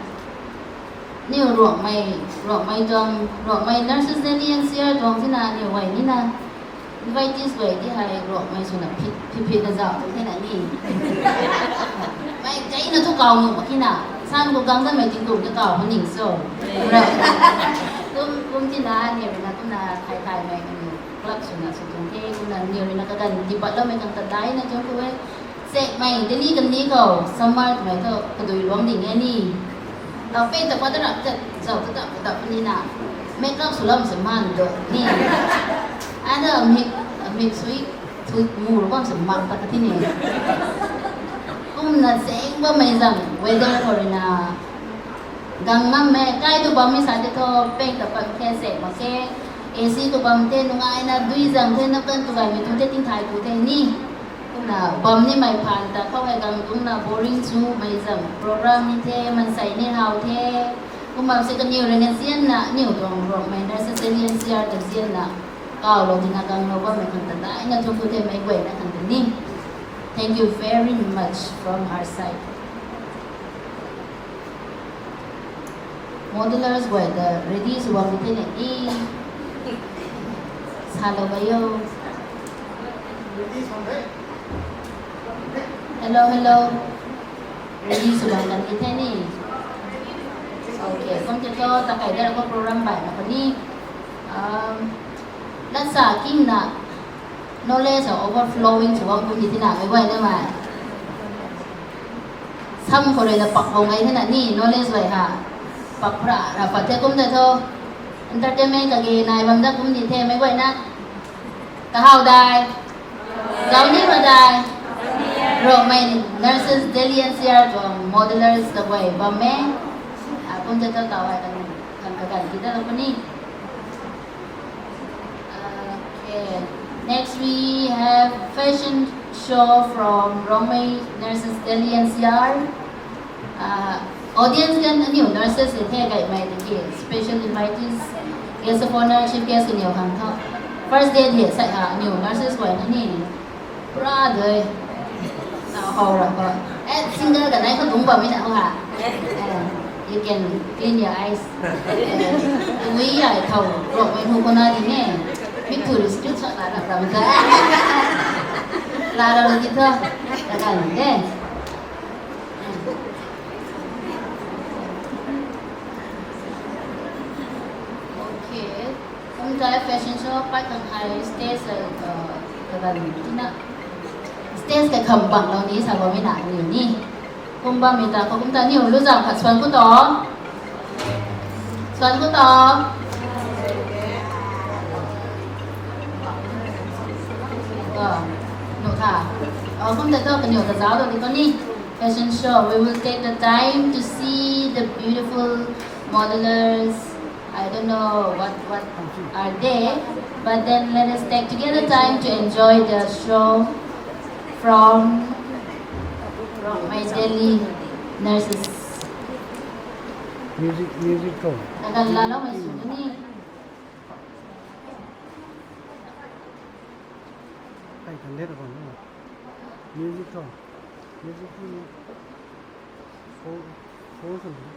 Niw Ruangmei, Ruangmei tuang, Ruangmei Nurses Delhi N C R tuang tina niw guay nina invitees guay ti hei Ruangmei swna phit, phit, phit na zauc tu thena ni. Mei teina thu kaw nuh mak kina, san khou gang damei tingkum ta kaw pu ning so. Kum, kum tina niw rui na kumna thay thaymei kaniw club swna sw tuang the, kumna niw rui na kaganv tiipatloumei khang ta daina thuanc ku e. Sekmei Delhi kandih khou summer twmei thu kadui luangc ding e ni. Tau pe ta pat ta rap tat, zauc ta tap ta tap nina. Makeup swlou se man do ni. Ana mik, mik sui, thu mu bam se mak ta kati ni. Kumna zang bammei zam weather khou rui na gang mammei, kai tu bammei sa tei thu, peng ta pat the sek mak khe, A C tu bam the, nungaina dui zang the, na kan tu gaymei tu the, tingthai tu the ni. Kumna bam nimei phaan ta khou hei gang dungcna boring chumei zam program ni the, mansei ni how the. Kum bam se kaniw rui na zianna, niw tuang Ruangmei Nurses Delhi N C R ta zianna kawlou tina ganglou bammei khang ta daina thuanc ku the, meic guayna khang ta ni. Thank you very much from our side. Modulers guay ta ready sw bam the ni. Salou bai o. Hello, hello. Ready sw bam kan the ni. Okay, kum tei thu takai da khou program bai na puni. Um, latsa kingna knowledge overflowing sw bam kum di tina mei guay na mei. Sam khou rui na pak bam gay thena ni knowledge guay ha. Pak pra ra pat the kum tei thu. Entertainment kage nai bam da kum di the meic guayna. Kahaw dai. Zauc ni ma dai. Ruangmei Nurses Delhi N C R tuang modulers kaguay bam e. Kum tei thu taw ai kan, kan kaganv ti da lou puni. Okay. Next we have fashion show from Ruangmei Nurses Delhi N C R. Uh, audience kan aniw nurses e the gaymei tiki special invitees, guest of honor, chief guest kaniw khang tho. First day the sai ha aniw nurses guay na ni. Pura dui. Na how ra ko. Eh, single kanei khou dungc bammei na ho ha. Eh, you can clean your eyes. Eh, ui ai thow, Ruangmei hu khou na di ne. Mi thu screenshot la ra ram ta. La ra di tho. Ta kan de. Okay. Kum ta fashion show pat khang hei stage, uh, kaganv tina. Stage kakham banglou ni sa bammei na niw ni. Kum bammei ta khou kum ta niw lu zam khat swan ku to. Swan ku to. Uh, nu tha. Uh, kum ta thu kaniw ta zauc dou di ko ni. Fashion show, we will take the time to see The beautiful modelers, I don't know what, what are they, but then let us take together time to enjoy the show from, from my Delhi nurses. Music, music ko. Takan lalo mai suni. Ai kan det ko. Music ko. Music ko. Four, four something.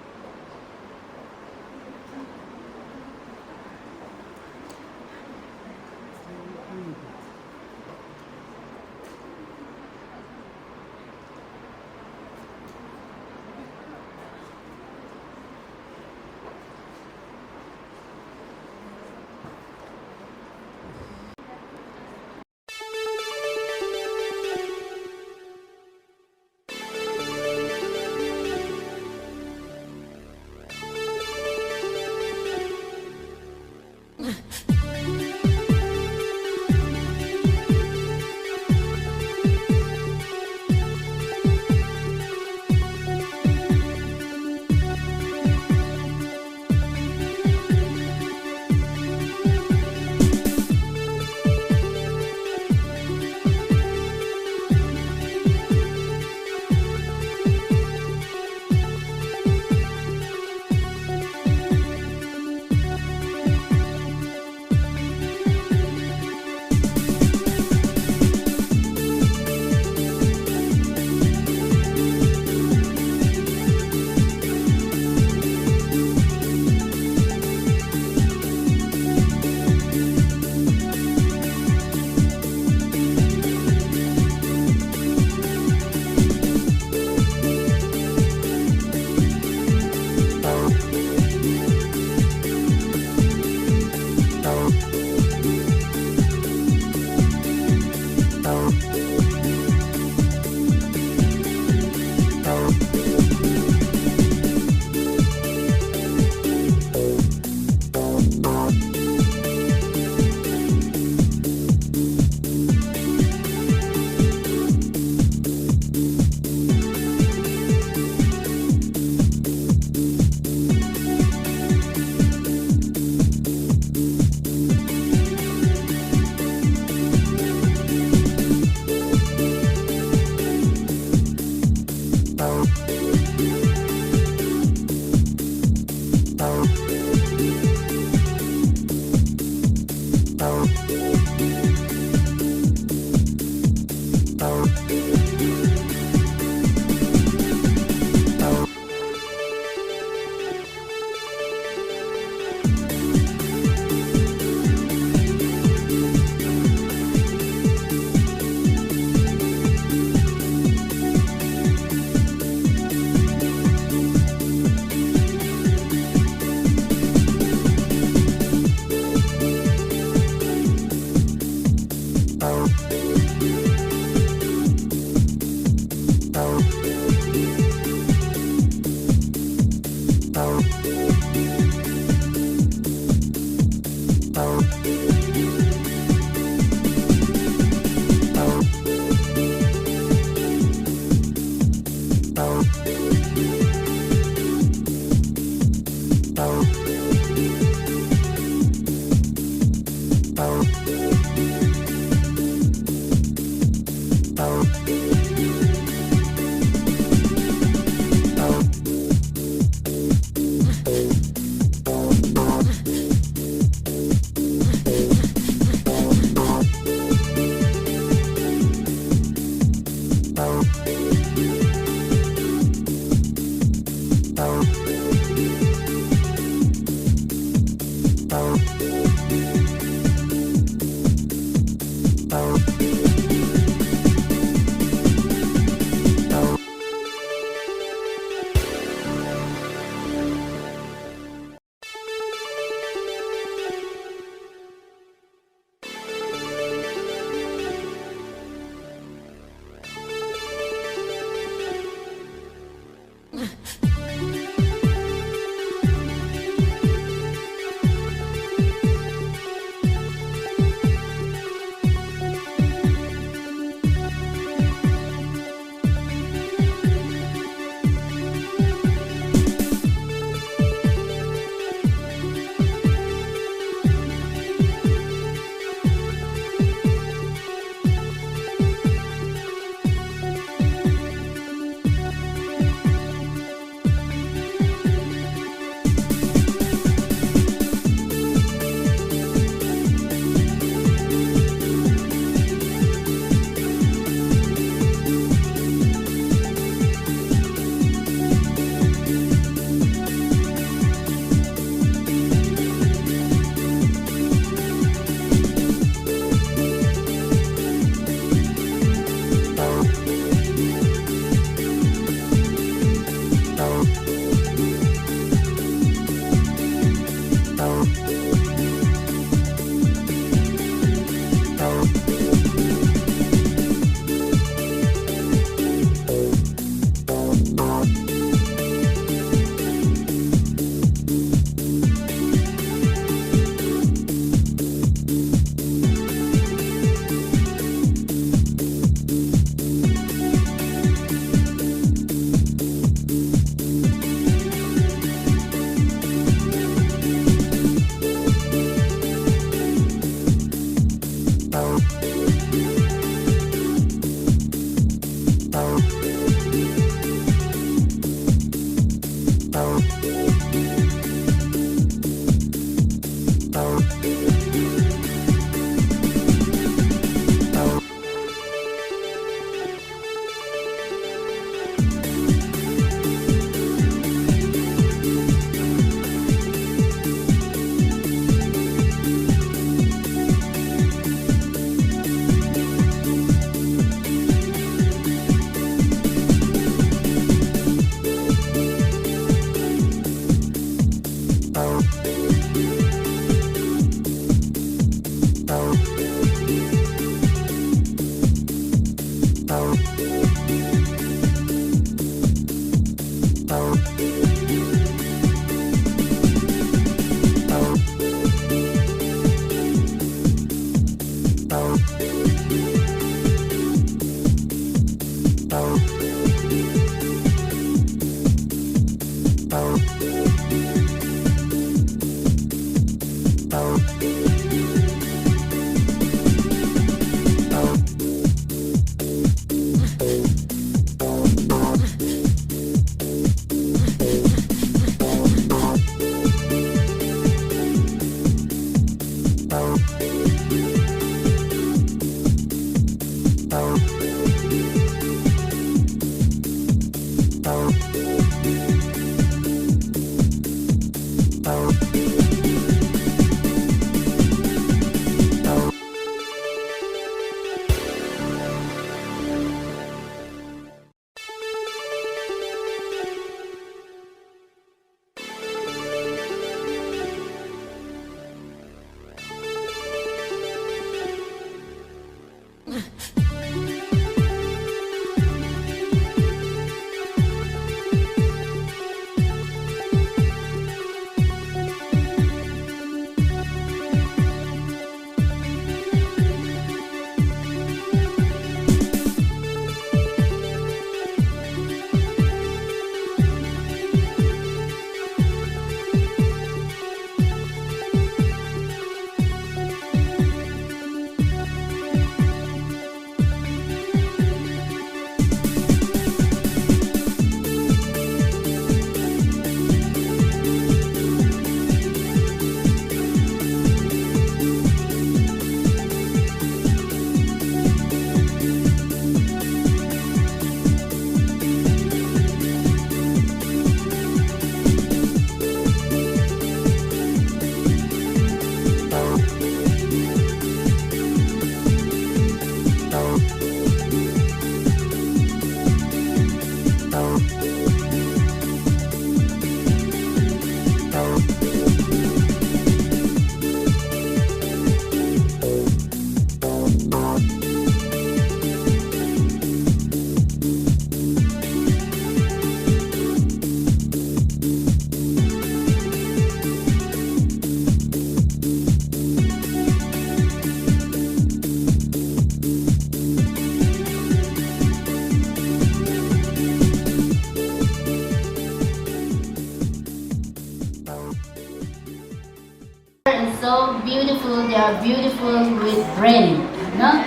So beautiful, they are beautiful with brain. No?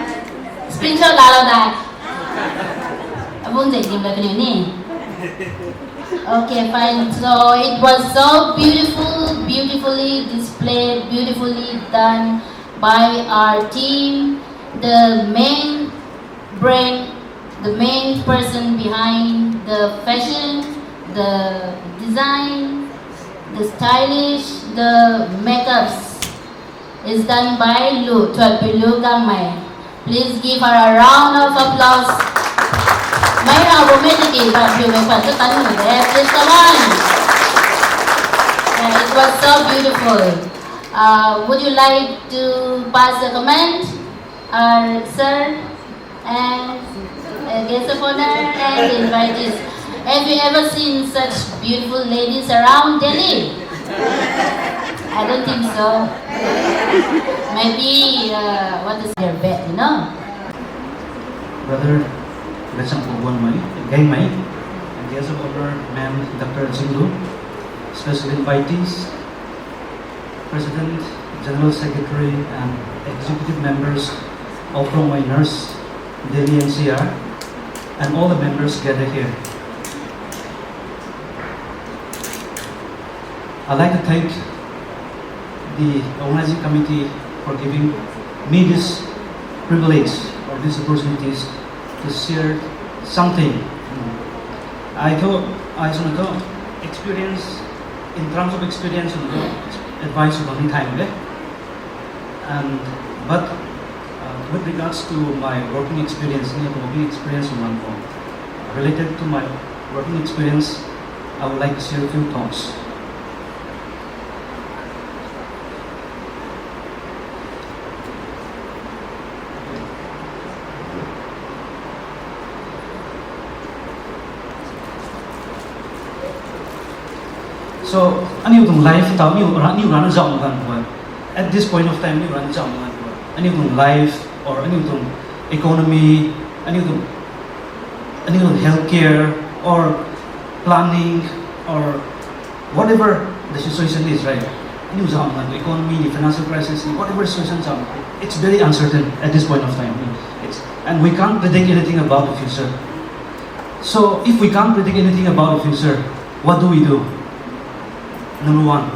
Screenshot la lo dai. Abun zai dim la kaniw ni. Okay, fine. So it was so beautiful, beautifully displayed, beautifully done by our team. The main brain, the main person behind the fashion, the design, the stylish, the makeups is done by Lu, Thuanpiu Lu Gangmei. Please give her a round of applause. Mei rau bo mei tiki, but you may put the tan there. Please come on. Yeah, it was so beautiful. Uh, would you like to pass a comment? Our sir and uh, guest of honor and invitees. Have you ever seen such beautiful ladies around Delhi? I don't think so. Maybe uh, what is their bed, you know? Brother Gachang Pogwan Mai, Gang Mai, and guest of honor, ma'am, Doctor Jinglu, special invitees, President, General Secretary, and executive members of Rongmei Nurse, Delhi N C R, and all the members gathered here. I'd like to thank the organizing committee for giving me this privilege or these opportunities to share something. I thought, I sort of thought experience, in terms of experience, advice of only time, okay? And, but uh, with regards to my working experience, working experience, related to my working experience, I would like to share a few thoughts. So, aniu tuang life tau aniu ra aniu rana zauh ganv khou, at this point of time aniu rana zauh ganv khou, aniu tuang life or aniu tuang economy, aniu tuang aniu tuang healthcare or planning or whatever the situation is, right? Aniu zauh ganv khou economy, financial crisis, whatever situation zauh, it's very uncertain at this point of time. It's, and we can't predict anything about the future. So if we can't predict anything about the future, what do we do? Number one,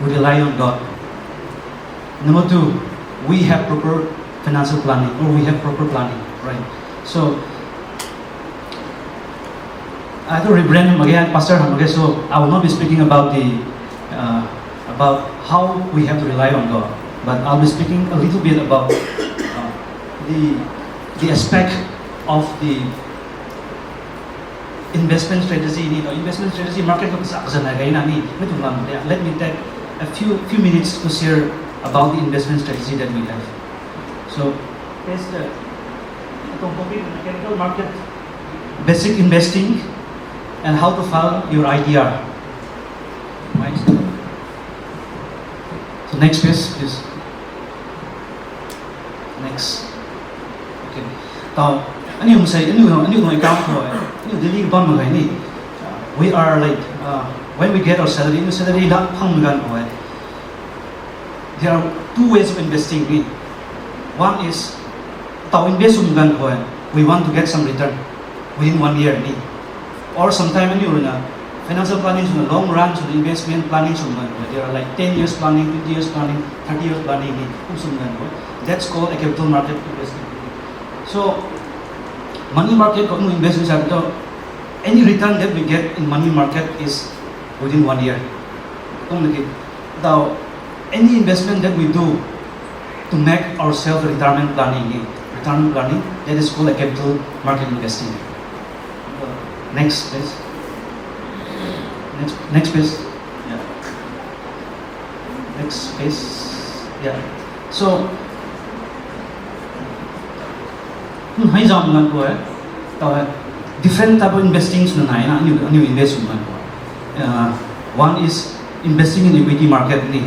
we rely on God. Number two, we have proper financial planning, or we have proper planning, right? So I have to rebrand him again, Pastor Hamage, so I will not be speaking about the uh, about how we have to rely on God, but I'll be speaking a little bit about uh, the the aspect of the investment strategy ni, investment strategy market khou kazanc kazanc nai gayna ni, mei tuang lam de. Let me take a few few minutes to share about the investment strategy that we have. So, there's the capital market, basic investing, and how to file your I T R. Right. So next page, please. Next. Okay. Tau, aniu masei, aniu, aniu tuang account khou, aniu daily bam mak gay ni. We are like, uh, when we get our salary, aniu salary lak phang ganv khou, there are two ways of investing ni. One is, tau invest sw ganv khou, we want to get some return within one year ni. Or sometime aniu ruina financial planning swna, long run swna, investment planning swna, there are like ten years planning, twenty years planning, thirty years planning ni, kum swna. That's called a capital market investment. So money market khou aniu invest sw sa tu, any return that we get in money market is within one year. Kum na ki, tau, any investment that we do to make ourselves retirement planning ni, retirement planning, that is called a capital market investing. Next, please. Next, next, please. Yeah. Next, please. Yeah. So, hmm, hei zam ngan ko hai. Tau hai. Different type of investing swna nai na, aniu, aniu invest swna ngan ko. Uh, one is investing in equity market ni.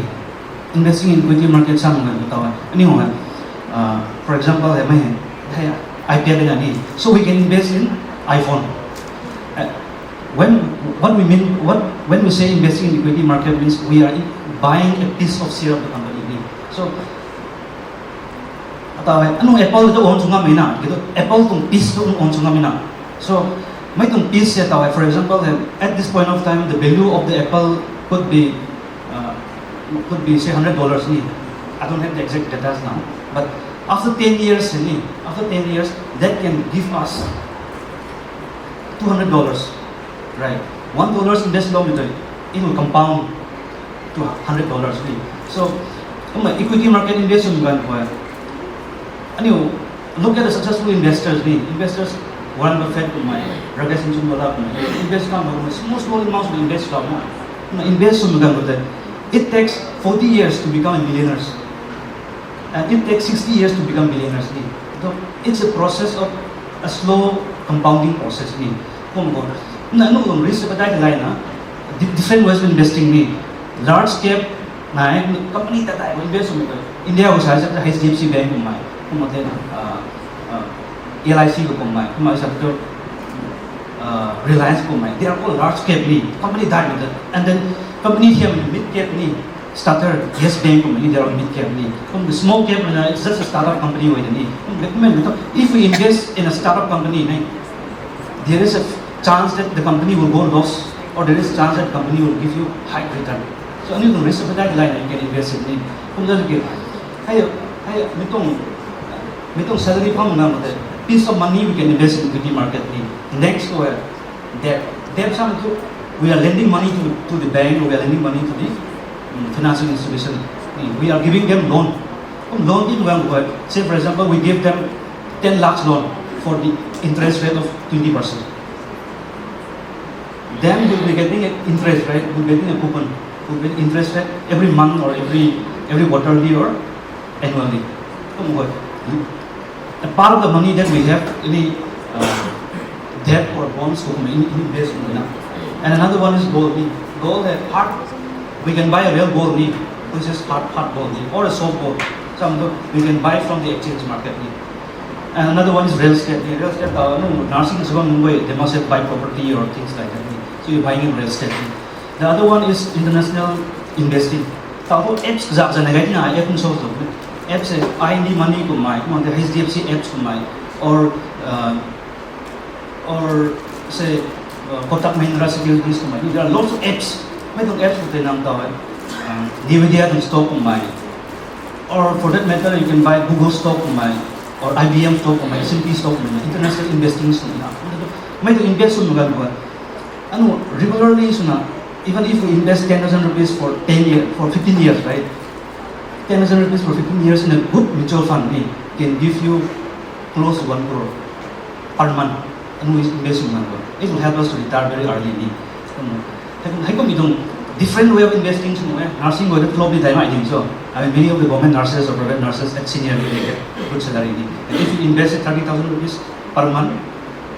Investing in equity market sam ngan ko tau hai. Aniu hai. Uh, for example, hai mei hai. Hai iPad na ni. So we can invest in iPhone. Uh, When, what we mean, what, when we say investing in equity market means we are buying a piece of share of the company. So, ata hei, anu apple tu own sw ngam e na, kitu apple tuang piece tu own sw ngam e na. So, mei tuang piece se ata hei, for example, hei, at this point of time, the value of the apple could be, uh, could be say hundred dollars ni. I don't have the exact data now, but after ten years ni, after ten years, that can give us two hundred dollars, right? One dollars invest lou mei tei, it will compound to hundred dollars ni. So, kumna equity market invest sw ganv khou, aniu look at the successful investors ni, investors Warren Buffett kummei, Rakesh Singh Sumdala kummei, invest kan khou small small amounts of invest kan na, kumna invest sw ganv khou tei, it takes forty years to become a millionaires. And it takes sixty years to become billionaires ni. So it's a process of a slow compounding process ni. Kum ko, na nu kum risk appetite lai na, di- different ways of investing ni. Large cap na, company ta tai invest sw mei. India khou sa sa H D F C Bank kummei, kum te na, uh, uh, L I C kummei, kummei sa tu, uh, Reliance kummei. They are all large cap ni. Company tai mei, and then company thiam mid cap ni. Startup, Yes Bank kummei ni, they are mid cap ni. Kum the small cap na, it's just a startup company way ni. Kum recommend mei tu, if we invest in a startup company ni, there is a chance that the company will go loss, or there is a chance that company will give you high return. So aniu tuang risk appetite lai na, you can invest in ni. Kum da ki, hei, hei, mei tuang, mei tuang salary pham na mate, piece of money we can invest in equity market ni. Next ko, debt. Debt sam tu, we are lending money to, to the bank, or we are lending money to the, mm, financial institution. Mm, we are giving them loan. Kum loan ti mak ganv khou, say for example, we give them ten lakhs loan for the interest rate of twenty percent. Then we'll be getting an interest rate, we'll be getting a coupon, we'll be getting interest rate every month or every, every quarterly or annually. Kum khou, a part of the money that we have, any, uh, debt or bonds, kum in, in invest in na. And another one is gold ni. Gold hai hard, we can buy a real gold ni, which is hard, hard gold ni, or a soft gold. Some of the, we can buy from the exchange market ni. And another one is real estate ni. Real estate, uh, no, nursing is one way, they must have buy property or things like that ni. So you're buying in real estate ni. The other one is international investing. Tau tu apps kazak zan na gai na, app ni so tu. Apps se I N D Money kummei, kummei H D F C apps kummei, or, uh, or say, uh, Kotak Mahindra Securities kummei. There are lots of apps. Mei tuang apps khou tei nang tau e. Uh, Nvidia tuang stock kummei. Or for that matter, you can buy Google stock kummei, or I B M stock kummei, S and P stock kummei, international investing swna. Mei tu invest swna gan khou, anu regularly swna, even if we invest ten thousand rupees for ten years, for fifteen years, right? Ten thousand rupees for fifteen years in a good mutual fund ni can give you close to one crore per month. Anu invest swna gan khou, it will help us to retire very early ni. Anu, hei kum, hei kum mi tuang different way of investing swna e. Nursing khou tu club ni dai mai ding so. I mean, many of the government nurses or private nurses at senior level they get good salary ni. And if you invest thirty thousand rupees per month,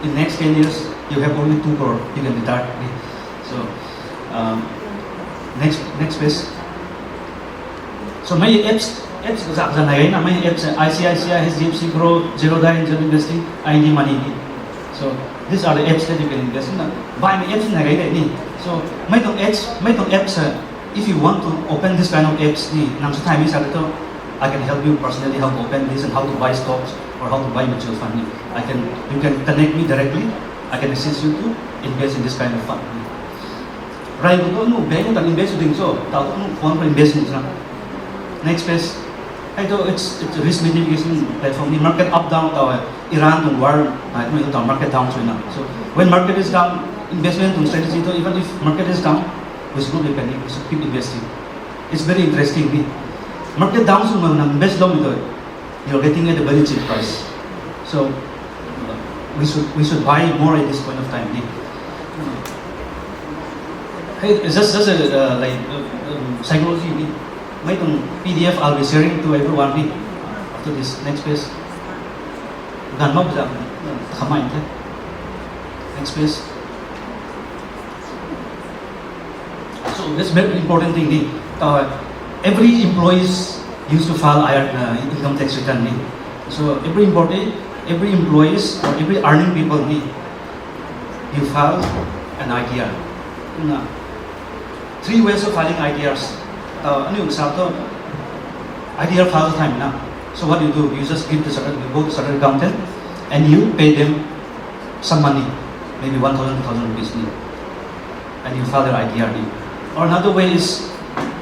in next ten years, you have only two crore, you can retire. So, um, next, next page. So mei apps, apps zak zan na gai na, mei apps I C I C I, H D F C Grow, Zerodha Angel Investing, I N D Money ni. So these are the apps that you can invest in. Baihmei apps na gai de ni. So mei tuang apps, mei tuang apps, uh, if you want to open this kind of apps ni, nang sw thay mi sa tu, I can help you personally how to open this and how to buy stocks or how to buy mutual fund ni. I can, you can connect me directly. I can assist you to invest in this kind of fund ni. Rai bu tu nu bank ta invest ding so, tau tu nu phone khou invest ni sa. Next page. Hei tu it's, it's a risk mitigation platform ni, market up down tau e. Iran tuang war, uh, tu tau market down swna. So when market is down, investment tuang strategy tu, even if market is down, we should not be panic, we should keep investing. It's very interesting ni. Market down swna nang invest lou mei tu, you're getting at a very cheap price. So we should, we should buy more at this point of time ni. Hey, it's just, just a, uh, like, uh, um, psychology ni. Mei tuang P D F I'll be sharing to everyone ni after this. Next page. Gan mak zak, uh, khamai the. Next page. So that's very important thing ni. Uh, every employees used to file I R, uh, income tax return ni. So every employee, every employees or every earning people ni, you file an I T R. Na, three ways of filing I T Rs. Uh, aniu sa tu, I D R file the time na. So what you do, you just give to certain, you go to certain accountant and you pay them some money, maybe one thousand, two thousand rupees ni, and you file your I D R ni. Or another way is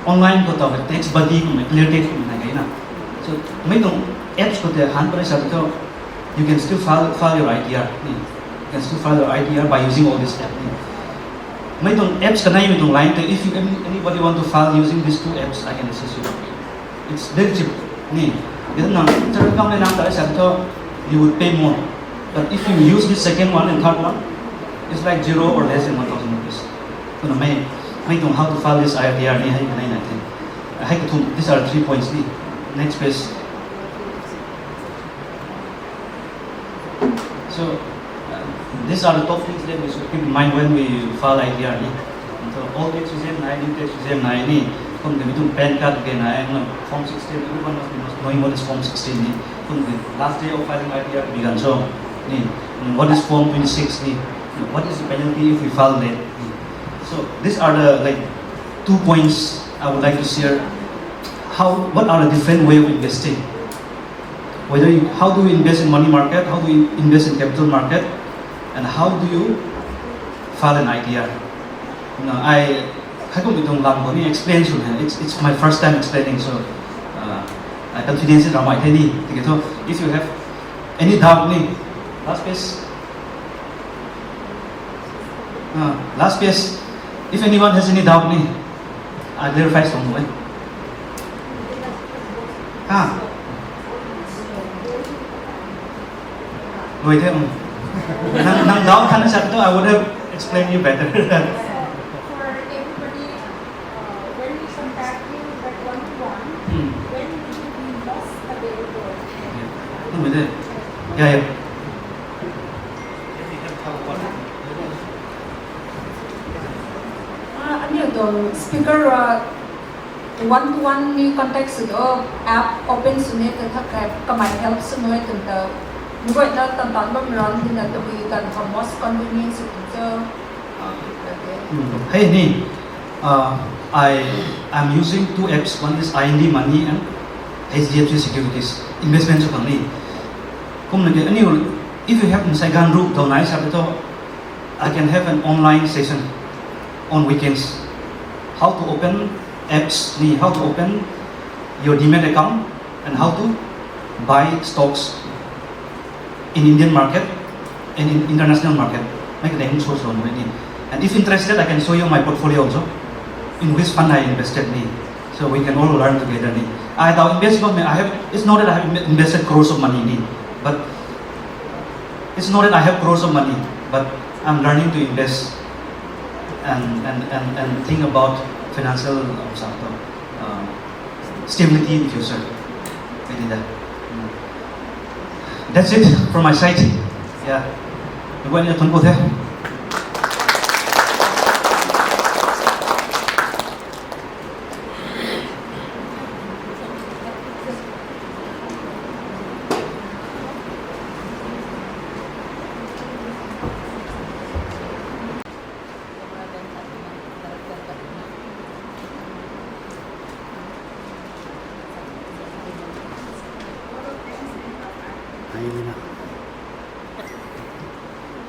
online khou tau tax buddy khou, clear tax khou na kei na. So mei tuang apps khou tei han pare sa tu, you can still file, file your I D R ni. You can still file your I D R by using all this app ni. Mei tuang apps kanei mei tuang line tei, if you, any- anybody want to file using these two apps, I can assist you. It's very cheap ni. Then nang chartered accountant nang ta sa tu, you would pay more. But if you use this second one and third one, it's like zero or less than one thousand rupees. Kumna mei, mei tuang how to file this I D R ni hei kanei na the. Hei kathumh, these are the three points ni. Next page. So, uh, these are the top things that we should keep in mind when we file I D R ni. So, old tax regime nai, new tax regime nai ni. Kum de mi tuang PAN card ke nai, na form sixteen, everyone must be knowing what is form sixteen ni. Kum de last day of filing I D R bi ganv cho ni. And what is form twenty-six ni? What is the penalty if we file late ni? So these are the, like, two points I would like to share. How, what are the different way of investing? Whether you, how do you invest in money market, how do you invest in capital market, and how do you file an I D R? Now, I, hei kum mi tuang lam khou ni explain sw e. It's, it's my first time explaining, so, uh, I confidence in ramai the ni. Tiki thu, if you have any doubt ni, last page. Uh, last page. If anyone has any doubt ni, I clarify sw e. Ha. Lui the, um. Nang, nang doubt than sa tu, I would have explained you better. For everybody, uh, when we contact you, like, one to one, Hmm. when will you be most available? Yeah. Nang mei de. Yeah, yeah. Ah, aniu tuang speaker, uh, one to one ni contact sw o, app open sw ni ta thak khe, kamei help sw nui tun ta, mei guayna tan tan bam ran tina tabui tan khou most convenient sw tun cho. Ah, okay. Hmm, hei ni, uh, I, I'm using two apps. One is I N D Money and H D F C Securities. Investment sw khang ni. Kumna ke aniu, if you have nsai ganv ruh tau nai sa tu, I can have an online session on weekends. How to open apps ni, how to open your demat account, and how to buy stocks in Indian market and in international market. Mei kanei hung show sw nui ni. And if interested, I can show you my portfolio also, in which fund I invested ni. So we can all learn together ni. I have invest, I have, it's not that I have invested crores of money ni, but it's not that I have crores of money, but I'm learning to invest and, and, and, and think about financial, uh, stability in future. Maybe that. Mm. That's it from my side. Yeah. Mei guayna thuanc ku the.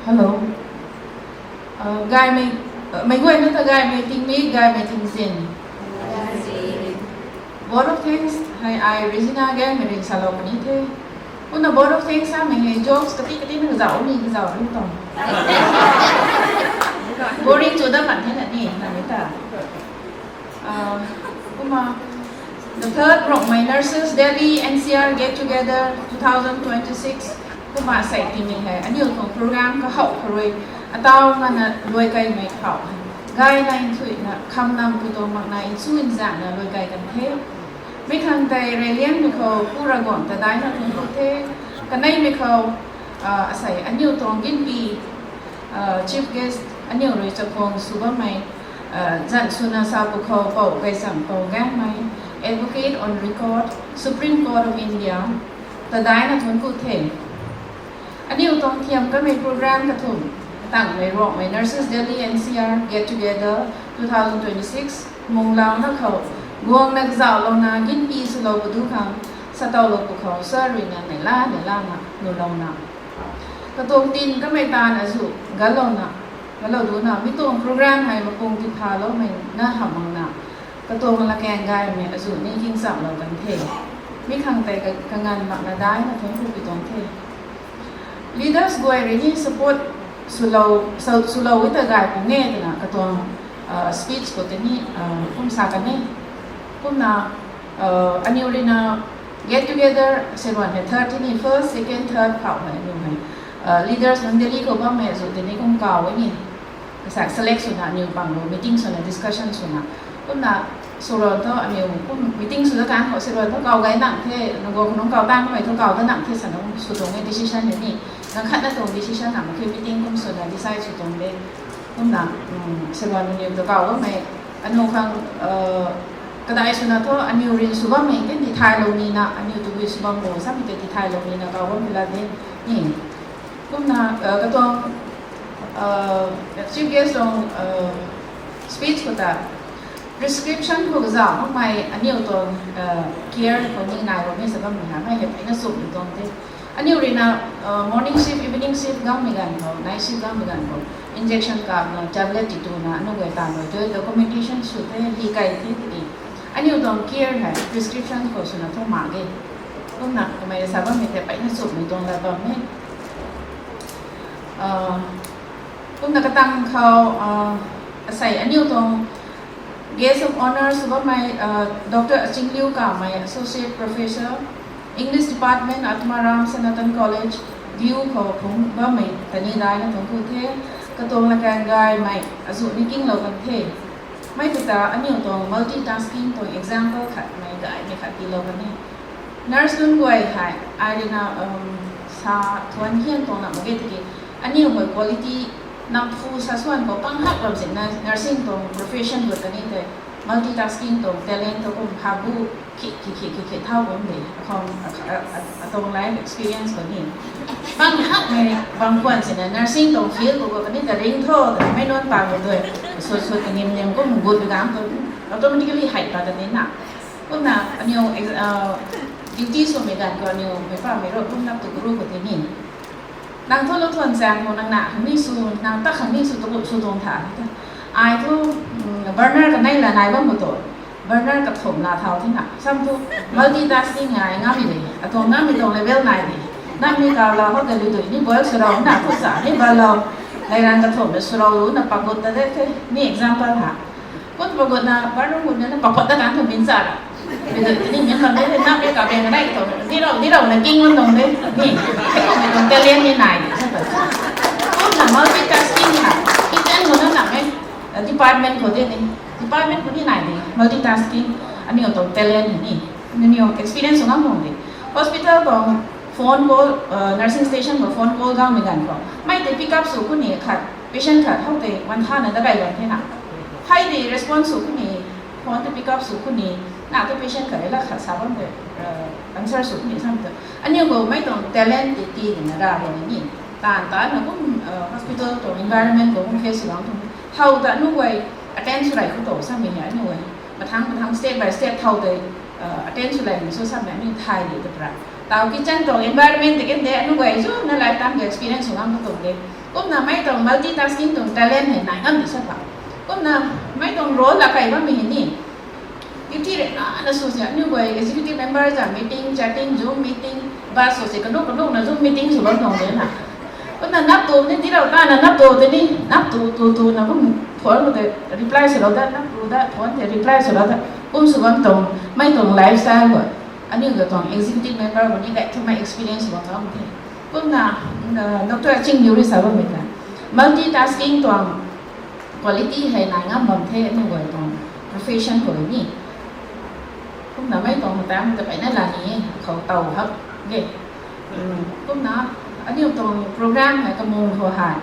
Hello. Uh, gaymei, uh, mei guayna ta gaymei tingmik, gaymei tingzin. Vote of thanks hei ai Regina Gaymeirin salou puni the. Kumna vote of thanks samei hei jokes kati kati na kazauh ni kazauh ru tang. Boring chu da mat the na ni, na ni ta. Uh, kumna, the third Rongmei Nurses Delhi N C R Get Together two thousand twenty-six. Kumna sei timi hei aniu tuang program kahow kharui, atau ngana luai kaimei khou hei, gayna nthuihna khamnam pu tuang makna nchu nzanna luai kai kan the. Mi khang tei reyliangmei khou Pu Ravguangc ta daina thuanc ku the. Kaneimei khou, uh, asei aniu tuang ginpi, uh, chief guest aniu rui chakhwang sw bammei, uh, zan swna sa pu khou Pou Gaychamv Pou Gaengmei, Advocate on Record, Supreme Court of India, ta daina thuanc ku the. Aniu tuang thiam kamei program kathumh, tangmei Rongmei Nurses Delhi N C R Get Together two thousand twenty-six, Munglauna khou, Guangna kazauhlouna ginpi swlou padu khang, satoulou pwkhou sa ruina neihla neihlana nulouna, katuang tin kamei taanv azuh galouna, galou duna mi tuang program hei mapung titha loumei na hamh makna, katuang lakaeng gaymei azuh ni kingchamlou kan the. Mi khang tei ka- kanganv makna daina thuanc ku pi tuang the. Leaders guay rui ni support swlou, sw- swlou e ta gay pung e twna katuang speech khou tei ni kum sa kan e. Kumna aniu ruina get together seruan hei third tini first, second, third phauh hei aniu hei leaders nunc Delhi khou bammei azuh tei ni kum kaw e ni. Kasak select swna aniu pang lu meeting swna discussion swna. Kumna swruan thu aniu kum meeting sw da kan khou seruan thu kaw gay nang the, nang guang nunc kaw tang kamei thu kaw da nang the sana sw tuang e decision hei ni. Nang khatna tuang decision nang khe meeting kum swna decide sw tuang de. Kumna seruan aniu tu kaw kamei aniu khang kadai swna thu aniu rin sw bammei tei tithaylou nina, aniu tabui sw bam bo samei tei tithaylou nina kaw bam pila de ni. Kumna katuang chief guest tuang speech khou ta prescription khou kazauh makmei aniu tuang care khou ni nai khou ni sa bammei hamei hei peyna chumhmei tuang the. Aniu ruina morning shift, evening shift gangmei ganv khou, night shift gangmei ganv khou injection kapna tablet ti tuna aniu guay taanv rui tu documentation sw the, hi kai the tiki aniu tuang care hei prescription khou swna thu mak ge. Kumna kamei sa bammei tei peyna chumhmei tuang lat bam e. Kumna katang khou asei aniu tuang guest of honour sw bammei Doctor Achingliu Kamei, Associate Professor, English Department, Atmaram Sanatan College, Diu khou phungc bammei ta ni daina thuanc ku the. Katuang lakaeng gaymei azuh ni kinglou kan the. Mei thu ta aniu tuang multitasking tuang example khatmei gaymei khat tiilou kan e. Nurse nunc guay hei ai ruina sa thuanc hian tuang na mak ge tiki aniu guay quality nam phu sa swan khou pang hak ram sina nursing tuang profession gut kan e tei multitasking tuang talent tu kum habu khi khi khi khi khi thau bam de. Akhang atuang life experience khou ni pang hakmei bang khwan sina nursing tuang field khou gut kan e ta ring tho ta mei nunc pang gut dui sut sut ta nim nim kum gut gam tu automatically hei pa ta ni na. Kumna aniu duty swmei ganv khou aniu mei pamei ro kum nap tu guru khou tei ni nang thu lou thuan zaeng khou nang na khang ni sw, nang ta khang ni sw tu sw tuang tha. Ai thu burner kanei la nai bam khou tu burner kathumh la thau thina sam thu multitasking ai ngam de, atuang ngammei tuang level nai de. Nang ni kau la khou ta lu dui ni boil swlou na thu sa ni balou, leirang kathumh na swlou na pagut ta de the ni example ha. Kum pagut na bathroom gut na papat ta kan thu min sa ra. Ni min bam de na pe ka pe na nai thu ni rau ni rau na king man dong de ni. Hei kum tuang talent ni nai de sa ta. Kumna multitasking ha. Kitchen khou na na mei department khou de ni, department khou ni nai de multitasking. Aniu tuang talent ni, aniu experience ngam bam de. Hospital tuang phone call, nursing station khou phone call gangmei ganv khou mei tei pick up sw khou ni khat patient khat how tei man thana da gay bam the na. Hei tei response sw khou ni, phone tei pick up sw khou ni, na tei patient khat rui la khat sa bam tei answer sw khou ni sam ta. Aniu khou mei tuang talent tei ti na ra bam ni. Taanv ta na kum hospital tuang environment khou kum face sw bam tuang how ta aniu guay attend sw rei khou tu samei hei aniu guay mathang mathang step by step how tei attend sw lei ni sw samei aniu thay de ta pra. Tau kitchen tuang environment tei kan de aniu guay zu na lifetime experience sw ngam khou tuang de. Kumna mei tuang multitasking tuang talent hei nai ngam di sa pa. Kumna mei tuang role la kai bammei hei ni duty rui na na sw se aniu guay executive member za meeting, chatting, Zoom meeting, bus sw se kanuk kanuk na Zoom meeting sw bam tuang de na. Kumna nap tu ni di rau ta na nap tu tei ni nap tu tu tu na kum phone khou tei reply swlou dat, nap tu dat phone tei reply swlou dat kum sw bam tuang, mei tuang lifestyle khou aniu ta tuang executive member khou ni gay thumei experience bam ngam the. Kumna Doctor Achingliu rui sa bammei ta multitasking tuang quality hei nai ngam bam the aniu guay tuang profession khou ni. Kumna mei tuang matam ta peyna la ni khou taw hak ge. Kumna aniu tuang program hei kamung khou hei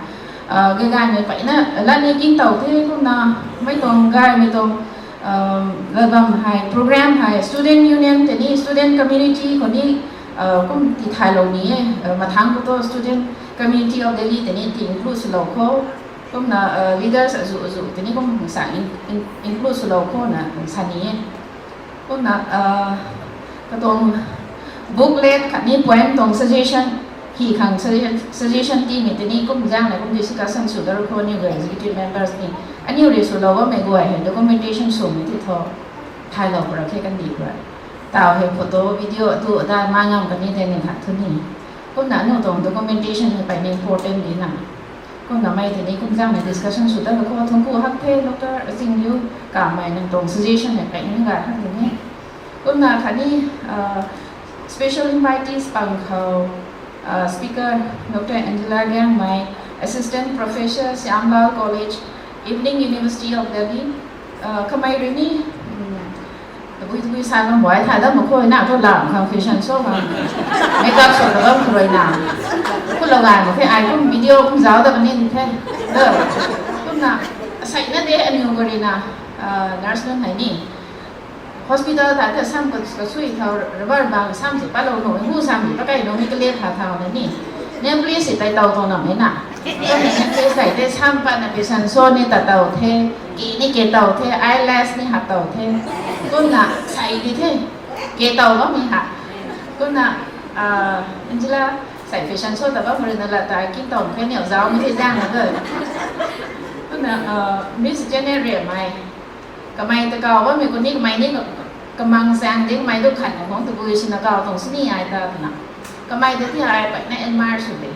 gay gaymei peyna la ni king taw the. Kumna mei tuang gaymei tuang lat bam hei program hei student union tei ni student community khou ni kum tithaylou ni e. Mathang khou tu Student Community of Delhi tei ni ti include swlou khou, kumna leaders azuh azuh tei ni kum sa include swlou khou na sa ni e. Kumna, ah, katuang booklet khatni poem tuang suggestion, hi khang suggestion, suggestion tiimei tei ni kum zaeng na kum discussion sw da ru khou ni executive members ni. Aniu rui swlou bammei guay hei documentation swmei ti thu thaylou pura khe kandih guay. Taw hei photo, video, atu ada ma ngam kani tei ni khat thu ni. Kumna aniu tuang documentation hei peyna important di na. Kumna mei tei ni kum zaeng na discussion sw da ru khou thungc ku hak the, Doctor Asing Liu, kamei nang tuang suggestion hei peyna gay hak ni. Kumna khatni, ah, special invitees pang khou, ah, speaker Doctor Angela Liangmei, Assistant Professor Shyam Lal College, Evening University of Delhi, ah, kamei rui ni, um, tabui tabui sa ngam buai tha da mak khou na thu lam khang fashion show khang makeup show ta bam khou rui na. Khulou gay mak khe ai kum video kum zauc da kani the. Kumna, asei na de aniu gari na, ah, nurse nunc hei ni hospital ta ta sam ka, kasui thau rubber bang sam si palou nu, hu sam si pakai nu, mi kale tha thau na ni. Nail polish si tai tau tau na mei na. Nail polish tai te sam pat na fashion show ni ta tau the, ki ni ke tau the, eyelash ni ha tau the. Kumna sai di the, ke tau lo mi ha. Kumna, ah, Angela, sai fashion show ta bam rui na la ta ki tau khe ni zauc mi the zaeng na de. Kumna, ah, Miss Janet Riamei. Kamei ta kau bammei ku ni kamei ni ka-, kamang zaeng de kamei tu khan khang tabui sina kau tuang sini ai ta twna. Kamei ta ti ai peyna admire sw de.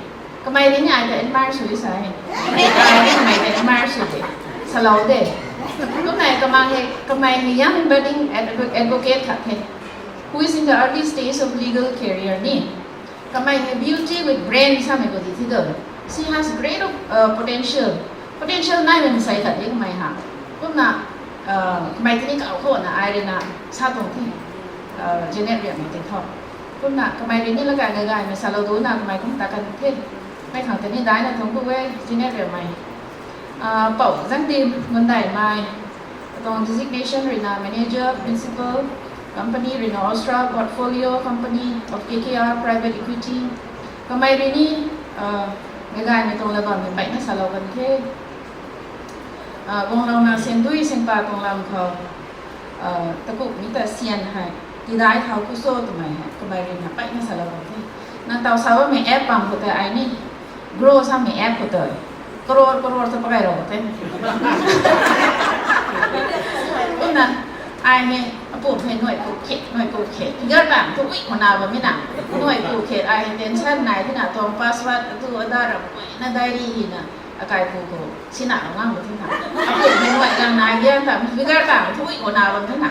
Kamei ni ai ta admire sw sa e. Ai ni kamei ta admire sw de. Salou de. Kumna kamang hei, kamei hei young budding advo-, advocate khat the. Who is in the early stage of legal career ni. Kamei hei beauty with brain samei ko di thi do. She has great, uh, potential. Potential naimei masei khat de kamei ha. Kumna, uh, kamei tini kau khou na ai rui na sa tuang the. Uh, Janet Riamei tei thu. Kumna kamei rui ni lakai na gaymei salou du na kamei kum ta kan the. Mei khang tini dai na tuang ku e Janet Riamei. Ah, Pou Zangdim Mundaimei, katuang designation rui na manager, principal, company rui na Austral Portfolio Company of K K R Private Equity. Kamei rui ni, ah, gagaymei tuang la bammei peyna salou kan the. Ah, guanglou na sendui sengpa tuang lam khou, ah, takumhmei ta sian hei tidai thau ku so twmei hei kamei rui na peyna salou kan the. Nang taw sa bammei app pang khou tei ai ni grow samei app khou tei crore crore ta pakai rou the. Kumna ai hei apu hei nuai ku khe, nuai ku khe. Figure bang thu ui khou na bammei na. Nuai ku khe ai hei tension nai thina tuang password atu ada ram kuina diary hi na. Akai pu khou sina rou ngam the na. Apu hei nuai gang nai dia ta figure bang thu ui khou na bam the na.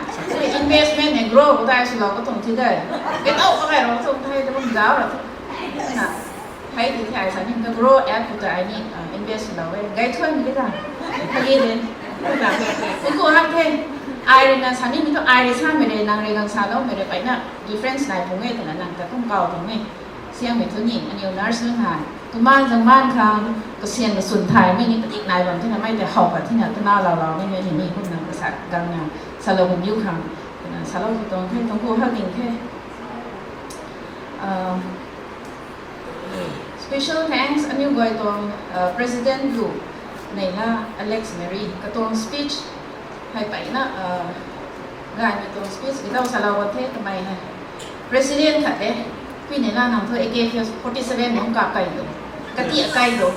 Investment hei grow khou tei swlou khou tuang thi de. Kei tau pakai rou tuang thei ta bam zauc rou the. Na. Hei di thei sa ni ka grow app khou tei ai ni, ah, invest lou e. Gay thuan di ta. Hei di. Kum ku hak the. Ai rui na sa ni mi tu ai rui samei rui nang rui gang saloumei rui peyna difference nai pung e twna nang ta kum kau pung e. Siangmei thu ni aniu nurse nunc hei. Tuman zangman khang kasian kasun thaymei ni padik nai bam thina mei tei how pat thina tuna lou lou ni ni ni kumna kasa gang na salou bam diu khang. Twna salou khou tuang the, tuang ku hak ding the. Ah, special thanks aniu guay tuang, ah, President Lu Neila Alex Mary katuang speech hei peyna, ah, gaymei tuang speech kidau salou kan the kamei hei. President khat de, Pui Neila nang thu A K forty seven nung kap kai do. Kati akai do.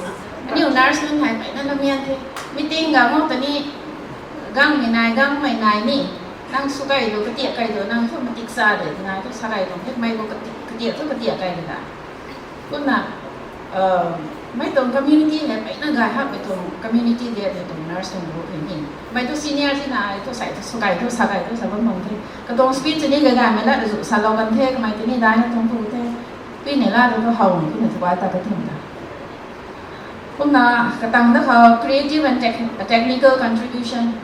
Aniu nurse nunc hei peyna lamian the. Meeting gang o ta ni gangmei nai, gangmei nai ni. Nang sw kai do, kati akai do, nang thu matik sa de, nai thu sa kai do, mei ko kati, kati thu kati akai de da. Kumna, uh, mei tuang community hei peyna gay hakmei tuang community de, de tuang nurse tuang group hei ni. Mei tu senior thina ai thu sai thu sw kai thu sa kai thu sa bam bam the. Katuang speech ni gay gaymei la zu salou kan the, kamei tini dai na tuang pu the. Pui Neila tu tu how ni kumna thu ai ta ka thum ta. Kumna katang da khou creative and tech-, technical contribution.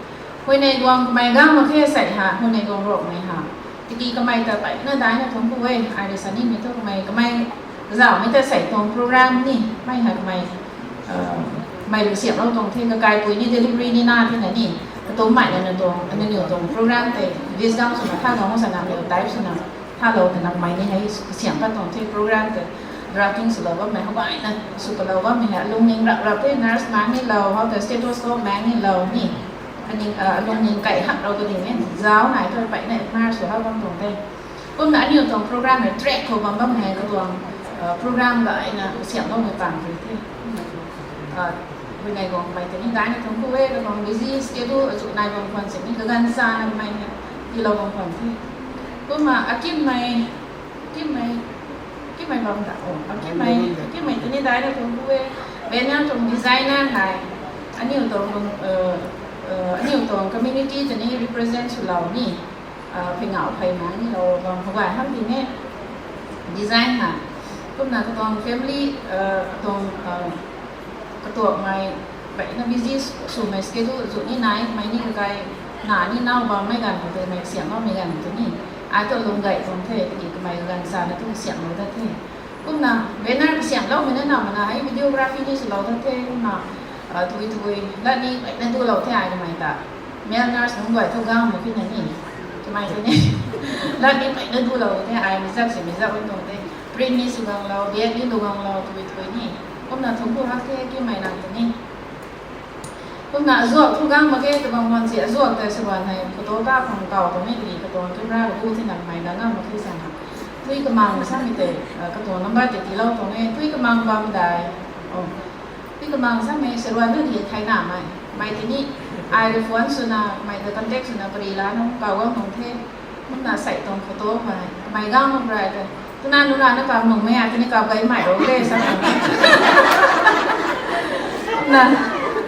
Huayney guang kamei gang mak khe sei ha, huayney guang rokmei ha. Tiki kamei ta peyna dai na tuang ku e, ai rui sa nimei thu kamei, kamei zauhmei ta sei tuang program ni, mei ha kamei, uh, mei lu siamlou tuang the, kakai pui ni delivery ni na thena ni, katumc mei na na tuang, aniu tuang program tei, wisdom swna tha guang swna, mei type swna, thalou twna kamei ni hei siam pat tuang the program tei, drafting swlou bammei, how gayna sw palou bammei hei, lungning rap rap the, nurse mang ni lou, how the stethoscope mang ni lou ni. Aning, ah, alung ning kai hak rou ka ding e, zauc nai thu peyna admire sw hak bam tuang the. Kumna aniu tuang program hei track khou bam bam hei katuang, ah, program gayna siamhloumei pang ri the. Ah, Huinei guang mei tei ni daina tuang ku e, katuang busy schedule azu nai bam khwan sini kaganv chana mei hei tiilou bam khwan the. Kumna akimei, akimei, akimei bam da, oh, akimei, akimei tei ni daina tuang ku e, banner tuang designer hei, aniu tuang, uh, uh, aniu tuang community tei ni represent swlou ni, uh, phey ngau phey na ni lou bam hou gay ham ti ne, design hei. Kumna katuang family, uh, katuang, uh, katuakmei, peyna busy swmei schedule zu ni nai, mei ni kakai, na ni nau bammei ganv khou tei mei siamhloumei ganv tu ni. Ai tu lung gay tuang the, tiki kamei kaganv chana tu siamhlou dat the. Kumna, banner kasiamhloumei na na mana hei videography ni swlou dat the, kumna, ah, tui tui, lat ni peyna dulou the ai kamei ta. Male nurse nunc guay thu gang mak kina ni. Kamei tei ni. Lat ni peyna dulou the ai mei zak si mei zak bam tuang the. Print ni sw ganglou, bag ni lu ganglou, tui tui ni. Kumna thungc ku hak the, kimei nang tei ni. Kumna azuak thu gang mak ge, kabang bang si azuak tei sw bam hei, photo kap khang kau tuang e, tiki katuang camera kabu thei nang mei na ngam mak khe sana. Tui kamang samei tei, ah, katuang number tei tiilou tuang e, tui kamang bam dai. Oh. Tui kamang samei, sirwan na di thai na mei. Mei tei ni, ai rui phone swna, mei ta contact swna, pari lana, kau gang nung the. Kumna sei tuang photo hei, mei gang mak rai tei. Tuna nuna na kap nung mei a, tini kap gay mei rou de, sa. Na,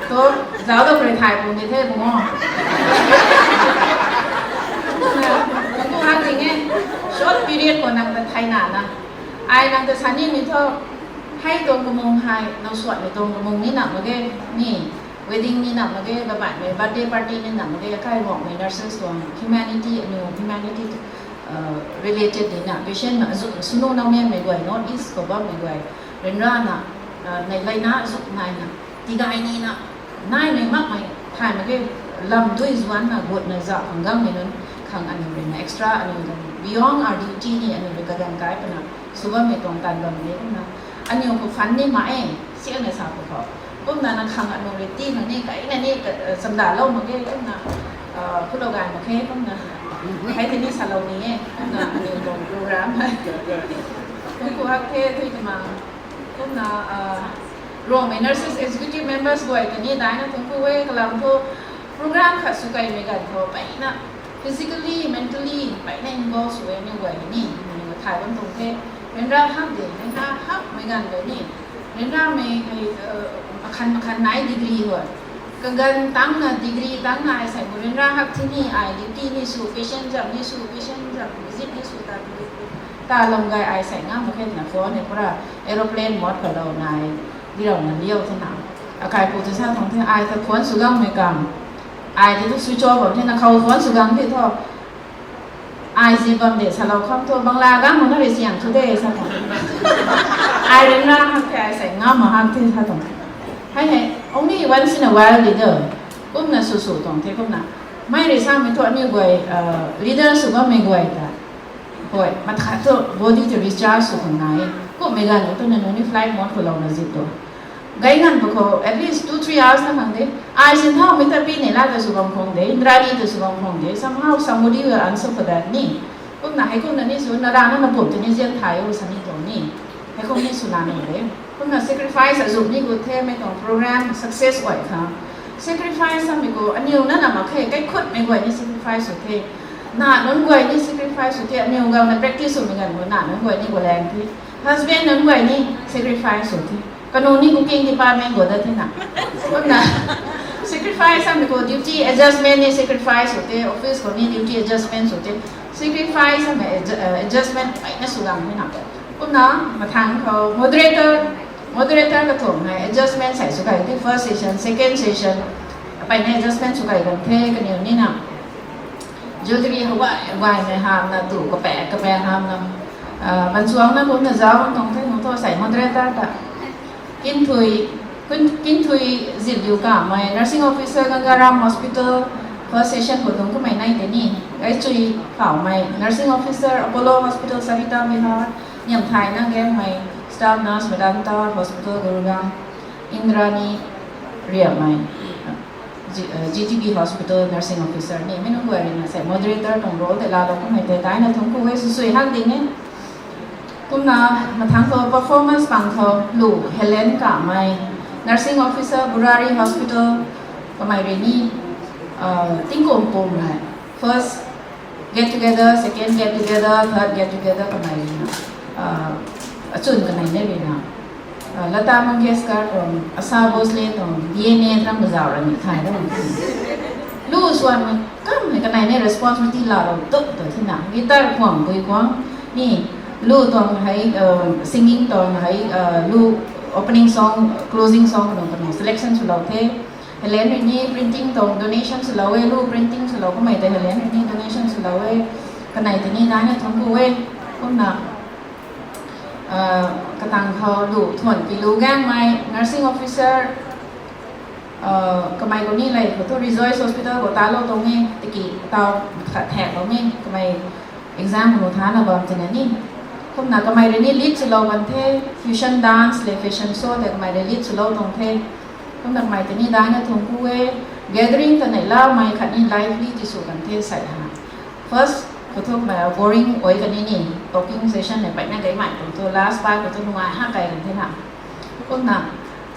tu, zauc dou pari thai pung de the, bung o. Na, tu ha ting e, short period khou nang ta thai na na. Ai nang ta sa nimei thu, hei tuang kamung hei, nang suatmei tuang kamung ni na mak ge, ni, wedding ni na mak ge, babaihmei birthday party ni na mak ge, akai Ruangmei nurses tuang humanity, aniu humanity, uh, related di na, patient na, azu, sunu nau mianmei guay, North East khou bammei guay, ryanrana, uh, neilayna, azu naina, tigay nina, naimei makmei, thay mak ge, lam dui zuanna, gutna zauc khang gangmei nunc, khang aniu ruina extra, aniu ruina beyond our duty ni, aniu rui kaganv kai pwna, sw bammei tuang tan bam ni kumna. Aniu khou fund ni mak e, sianna sa khou khou. Kumna na khang aniu rui ti khang ni, kaina ni, ka, eh, chamdalou mak ge, kumna, ah, khulou gay mak khe, kumna. Hei tei ni salou ni e, kumna aniu tuang program. Kum ku hak the, tui kamang. Kumna, ah, Ruangmei nurses executive members guay tei ni daina tuang ku e, kalam thu program khat sw kaimei ganv khou, peyna physically, mentally, peyna involve sw e ni guay ni, ni thay bam tuang the, ryanra hak de, ryanra hakmei ganv guay ni, ryanramei, eh, akhan makhan nai degree hoi. Kaganv tangna degree tangna ai sei bu ryanra hak thi ni ai duty ni sw, patient zam ni sw, patient zam visit ni sw ta, ta lam gay ai sei ngam mak khe na phone ni pura aeroplane mode khou lou nai, di rau na liau the na. Akaipu tei sa tuang the, ai ta phone sw gangmei kam. Ai tei tu switch off bam the na khou phone sw gang the thu. Ai zi bam de salou kham thu, Bangla gang mak na rui siang thu de sa tuang. Ai ryanra hak the, ai sei ngam mak hak the sa tuang. Hei hei, only once in a while di de. Kumna sw sw tuang the kumna. Mei rui samei thu aniu guay, uh, leader sw bammei guay ta. Hoi, matha thu body tei recharge sw khang nai e. Kummei ganv khou tu na nunc ni flight mode khou lou na zip tu. Gay nganv pa khou, at least two, three hours na khang de. Ai sin thaumei ta pi nei la ta sw bam khang de, Indrani ta sw bam khang de. Somehow, somebody will answer for that ni. Kumna hei kumna ni sw, na rana na pum tei ni zian thay o sa ni tuang ni. Hei kum ni sw na ni de. Kumna sacrifice azu ni gu the, mei tuang program success guay khang. Sacrifice samei khou, aniu na na mak khe, kaikhutmei guay ni sacrifice sw the. Na nunc guay ni sacrifice sw the, aniu gangna practice swmei ganv khou, na nunc guay ni gu lang the. Husband nunc guay ni sacrifice sw the. Kanu ni cooking department khou dat the na. Kumna, sacrifice samei khou duty adjustment ni sacrifice sw the, office khou ni duty adjustment sw the. Sacrifice samei adju-, uh, adjustment peyna sw gang the na. Kumna, mathang khou moderator, moderator kathumh hei adjustment sei sw kai the, first session, second session, peyna adjustment sw kai gang the, kaniw ni na. Jewellery hou gay, gaymei hamna, tu kapaek, kapaek hamna. Ah, banchuangna kumna zauc bam tuang the, nunc thu sei moderator ta. Kinthui, Kin-, Kinthui Ziliu Kamei, nursing officer, Gangaram Hospital, first session khou dungc kamei nai tei ni. Gaichui Phaumei, nursing officer, Apollo Hospital, Sarita Vihar, Niamthai Nanggenmei, staff nurse, Medanta Hospital, Gurugram, Indrani Riamei. G- uh, G T B Hospital nursing officer ni mei nunc guay rui na sei moderator tuang role tei laalou kummei tei daina thuanc ku e, sw sui hak ding e. Kumna mathangc khou performance pang khou lu Helen Kamei, nursing officer, Burari Hospital, kamei rui ni uh, tingkum pum hei first get together, second get together, third get together kamei rui na uh, achun kanei ne rui na uh, Lata Mangeshkar tuang, Asha Bhosle tuang D N A tram bazau ra ni thay da. Lu swan mei kam hei kanei ne responsibility laalou tu tu thina guitar khuang bui khuang ni lu tuang hei uh, singing tuang hei uh, lu opening song, closing song kanu kanu selection swlou the. Helen rui ni printing tuang donation swlou e, lu printing swlou kummei tei Helen rui ni donation swlou e. Kanei tei ni daina thuanc ku e. Kumna uh, katang khou lu thuan pi lu Gangmei, nursing officer, uh, kamei khou ni lei khou thu Rejoice Hospital khou talou tuang e, tiki tau khat thek lou e, kamei exam khou thana bam tina ni. Kumna kamei rui ni lead swlou kan the, fusion dance le fashion show tei kamei rui lead swlou tuang the. Kumna kamei tei ni daina thuanc ku e, gathering ta neihlamei khatni lively ti sw kan the sei ha. First khou thu kamei boring oi kan ni, talking session le peyna gaymei tuang thu last part khou thu nungai ha kai kan the na. Kumna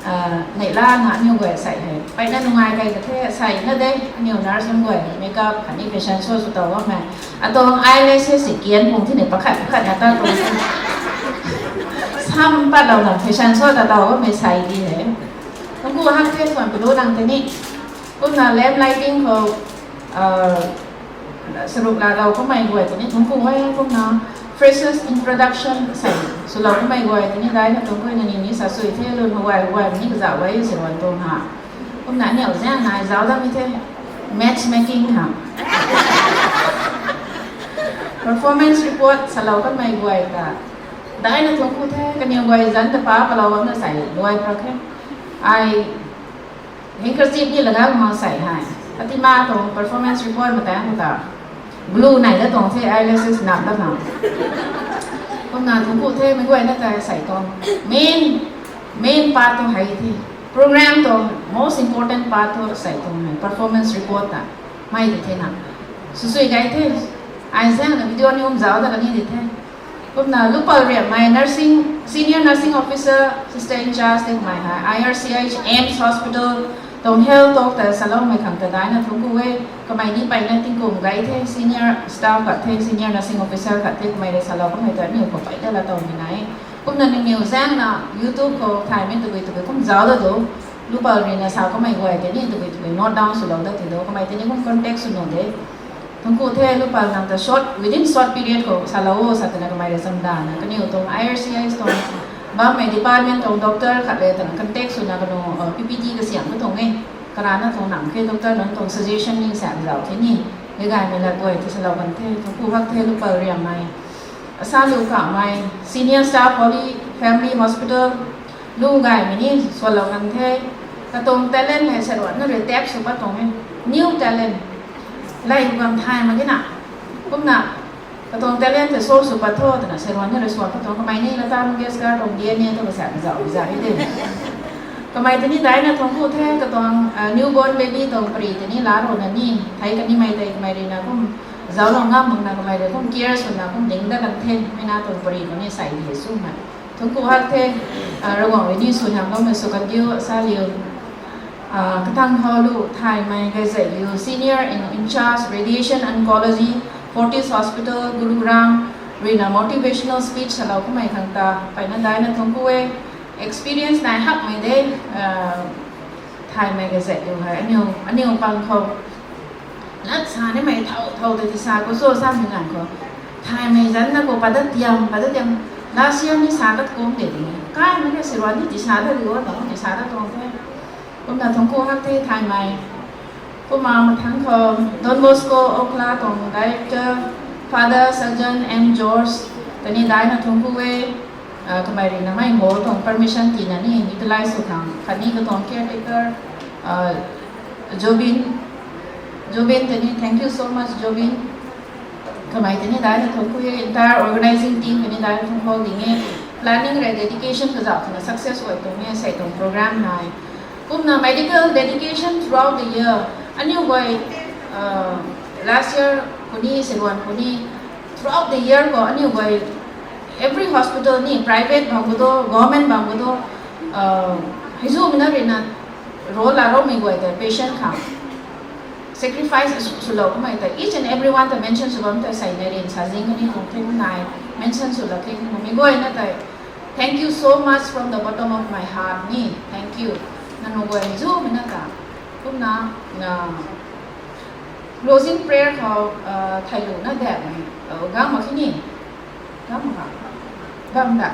uh, neihlana aniu guay sei hei peyna nungai kai ka the, sei na de aniu nurse nunc guay makeup khatni fashion show sw tow bammei. Atuang eyelashes si kian pung thina pakhat pakhat na ta tuang sam patlouna fashion show ta tow bammei sei di he. Thuanc ku hak the thuan pi lu nang tei ni. Kumna lamp lighting khou uh, saruk laalou kummei guay tei ni thuanc ku e. Kumna freshers introduction sei swlou kummei guay tei ni daina thuanc ku e, nangniw ni sa sui the, lun hou guay guay ni kazauh guay si wan tuang ha. Kumna aniu zaeng nai zauc dammei the, matchmaking ha. Performance report salou kanmei guay ta daina thuanc ku the, kaniw guay zanc ta pa palou bamna sei luai pra khe. Ai handkerchief ni laga ma sei hei. Atima tuang performance report mataeng khou ta glue nei da tuang the, eyelashes nap da na. Kumna thuanc ku the, mei guayna ta sei tuang main, main part tu hei the. Program tuang most important part tu sei tuang hei, performance report ta. Mei di the na. Sw sui gay the. Ai zaengna video ni um zauc da kani di the. Kumna Lupalriammei nursing, senior nursing officer, sister in charge tei kamei hei I R C H, AIIMS Hospital tuang health talk ta saloumei khang ta daina thuanc ku e. Kamei ni peyna tingkum gay the, senior staff khat the, senior nursing officer khat the, kamei rui salou kamei ta aniu khou pey ta la towmei nai. Kumna nangniw zaengna YouTube khou thaymei tabui tabui kum zauc da do. Lupalriamna sa kamei guay tei ni tabui tabui note down swlou da ti do, kamei tei ni kum contact sw nuh de. Thuanc ku the, Lupal nang ta short, within short period khou salou o sa twna kamei rui chamdana kaniw tuang I R C H tuang bammei department tuang doctor khat le twna contact swna kanu uh, P P T kasiam ka tuang e. Karana tuang nam khe doctor nunc tuang suggestion ni sa zauc the ni. Meic gaymei lat guay tei salou kan the, thuanc ku hak the Lupalriammei. Asaliu Kamei, senior staff, Holy Family Hospital, lu gaymei ni swlou kan the. Katuang talent hei saruanna rui tap sw pat tuang e. New talent. Lay bam thay mak e na. Kumna katuang talent tei show sw pat tho twna saruanna rui swan pat tuang. Kamei ni Lata Mangeshkar tuang D N A tu kasak zauc zauc e de. Kamei tei ni daina thuanc ku the, katuang uh, newborn baby tuang pari tei ni laa runa ni thei kanimei tei kamei rui na kum zauclou ngam makna kamei rui kum care swna kum ding dat kan the, mei na tuang pari khou ni sei di swmei. Thuanc ku hak the, uh, Ravguangc rui ni sw hiamloumei sw kan diu, Asaliu. Uh, katang khou lu thaymei gayzei liu, senior in, in charge radiation oncology, Fortis Hospital, Gurugram, rui na motivational speech salou kamei khang ta peyna daina thuanc ku e. Experience nai hakmei de, uh, thaymei gayzei liu hei aniu, aniu pang khou lat sa nimei thau thau ta tisa khou so samei ganv khou thaymei zanc na khou pat dat tiam, pat dat tiam. Last year ni sa kat kum de di. Kaimei na saruan ni tisa dat di o, tau tisa dat tuang the. Kumna thuanc ku hak the thaymei. Kumna mathangc khou Don Bosco Ookla tuang director, Father Sajan M George, tei ni daina thuanc ku e. Uh, kamei rui na mei hall tuang permission tina ni utilize sw khang khatni katuang caretaker, uh, Jobin, Jobin tei ni, thank you so much Jobin. Kamei tei ni daina thuanc ku e, entire organizing team tei ni daina thuanc ku ding e. Planning rui dedication kazauh twna success guay tuang e sei tuang program hei. Kumna medical dedication throughout the year. Aniu guay, uh, last year khou ni, seruan khou ni, throughout the year khou aniu guay every hospital ni, private bang khou do, government bang khou do, uh, hei zu mina rina role la roumei guay tei patient khang sacrifice aswlou kumei tei each and everyone tei mention sw bam tei sei nai rin sa zing kani hong thing nai mention sw la thing mei guayna tei thank you so much from the bottom of my heart ni. Thank you. Nanu guay zu mina ta. Kumna, na, closing prayer khou, uh, thei lu na dat mei, uh, gang mak khe ni. Gang mak kha. Gang da.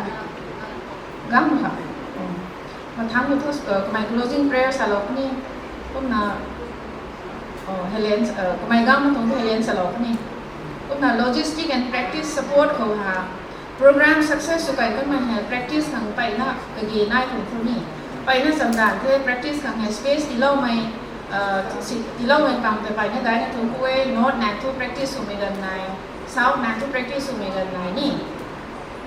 Gang mak kha. Hmm. Mathang lu thu, uh, kamei closing prayer salou kani. Kumna, uh, Helen, uh, kamei gang mak tuang Helen salou kani. Kumna logistic and practice support khou ha. Program success sw kai kanmei hei practice khang peyna kage nai tuang thu ni. Peyna chamdan the practice khang hei space tiiloumei, uh, si, tiiloumei pang tei peyna daina tuang ku e, North nang thu practice swmei ganv nai, South nang thu practice swmei ganv nai ni.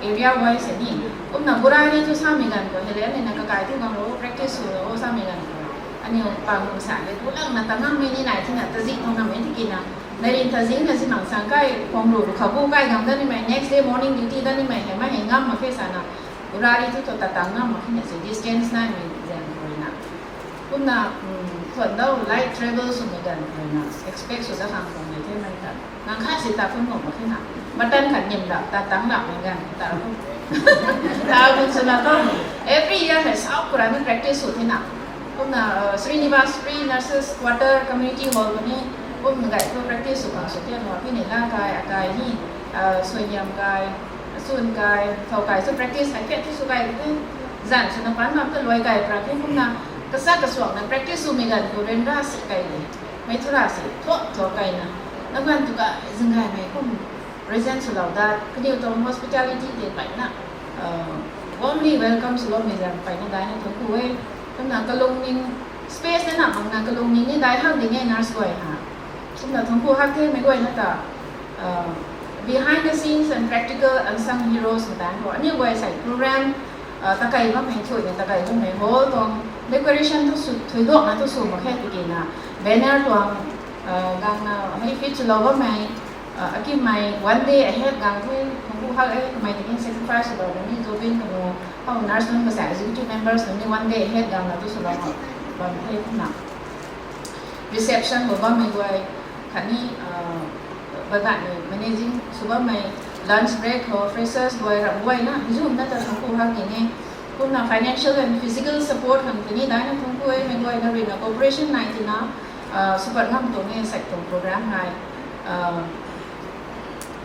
Area wise ni. Kumna Burari thu samei ganv khou, Helen ni na kakai thu gang ro practice sw ro samei ganv khou. Aniu pang kum sa le, pulang na tangammei ni nai thina, tazi tuang namei tikina. Nai rin tazing na si mang sang kai, pang ru ru khou bu kai gang da nimei, next day morning duty da nimei, hei ma hei ngam mak khe sana. Burari thu thu tatang ngam mak khe na si, distance naimei zan khou na. Kumna, um, thuan dau light travel swmei ganv khou na, expect sw da khang khou mei the mei ta. Nang kha si ta khun ngam mak khe na. Button khat nim da, tatang la mei ganv ta khun. Ta khun swna to, every year hei South khou rui na practice sw thina. Kumna, uh, Srinivas Free Nurses Quarter Community Hall khou ni, kumna gay thu practice sw khang sw the, mei phi ni la kai, akai ni, uh, suaihiam kai, asun kai, thau kai, sw practice hei phet thu sw kai the, zan swna pan mak ta luai kai pra the, kumna, kasa kasuang na practice swmei ganv khou ryanra si kai ni, mei thu ra si, tho, tho kai na, na ganv tu ka, zing gaymei kum, present swlou dat, kaniw tuang hospitality tei peyna, uh, warmly welcome swloumei zan peyna daina thangc ku e. Kumna kalungning, space na na makna kalungning ni dai hak ding e nurse guay ha. Kumna thangc ku hak the mei guayna ta, uh, behind the scenes and practical unsung heroes na tan khou. Aniu guay sei program, uh, takai bammei thuina takai bammei hall tuang decoration thu sw, thuiduakna thu sw mak khe tikina banner tuang, uh, gangna hei fit swlou bammei, uh, akimei one day ahead gang the, thangc ku hak e, kamei tei kin sacrifice swlou ni, Zobin kamu, how nurse nunc kasa executive members nunc ni one day ahead gangna thu swlou bam the kumna. Reception khou bammei guay, khatni, uh, baganmei managing sw bammei lunch break khou freshers guay ram guayna, hei zu na ta thangc ku hak ding e. Kumna financial and physical support khang tini daina thangc ku e, mei guayna ruina cooperation nai tina, uh, support ngam tuang e, sei tuang program hei. Uh,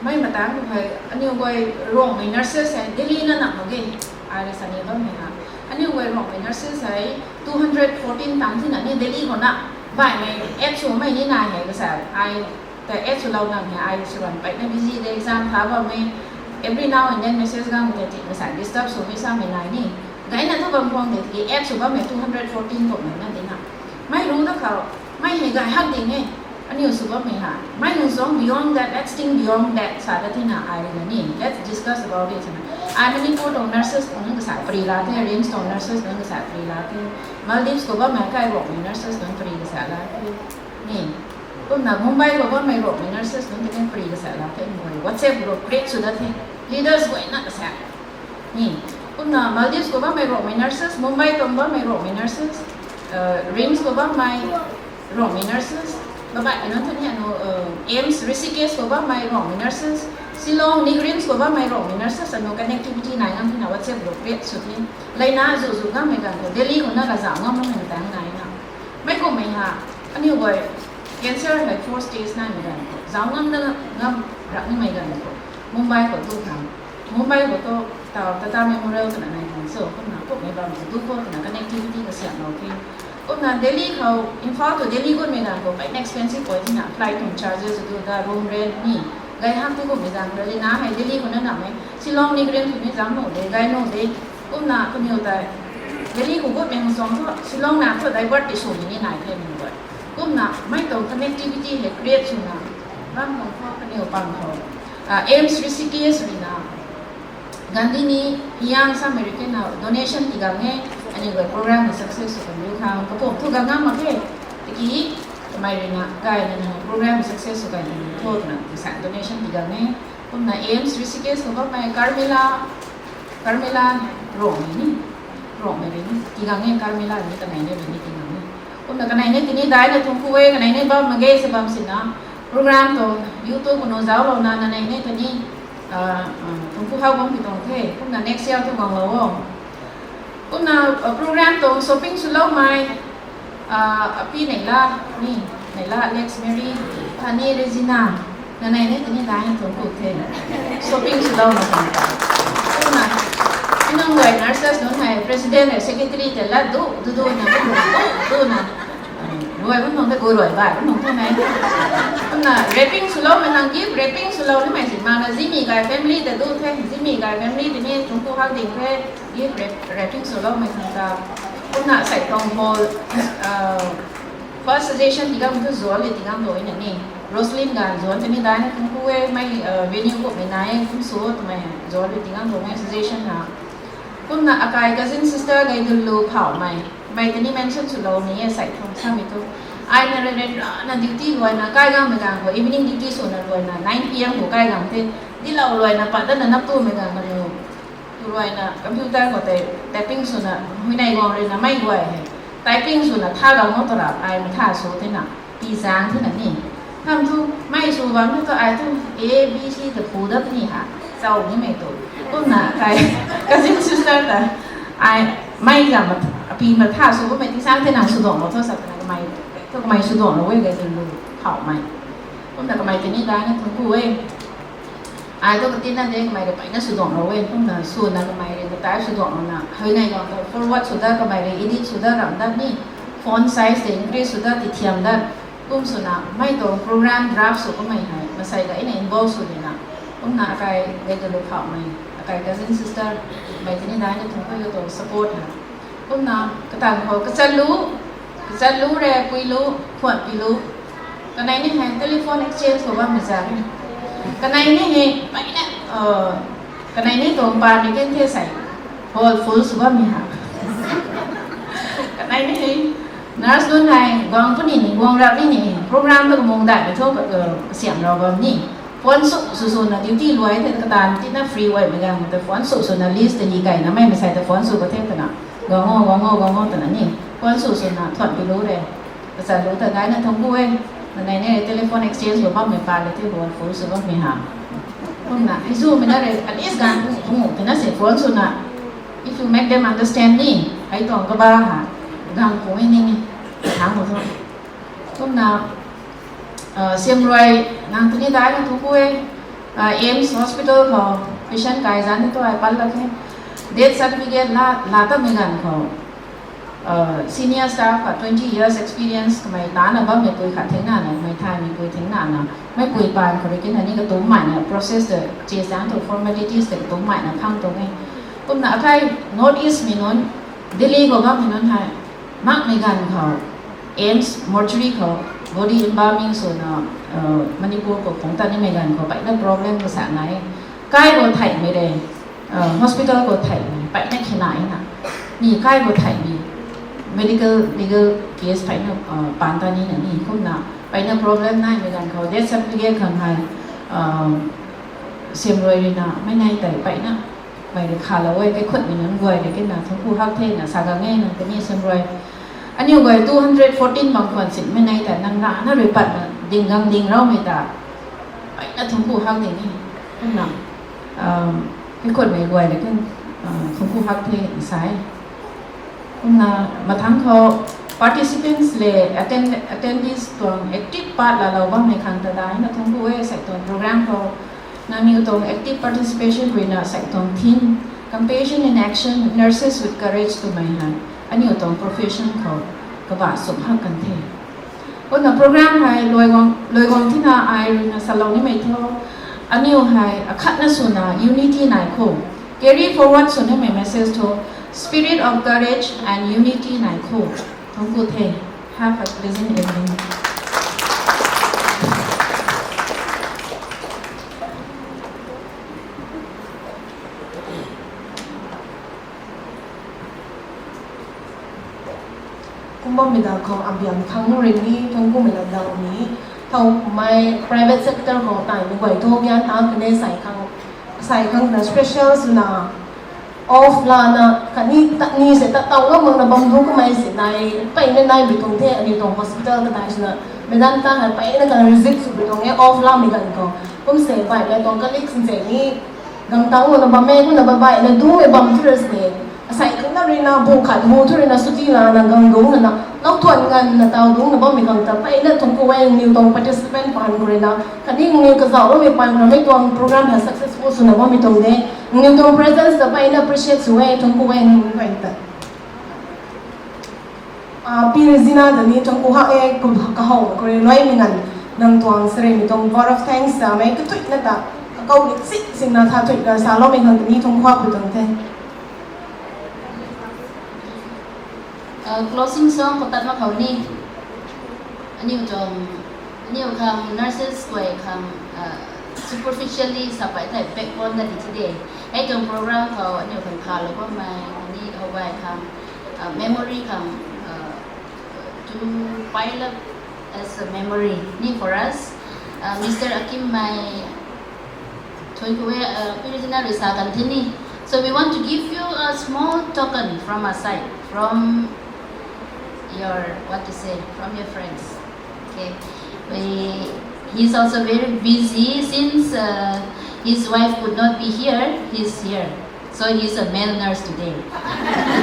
mei matang khou hei, aniu guay Ruangmei nurses hei, Delhi na na mak ge, ai rui sa ni bammei na. Aniu guay Ruangmei nurses hei, two hundred fourteen tang thina ni Delhi khou na, baihmei, eight swmei ni nai hei kasa, ai, ta eight swlou nang hei, ai sw bam peyna busy de, exam tha bammei, every now and then message gang tei ti, kasa disturb swmei samei nai ni. Gayna thu bam khwang de, ti eight sw bammei two hundred fourteen kum na tina. Mei ru da khou, mei hei gay hak ding e, aniu sw bammei ha. Mei nung song beyond that, let's think beyond that, sa da tina ai rui na ni, let's discuss about it, na. Ai Manipur tuang nurses nunc kasa free la the, RIMS tuang nurses nunc kasa free la the, Maldives khou bammei kai Ruangmei nurses nunc free kasa la the. Ni, kumna Mumbai khou bammei Ruangmei nurses nunc tei free kasa la the, mei guay WhatsApp group create sw da the, leaders guayna kasa. Ni, kumna Maldives khou bammei Ruangmei nurses, Mumbai tuang bammei Ruangmei nurses, uh, RIMS khou bammei Ruangmei nurses, babai nunc thu ni anu, uh, AIIMS Rishikesh khou bammei Ruangmei nurses, Shillong NEIGRIHMS khou bammei Ruangmei nurses anu connectivity nai ngam thina WhatsApp group create sw the. Leina zu zu ngammei ganv khou Delhi khou na kazauh ngam makmei tang nai na. Mei kummei ha, aniu guay cancer hei four stage naimei ganv khou, zauc ngam na ngam rak nimei ganv khou, Mumbai khou tu khang, Mumbai khou tu, tau Tata Memorial twna nai khang, so, kumna kummei bam khou tu khou twna connectivity kasiamhlou the. Kumna Delhi khou, Imphal to Delhi gutmei ganv khou, peyna expensive pui thina, flight tuang charges tu da, room rent ni, gay hak tu kummei ganv khou, Leina hei Delhi khou na namei, Shillong NEIGRIHMS khou ni zam nuh de, gay nuh de, kumna kaniw tei, Delhi khou gutmei hang suang thu, Shillong na thu divert ti swmei ni nai the mei guay. Kumna, mei tuang connectivity hei create swna, bam khang thu kaniw pang khou, uh, AIIMS Rishikesh ruina, Gandhi ni, Hiyang sa American na donation ti gang e, Aniu guay program na success sw kan lu khang kapumc thu gang ngam mak khe. Tiki kamei rui na gayna nang program success sw kan lu tho twna sa donation pi gang e. Kumna AIIMS Rishikesh khou bammei Carmela, Carmela Rongmei ni, Rongmei rui ni pi gang e, Carmela rui ni kanei ni rui ni pi gang e. Kumna kanei ni tini daina thungku e, kanei ni bam mak ge se bam sina program tuang YouTube khou nu zauclouna nanei ni tini thungku how bam pi tuang the. Kumna next year thu guanglou o. Kumna program tuang shopping swloumei, api Neila ni, Neila Alex Mary, khatni Regina, nanei ni tini daina thungku the. Shopping swloumei tuang ta. Kumna, inang guay nurses nunc hei president hei secretary tei lat du, du, du na, du, du na. Ruai bam nung the, gu ruai bai bam nung the nai. Kumna wrapping swloumei khang gift wrapping swlou nimei si mana Zimi gay family ta du the, Zimi gay family tini thungku hak ding the, gift wrap-, wrapping swloumei khang ta. Kumna sei tuang hall, first suggestion tigam thu zuan le tigam lu na ni. Roslyn gan zuan tini daina thungku e, mei venue kummei nai e, kum sw twmei zuan le tigam lu mei suggestion na. Kumna akai cousin sister gay dun lu phauhmei, mei tini mention swlou ni e sei thung samei thu. Ai na ren ren rana duty luaina kai gangmei gang khou evening duty swna luaina nine PM khou kai gang the, dilou luaina pat dana nap tumei gang kanu. Luaina computer khou tei typing swna huinei guang ruina mei guay hei typing swna tha gang o twra ai matha sw thena, pi zaeng thena ni. Tham thu mei sw bam thu ai thu A B C ta phu dat ni ha, chau nimei tu. Kumna kai cousin sister ta ai mei zam pi matha sw bammei ti sang thena swduanglou tho sa twna kamei, thu kamei swduanglou e gay dun lu phauhmei. Kumna kamei tini daina thungku e. Ai thu katina de kamei rui peyna swduanglou e, kumna swna kamei rui katai swduanglouna huinei gang khou forward sw dat, kamei rui edit sw dat, ram dat ni, font size tei increase sw dat, tithiam dat, kum swna mei tuang program draft sw kamei hei masei gayna involve sw dina. Kumna akai gay dun lu phauhmei, akai cousin sister, mei tini daina thungku e tuang support ha. Kumna katang khou kachat lu, kachat lu re, pui lu, khuan pi lu. Kanei ni hei telephone exchange khou bammei za e. Kanei ni hei peyna, kanei ni tuang pa ni ken the sei, hall full sw bammei ha. Kanei ni hei nurse nunc hei guang puni ni, guang rap ni ni, program ta kamung daihmei thu kasiamhlou bam ni. Phone sw sw swna duty luai the, katan tina free guaymei gang ta phone sw swna list ta hi kaina mei masei ta phone sw ka the twna. Guang o, guang o, guang o twna ni. Phone sw swna thuan pi lu re. Kachat lu ta daina thungku e. Nanei ni telephone exchange khou bammei pa le the, hall full sw bammei ha. Kumna hei zumei na re, at least gang pung pung tina se phone swna, if you make them understand ni, hei tuang kaba ha, gang pung e ni ni, thang khou thu. Kumna siamruai nang tini daina thungku e. AIIMS Hospital khou patient kai zanc ni tu ai pat lak khe. Death certificate la, la tamei ganv khou senior staff khat twenty years experience kamei tana bammei pui khat thengna na, mei thaymei pui thengna na, mei pui paan khou rui kina ni katumc maina process ta, che zaeng tu formalities ta katumc maina khang tuang e. Kumna akai North East mei nunc, Delhi khou bammei nunc hei, makmei ganv khou AIIMS mortuary khou body embalming swna Manipur khou phungc ta nimei ganv khou peyna problem kasa nai. Kai khou theihmei re, hospital khou theihmei peyna khinai na, ni kai khou theihmei medical legal case peyna paan ta nina ni kumna peyna problem naimei ganv khou death certificate khang hei siamruai ruina mei nei tei peyna mei rui khalou e, kaikhutmei nunc guay rui kina thungku hak thena sa gang e nang tini siamruai. Aniu guay two hundred fourteen bang khwan sinmei nei ta nang rana rui patna ding gang ding raumei ta peyna thungku hak ding e. Kumna kaikhutmei guay rui kin thungku hak the sa e. Kumna mathangc khou participants le attendees tuang active part laalou bammei khang ta daina thungku e sei tuang program khou. Nangniw tuang active participation ruina sei tuang theme, Compassion in Action, Nurses with Courage twmei hei aniu tuang profession khou kabah sumh hak kan the. Kumna program hei luaiguang thina ai ruina salou nimei thu, aniu hei akhatna swna unity nai khou carry forward sw nimei message thu, spirit of courage and unity nai khou. Thungku the. Have a pleasant evening. Kumbam mi da khou abiang thang rin ni, thang kum mi la da ni, thau mai private sector khou tai ni guay thu gyan ta kane sai khang, sai khang na special swna off lana kani ta ni se ta tau lo mang na bam du kamei si nai, pai na nai mi tuang the, ani tuang hospital ka tai swna, medan ta hai pai na kan visit sw bi tuang e off la mi kan khou. Kum se pai na tuang colleagues se ni, gang tang na bam e, kum na bam pai na du e bam thu ras ne. Asai khang na rui na bu khat bu thu rui na suti la na gang dung na na, lau tuan ngan na tau dung na bam mi gang ta pai na thang ku e, niw tuang participant pan ku rui na, kani niw kazau lo mi pan na mi tuang program ha successful swna bam mi tuang de, niw tuang presence ta pai na appreciate sw e, thang ku e, niw pai ta. Ah, Pi Regina da ni thang ku ha e, kum kahou ku rui loi mi ngan, nang tuang sere mi tuang vote of thanks sa mei kathuih na ta, kakau ni sik sing na tha thuih na sa lo mi ngan ni thang ku ha ku tuang the. Uh, closing song khou tat mak khou ni, aniu tuang, aniu khang nurses guay khang, uh, superficially sa pai thei backbone na di thi de. Hei tuang program khou aniu khang kha lou bammei ni hou guay khang, uh, memory khang, uh, to pile up as a memory ni for us. Uh, Mister Akim mei Thoi kwe, uh, Pi Regina rui sa kan the ni. So we want to give you a small token from our side, from your, what to say, from your friends. Okay. We, he's also very busy since, uh, his wife could not be here. He's here. So he's a male nurse today.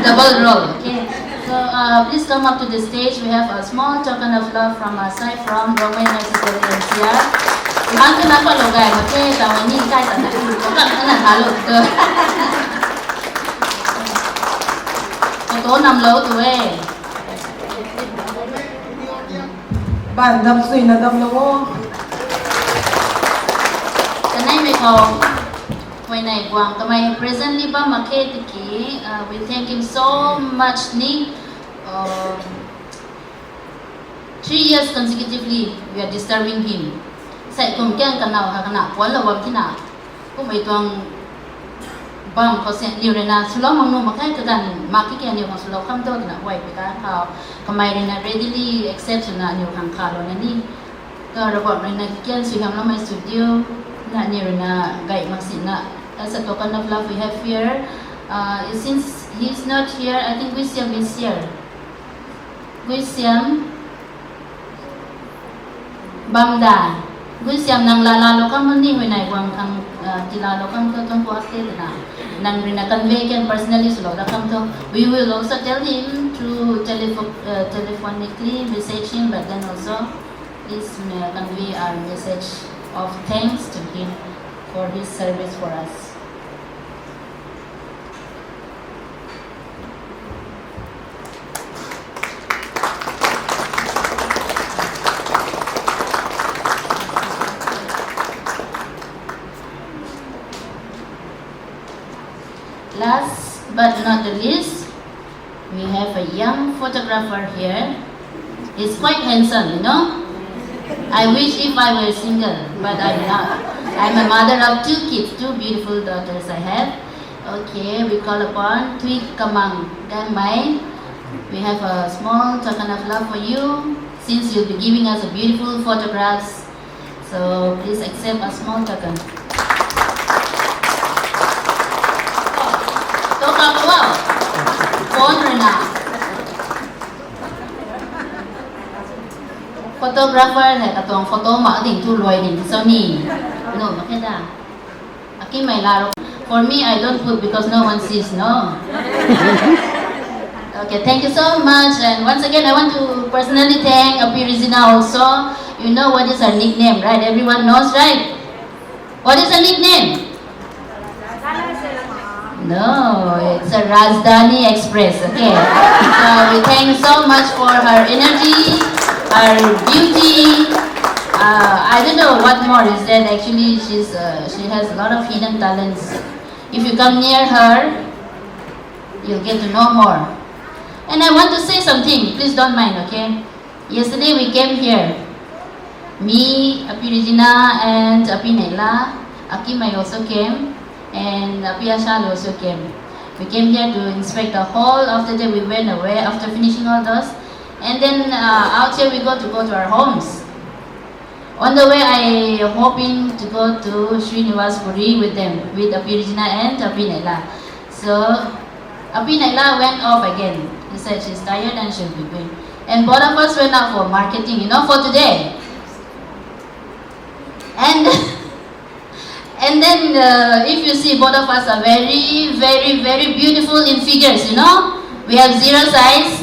Double role, okay? So, uh, please come up to the stage. We have a small token of love from our side from Rongmei Nurses College N C R. Kan tu na pa lo gai, okay? Taw ni kai ta na. Kan na na lo tu. Photo nam lo tu e. Ban dam sui na dam lo o. Kanei mei khou. Huayney guang kamei presently bam mak khe tiki, uh, we thank him so much ni. Uh, three years consecutively, we are disturbing him. Sai kum kiang kanau ha kana puan lo bam tina. Kummei tuang bam khou se niw rui na swlou mak nu mak khe kaganv mak ki kia niw khang swlou kham to twna huay pi ka khou kamei rui na readily accept swna niw khang kha lo na ni. Ka Robert rui na kian sui ham lamei studio na ni rui na gay mak si na. As a token of love, we have here. Uh, since he's not here, I think Guisiam is here. Guisiam bam da. Guisiam nang la la lo kam ni hui nai guang khang, uh, ti la lo kam to tong kuak te na. Nang rui na convey kan personally swlou da kam to. We will also tell him through telephone, uh, telephonically message him, but then also Please, uh, convey our message of thanks to him for his service for us. Last but not the least, we have a young photographer here. He's quite handsome, you know. I wish if I were single, but I'm not. I'm a mother of two kids, two beautiful daughters I have. Okay, we call upon Tui Kamang Ganmei. We have a small token of love for you, since you'll be giving us a beautiful photographs. So please accept a small token. Token wow. Phone rui na. Photographer hei katuang photo mak ding thu luai ding so ni. No, mak khe da. Akimei la ro. For me, I don't put because no one sees, no? Okay, thank you so much. And once again, I want to personally thank Api Regina also. You know what is her nickname, right? Everyone knows, right? What is her nickname? No, it's a Rajdhani Express. Okay. So we thank so much for her energy, her beauty. Uh, I don't know what more is that. Actually, she's, uh, she has a lot of hidden talents. If you come near her, you'll get to know more. And I want to say something. Please don't mind, okay? Yesterday we came here. Me, Api Regina, and Api Neila, Akimei also came, and Api Ashal also came. We came here to inspect the hall. After that, we went away after finishing all those. And then uh, out here we go to go to our homes. On the way, I hoping to go to Srinivas Puri with them, with Api Regina and Api Naila. So Api Naila went off again. He said she's tired and she'll be going. And both of us went out for marketing, you know, for today. And and then uh, if you see, both of us are very, very, very beautiful in figures, you know. We have zero size.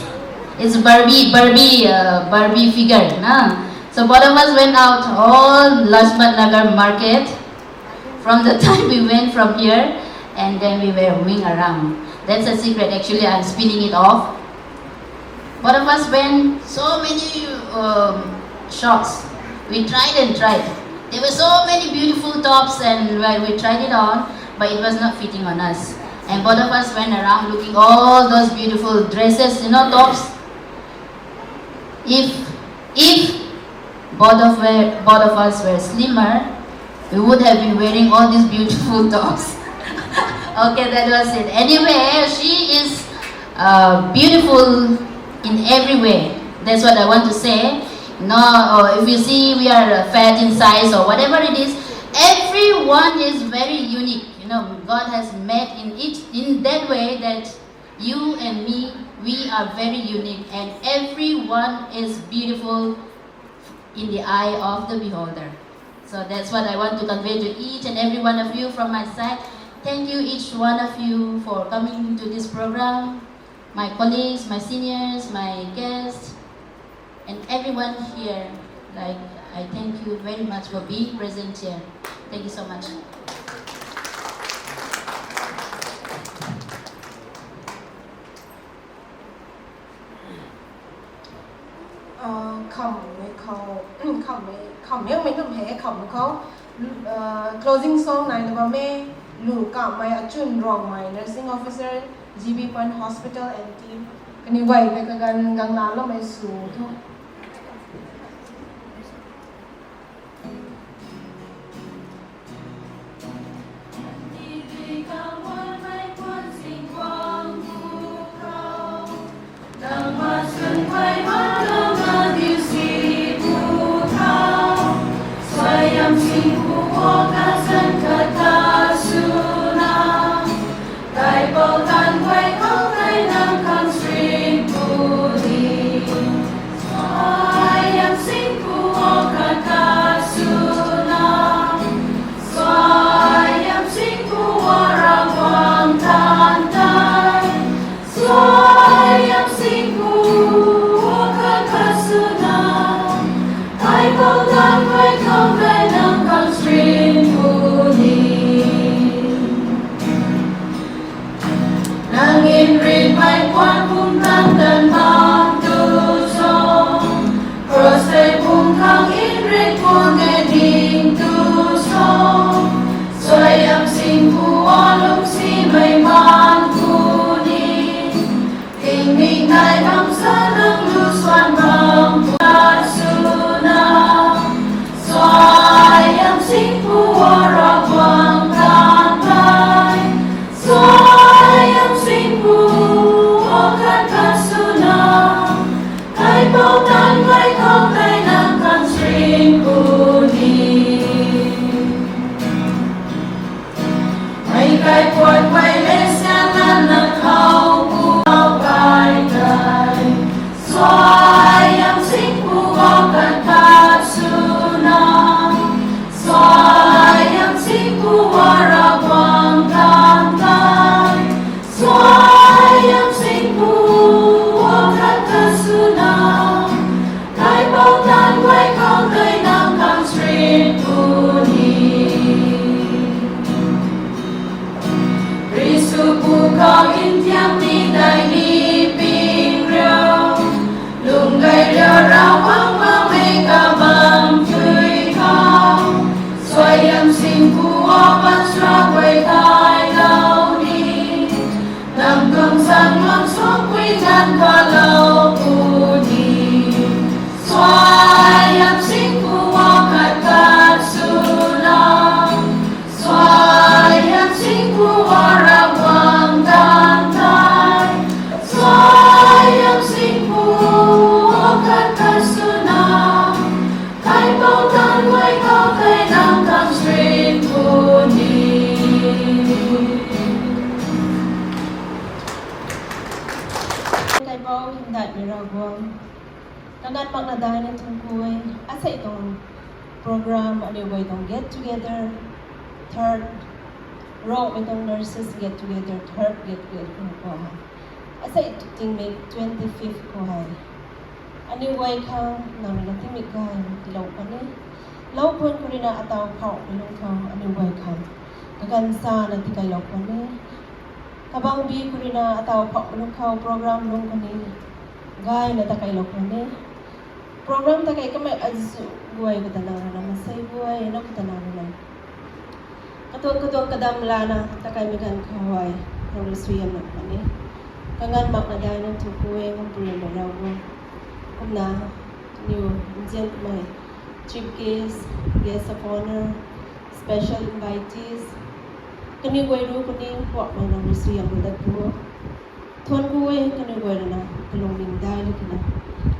It's Barbie, Barbie, uh, Barbie figure, na. So both of us went out all Lajpat Nagar market from the time we went from here, and then we were going around. That's a secret. Actually, I'm spinning it off. Both of us went so many um, shops. We tried and tried. There were so many beautiful tops, and we, we tried it on, but it was not fitting on us. And both of us went around looking all those beautiful dresses, you know, tops. If if both of were, both of us were slimmer, we would have been wearing all these beautiful tops. Okay, that was it. Anyway, she is uh, beautiful in every way. That's what I want to say. No, uh, if you see we are uh, fat in size or whatever it is, everyone is very unique. You know, God has made in each in that way that you and me, we are very unique, and everyone is beautiful in the eye of the beholder. So that's what I want to convey to each and every one of you from my side. Thank you, each one of you, for coming to this program. My colleagues, my seniors, my guests, and everyone here. Like, I thank you very much for being present here. Thank you so much. Khammei khou, khammei, khammei mei kum he khammei khou, closing song naina bam e. Lu Kamei Achun Rongmei, nursing officer, G B Point Hospital and team. Kaniw guay mei kaganv ganglaloumei sw thu. Nang nrin mei puan pum tan tan bam tu cho, cross tei pum khang nrin pum e ding tu cho, suaihiam singpu a lungsimei man ku ni, tingmik nai bam sa nang lu suan bam pu suna, suaihiam singpu a Ravguangc tan tei. Suaihiam singpu a khat khat suna, kaipouc tan kai khou tei nang kan singpu ni. Mei kai puat mei le sian nan nang khou pu kai tei. Suaihiam singpu a khat khat suna, suaihiam singpu a Ravguangc tan tei. Suaihiam singpu a khat khat suna, kaipouc tan kai khou tei nang kan singpu ni. Jisu pu khou nthiam ni dai ni ping riu, lung gay riu Ravguangc bammei kabamv tui khou, suaihiam singpu a pansra guay thaylou ni, nang tuang san luan suangpui ganv khalou pu ni. Suaihiam singpu a khat khat suna, suaihiam singpu a Ravguangc tan tei. Makna daina thungku e, asei tuang program aniu guay tuang get together, third, Rongmei tuang nurses get together, third get together khou hei. Asei tingmik twenty fifth khou hei. Aniu guay khang nang rui na tingmik gay tilou puni. Lou khwan khou rui na ataw phauh mei lung khou aniu guay khang kaganv sana tikailou puni. Kabangbi khou rui na ataw phauh mei lung khou program lung khou ni gayna takailou puni. Program takai kamei azuh guay khou ta nang rui na, masei guay na khou ta nang rui na, katuang katuang kadam lana takaimei ganv khou hei, nang rui suaihiamlou puni. Kaganv makna daina thungku e, Ngam Purem Ravguangc. Kumna, aniu nzianmei chief guest, guest of honour, special invitees, kaniw guay ru kuni puakmei nang rui suaihiamlou dat pu. Thuanc ku e, kaniw guay rui na kalungning dai lou kina,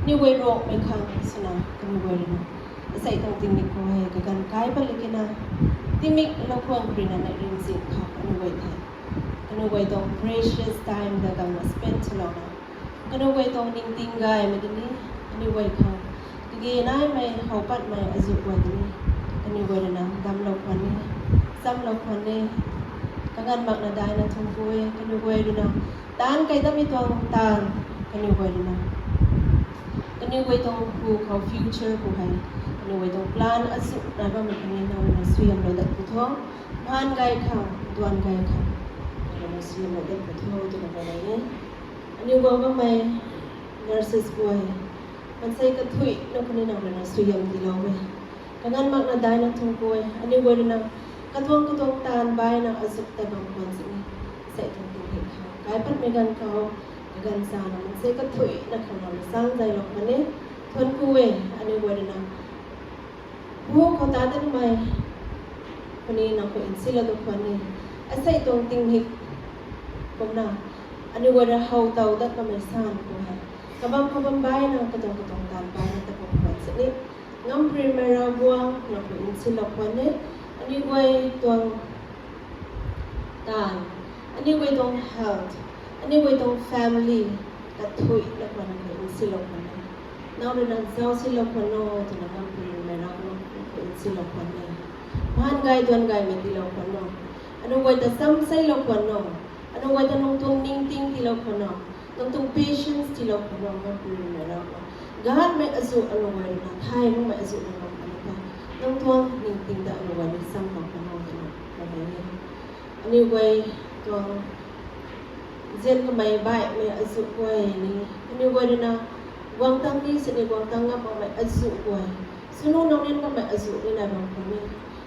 aniw guay Rongmei khang swna kaniw guay rui na asei tuang tingmik khou hei kaganv kai pat lou kina, tingmik lou khwan khou rui na neih ringzin khou kaniw guay the, kaniw guay tuang precious time ta kangna spend swlouna, kaniw guay tuang ningting gaymei tini, kaniw guay khang kage naimei how patmei azuh guay tini, kaniw guay rui na damclou khwan e, chamlou khwan e. Kaganv makna daina thungku e, kaniw guay rui na taanv kai datmei tuang taanv, kaniw guay rui na, kaniw guay tuang hu khou future khou hei, kaniw guay tuang plan azuh nai bammei kani nang rui na suaihiamlou dat pu tho. Mhan gay khang, duan gay khang, nang rui na suaihiamlou dat pu tho twna nai e. Aniu guang bammei nurses guay, maansei kathuicna khou ni nang rui na suaihiam tiilou e. Kaganv makna daina thungku e, aniu guay rui na katuang katuang taanv baina azuh tat bam khwan sini, asei tuang tingmik khou kai patmei ganv khou kaganv sana maansei kathuicna khou nang rui na sang zaylou khwan e. Thuanc ku e, aniu guay rui na hu khou ta datmei khou ni nang khou nsilou dat khwan e. Asei tuang tingmik kumna aniu guay rui how tow dat kamei san khou hei, kabam kabam baina katuang katuang taanv baina tat bam khwan sini, Ngam Purem Ravguangc nang khou nsilou khwan e. Aniu guay tuang taanv, aniu guay tuang health, aniu guay tuang family kathuicna khou nang khou nsilou khwan e. Nang rui na zaucsilou khwan o twna Ngam Purem Ravguangc nang khou nsilou khwan e. Mhan gay duan gaymei tiilou khwan o. Aniu guay ta chamseilou khwan o. Aniu guay ta nang tuang ningting tiilou khwan o. Nang tuang patience tiilou khwan o, Ngam Purem Ravguangc. Gaanvmei azuh aniu guay rui na, thay makmei azuh nang bam khwan e. Nang tuang ningting ta aniu guay ni chamlou khwan o twna nai e. Aniu guay tuang nzian kamei baihmei azuh guay ni, aniu guay rui na guang tang ni sini guang tang ngam makmei azuh guay, swnu nang nian makmei azuh ni nai bam khwan e.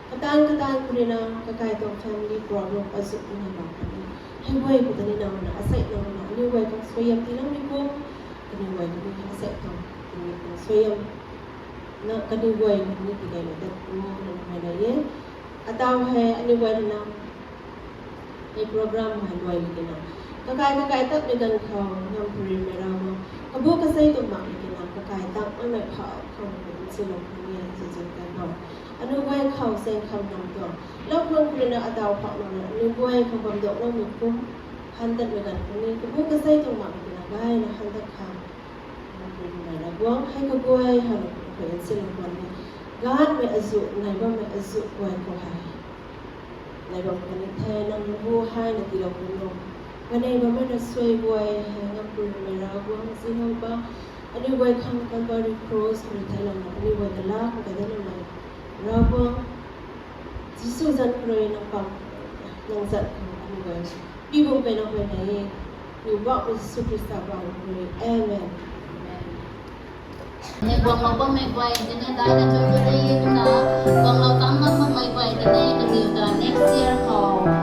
Kataanv kataanv khou rui na kakai tuang family problem azuh ni nai bam khwan e. Hei guay khou ta ni nang na asei nang na aniu guay khang suaihiam tiiloumei kum, kaniw guay khou ni asei tuang tingmik khou suaihiam na kaniw guay khou ni tigaylou dat pu twna nai e. Ataw hei aniu guay rui na hei program hei luai lou kina, kakai kakai tatmei ganv khou Ngam Purem Ravguangc, kabu kasei tuang makmei kina kakai tatmei phau khou nsilou khwan e, zizin kai khou aniu guay khou saeng kham nang tuang lou khwan khou rui na ataw phauh nang na aniu guay khou bam dawloumei kum, han tatmei ganv khou ni kabu kasei tuang makmei kina gayna han tat khang Ngam Purem Ravguangc, hei kaguay hei nang khou nsilou khwan e. Gaanvmei azuh, nai bammei azuh guay khou hei nai bam khwan e the, nang bu hei na tiilou khwan o. Kanei bammei na suai guay hei Ngam Purem Ravguangc, Jisu ba, aniu guay khang Calvary Cross khou rui theilouna aniu guay ta laa khou kai dat namei Ravguangc, Jisu zanc khou rui nang pam, nang zat khou aniu guay pibum peyna huayney e. Aniu Poubauhmei Jisu Khrista zanc khou rui, amen. Guanglou bammei guay tini daina thungku e, kumna guanglou tang ngam makmei guay tini kaniw ta next year khou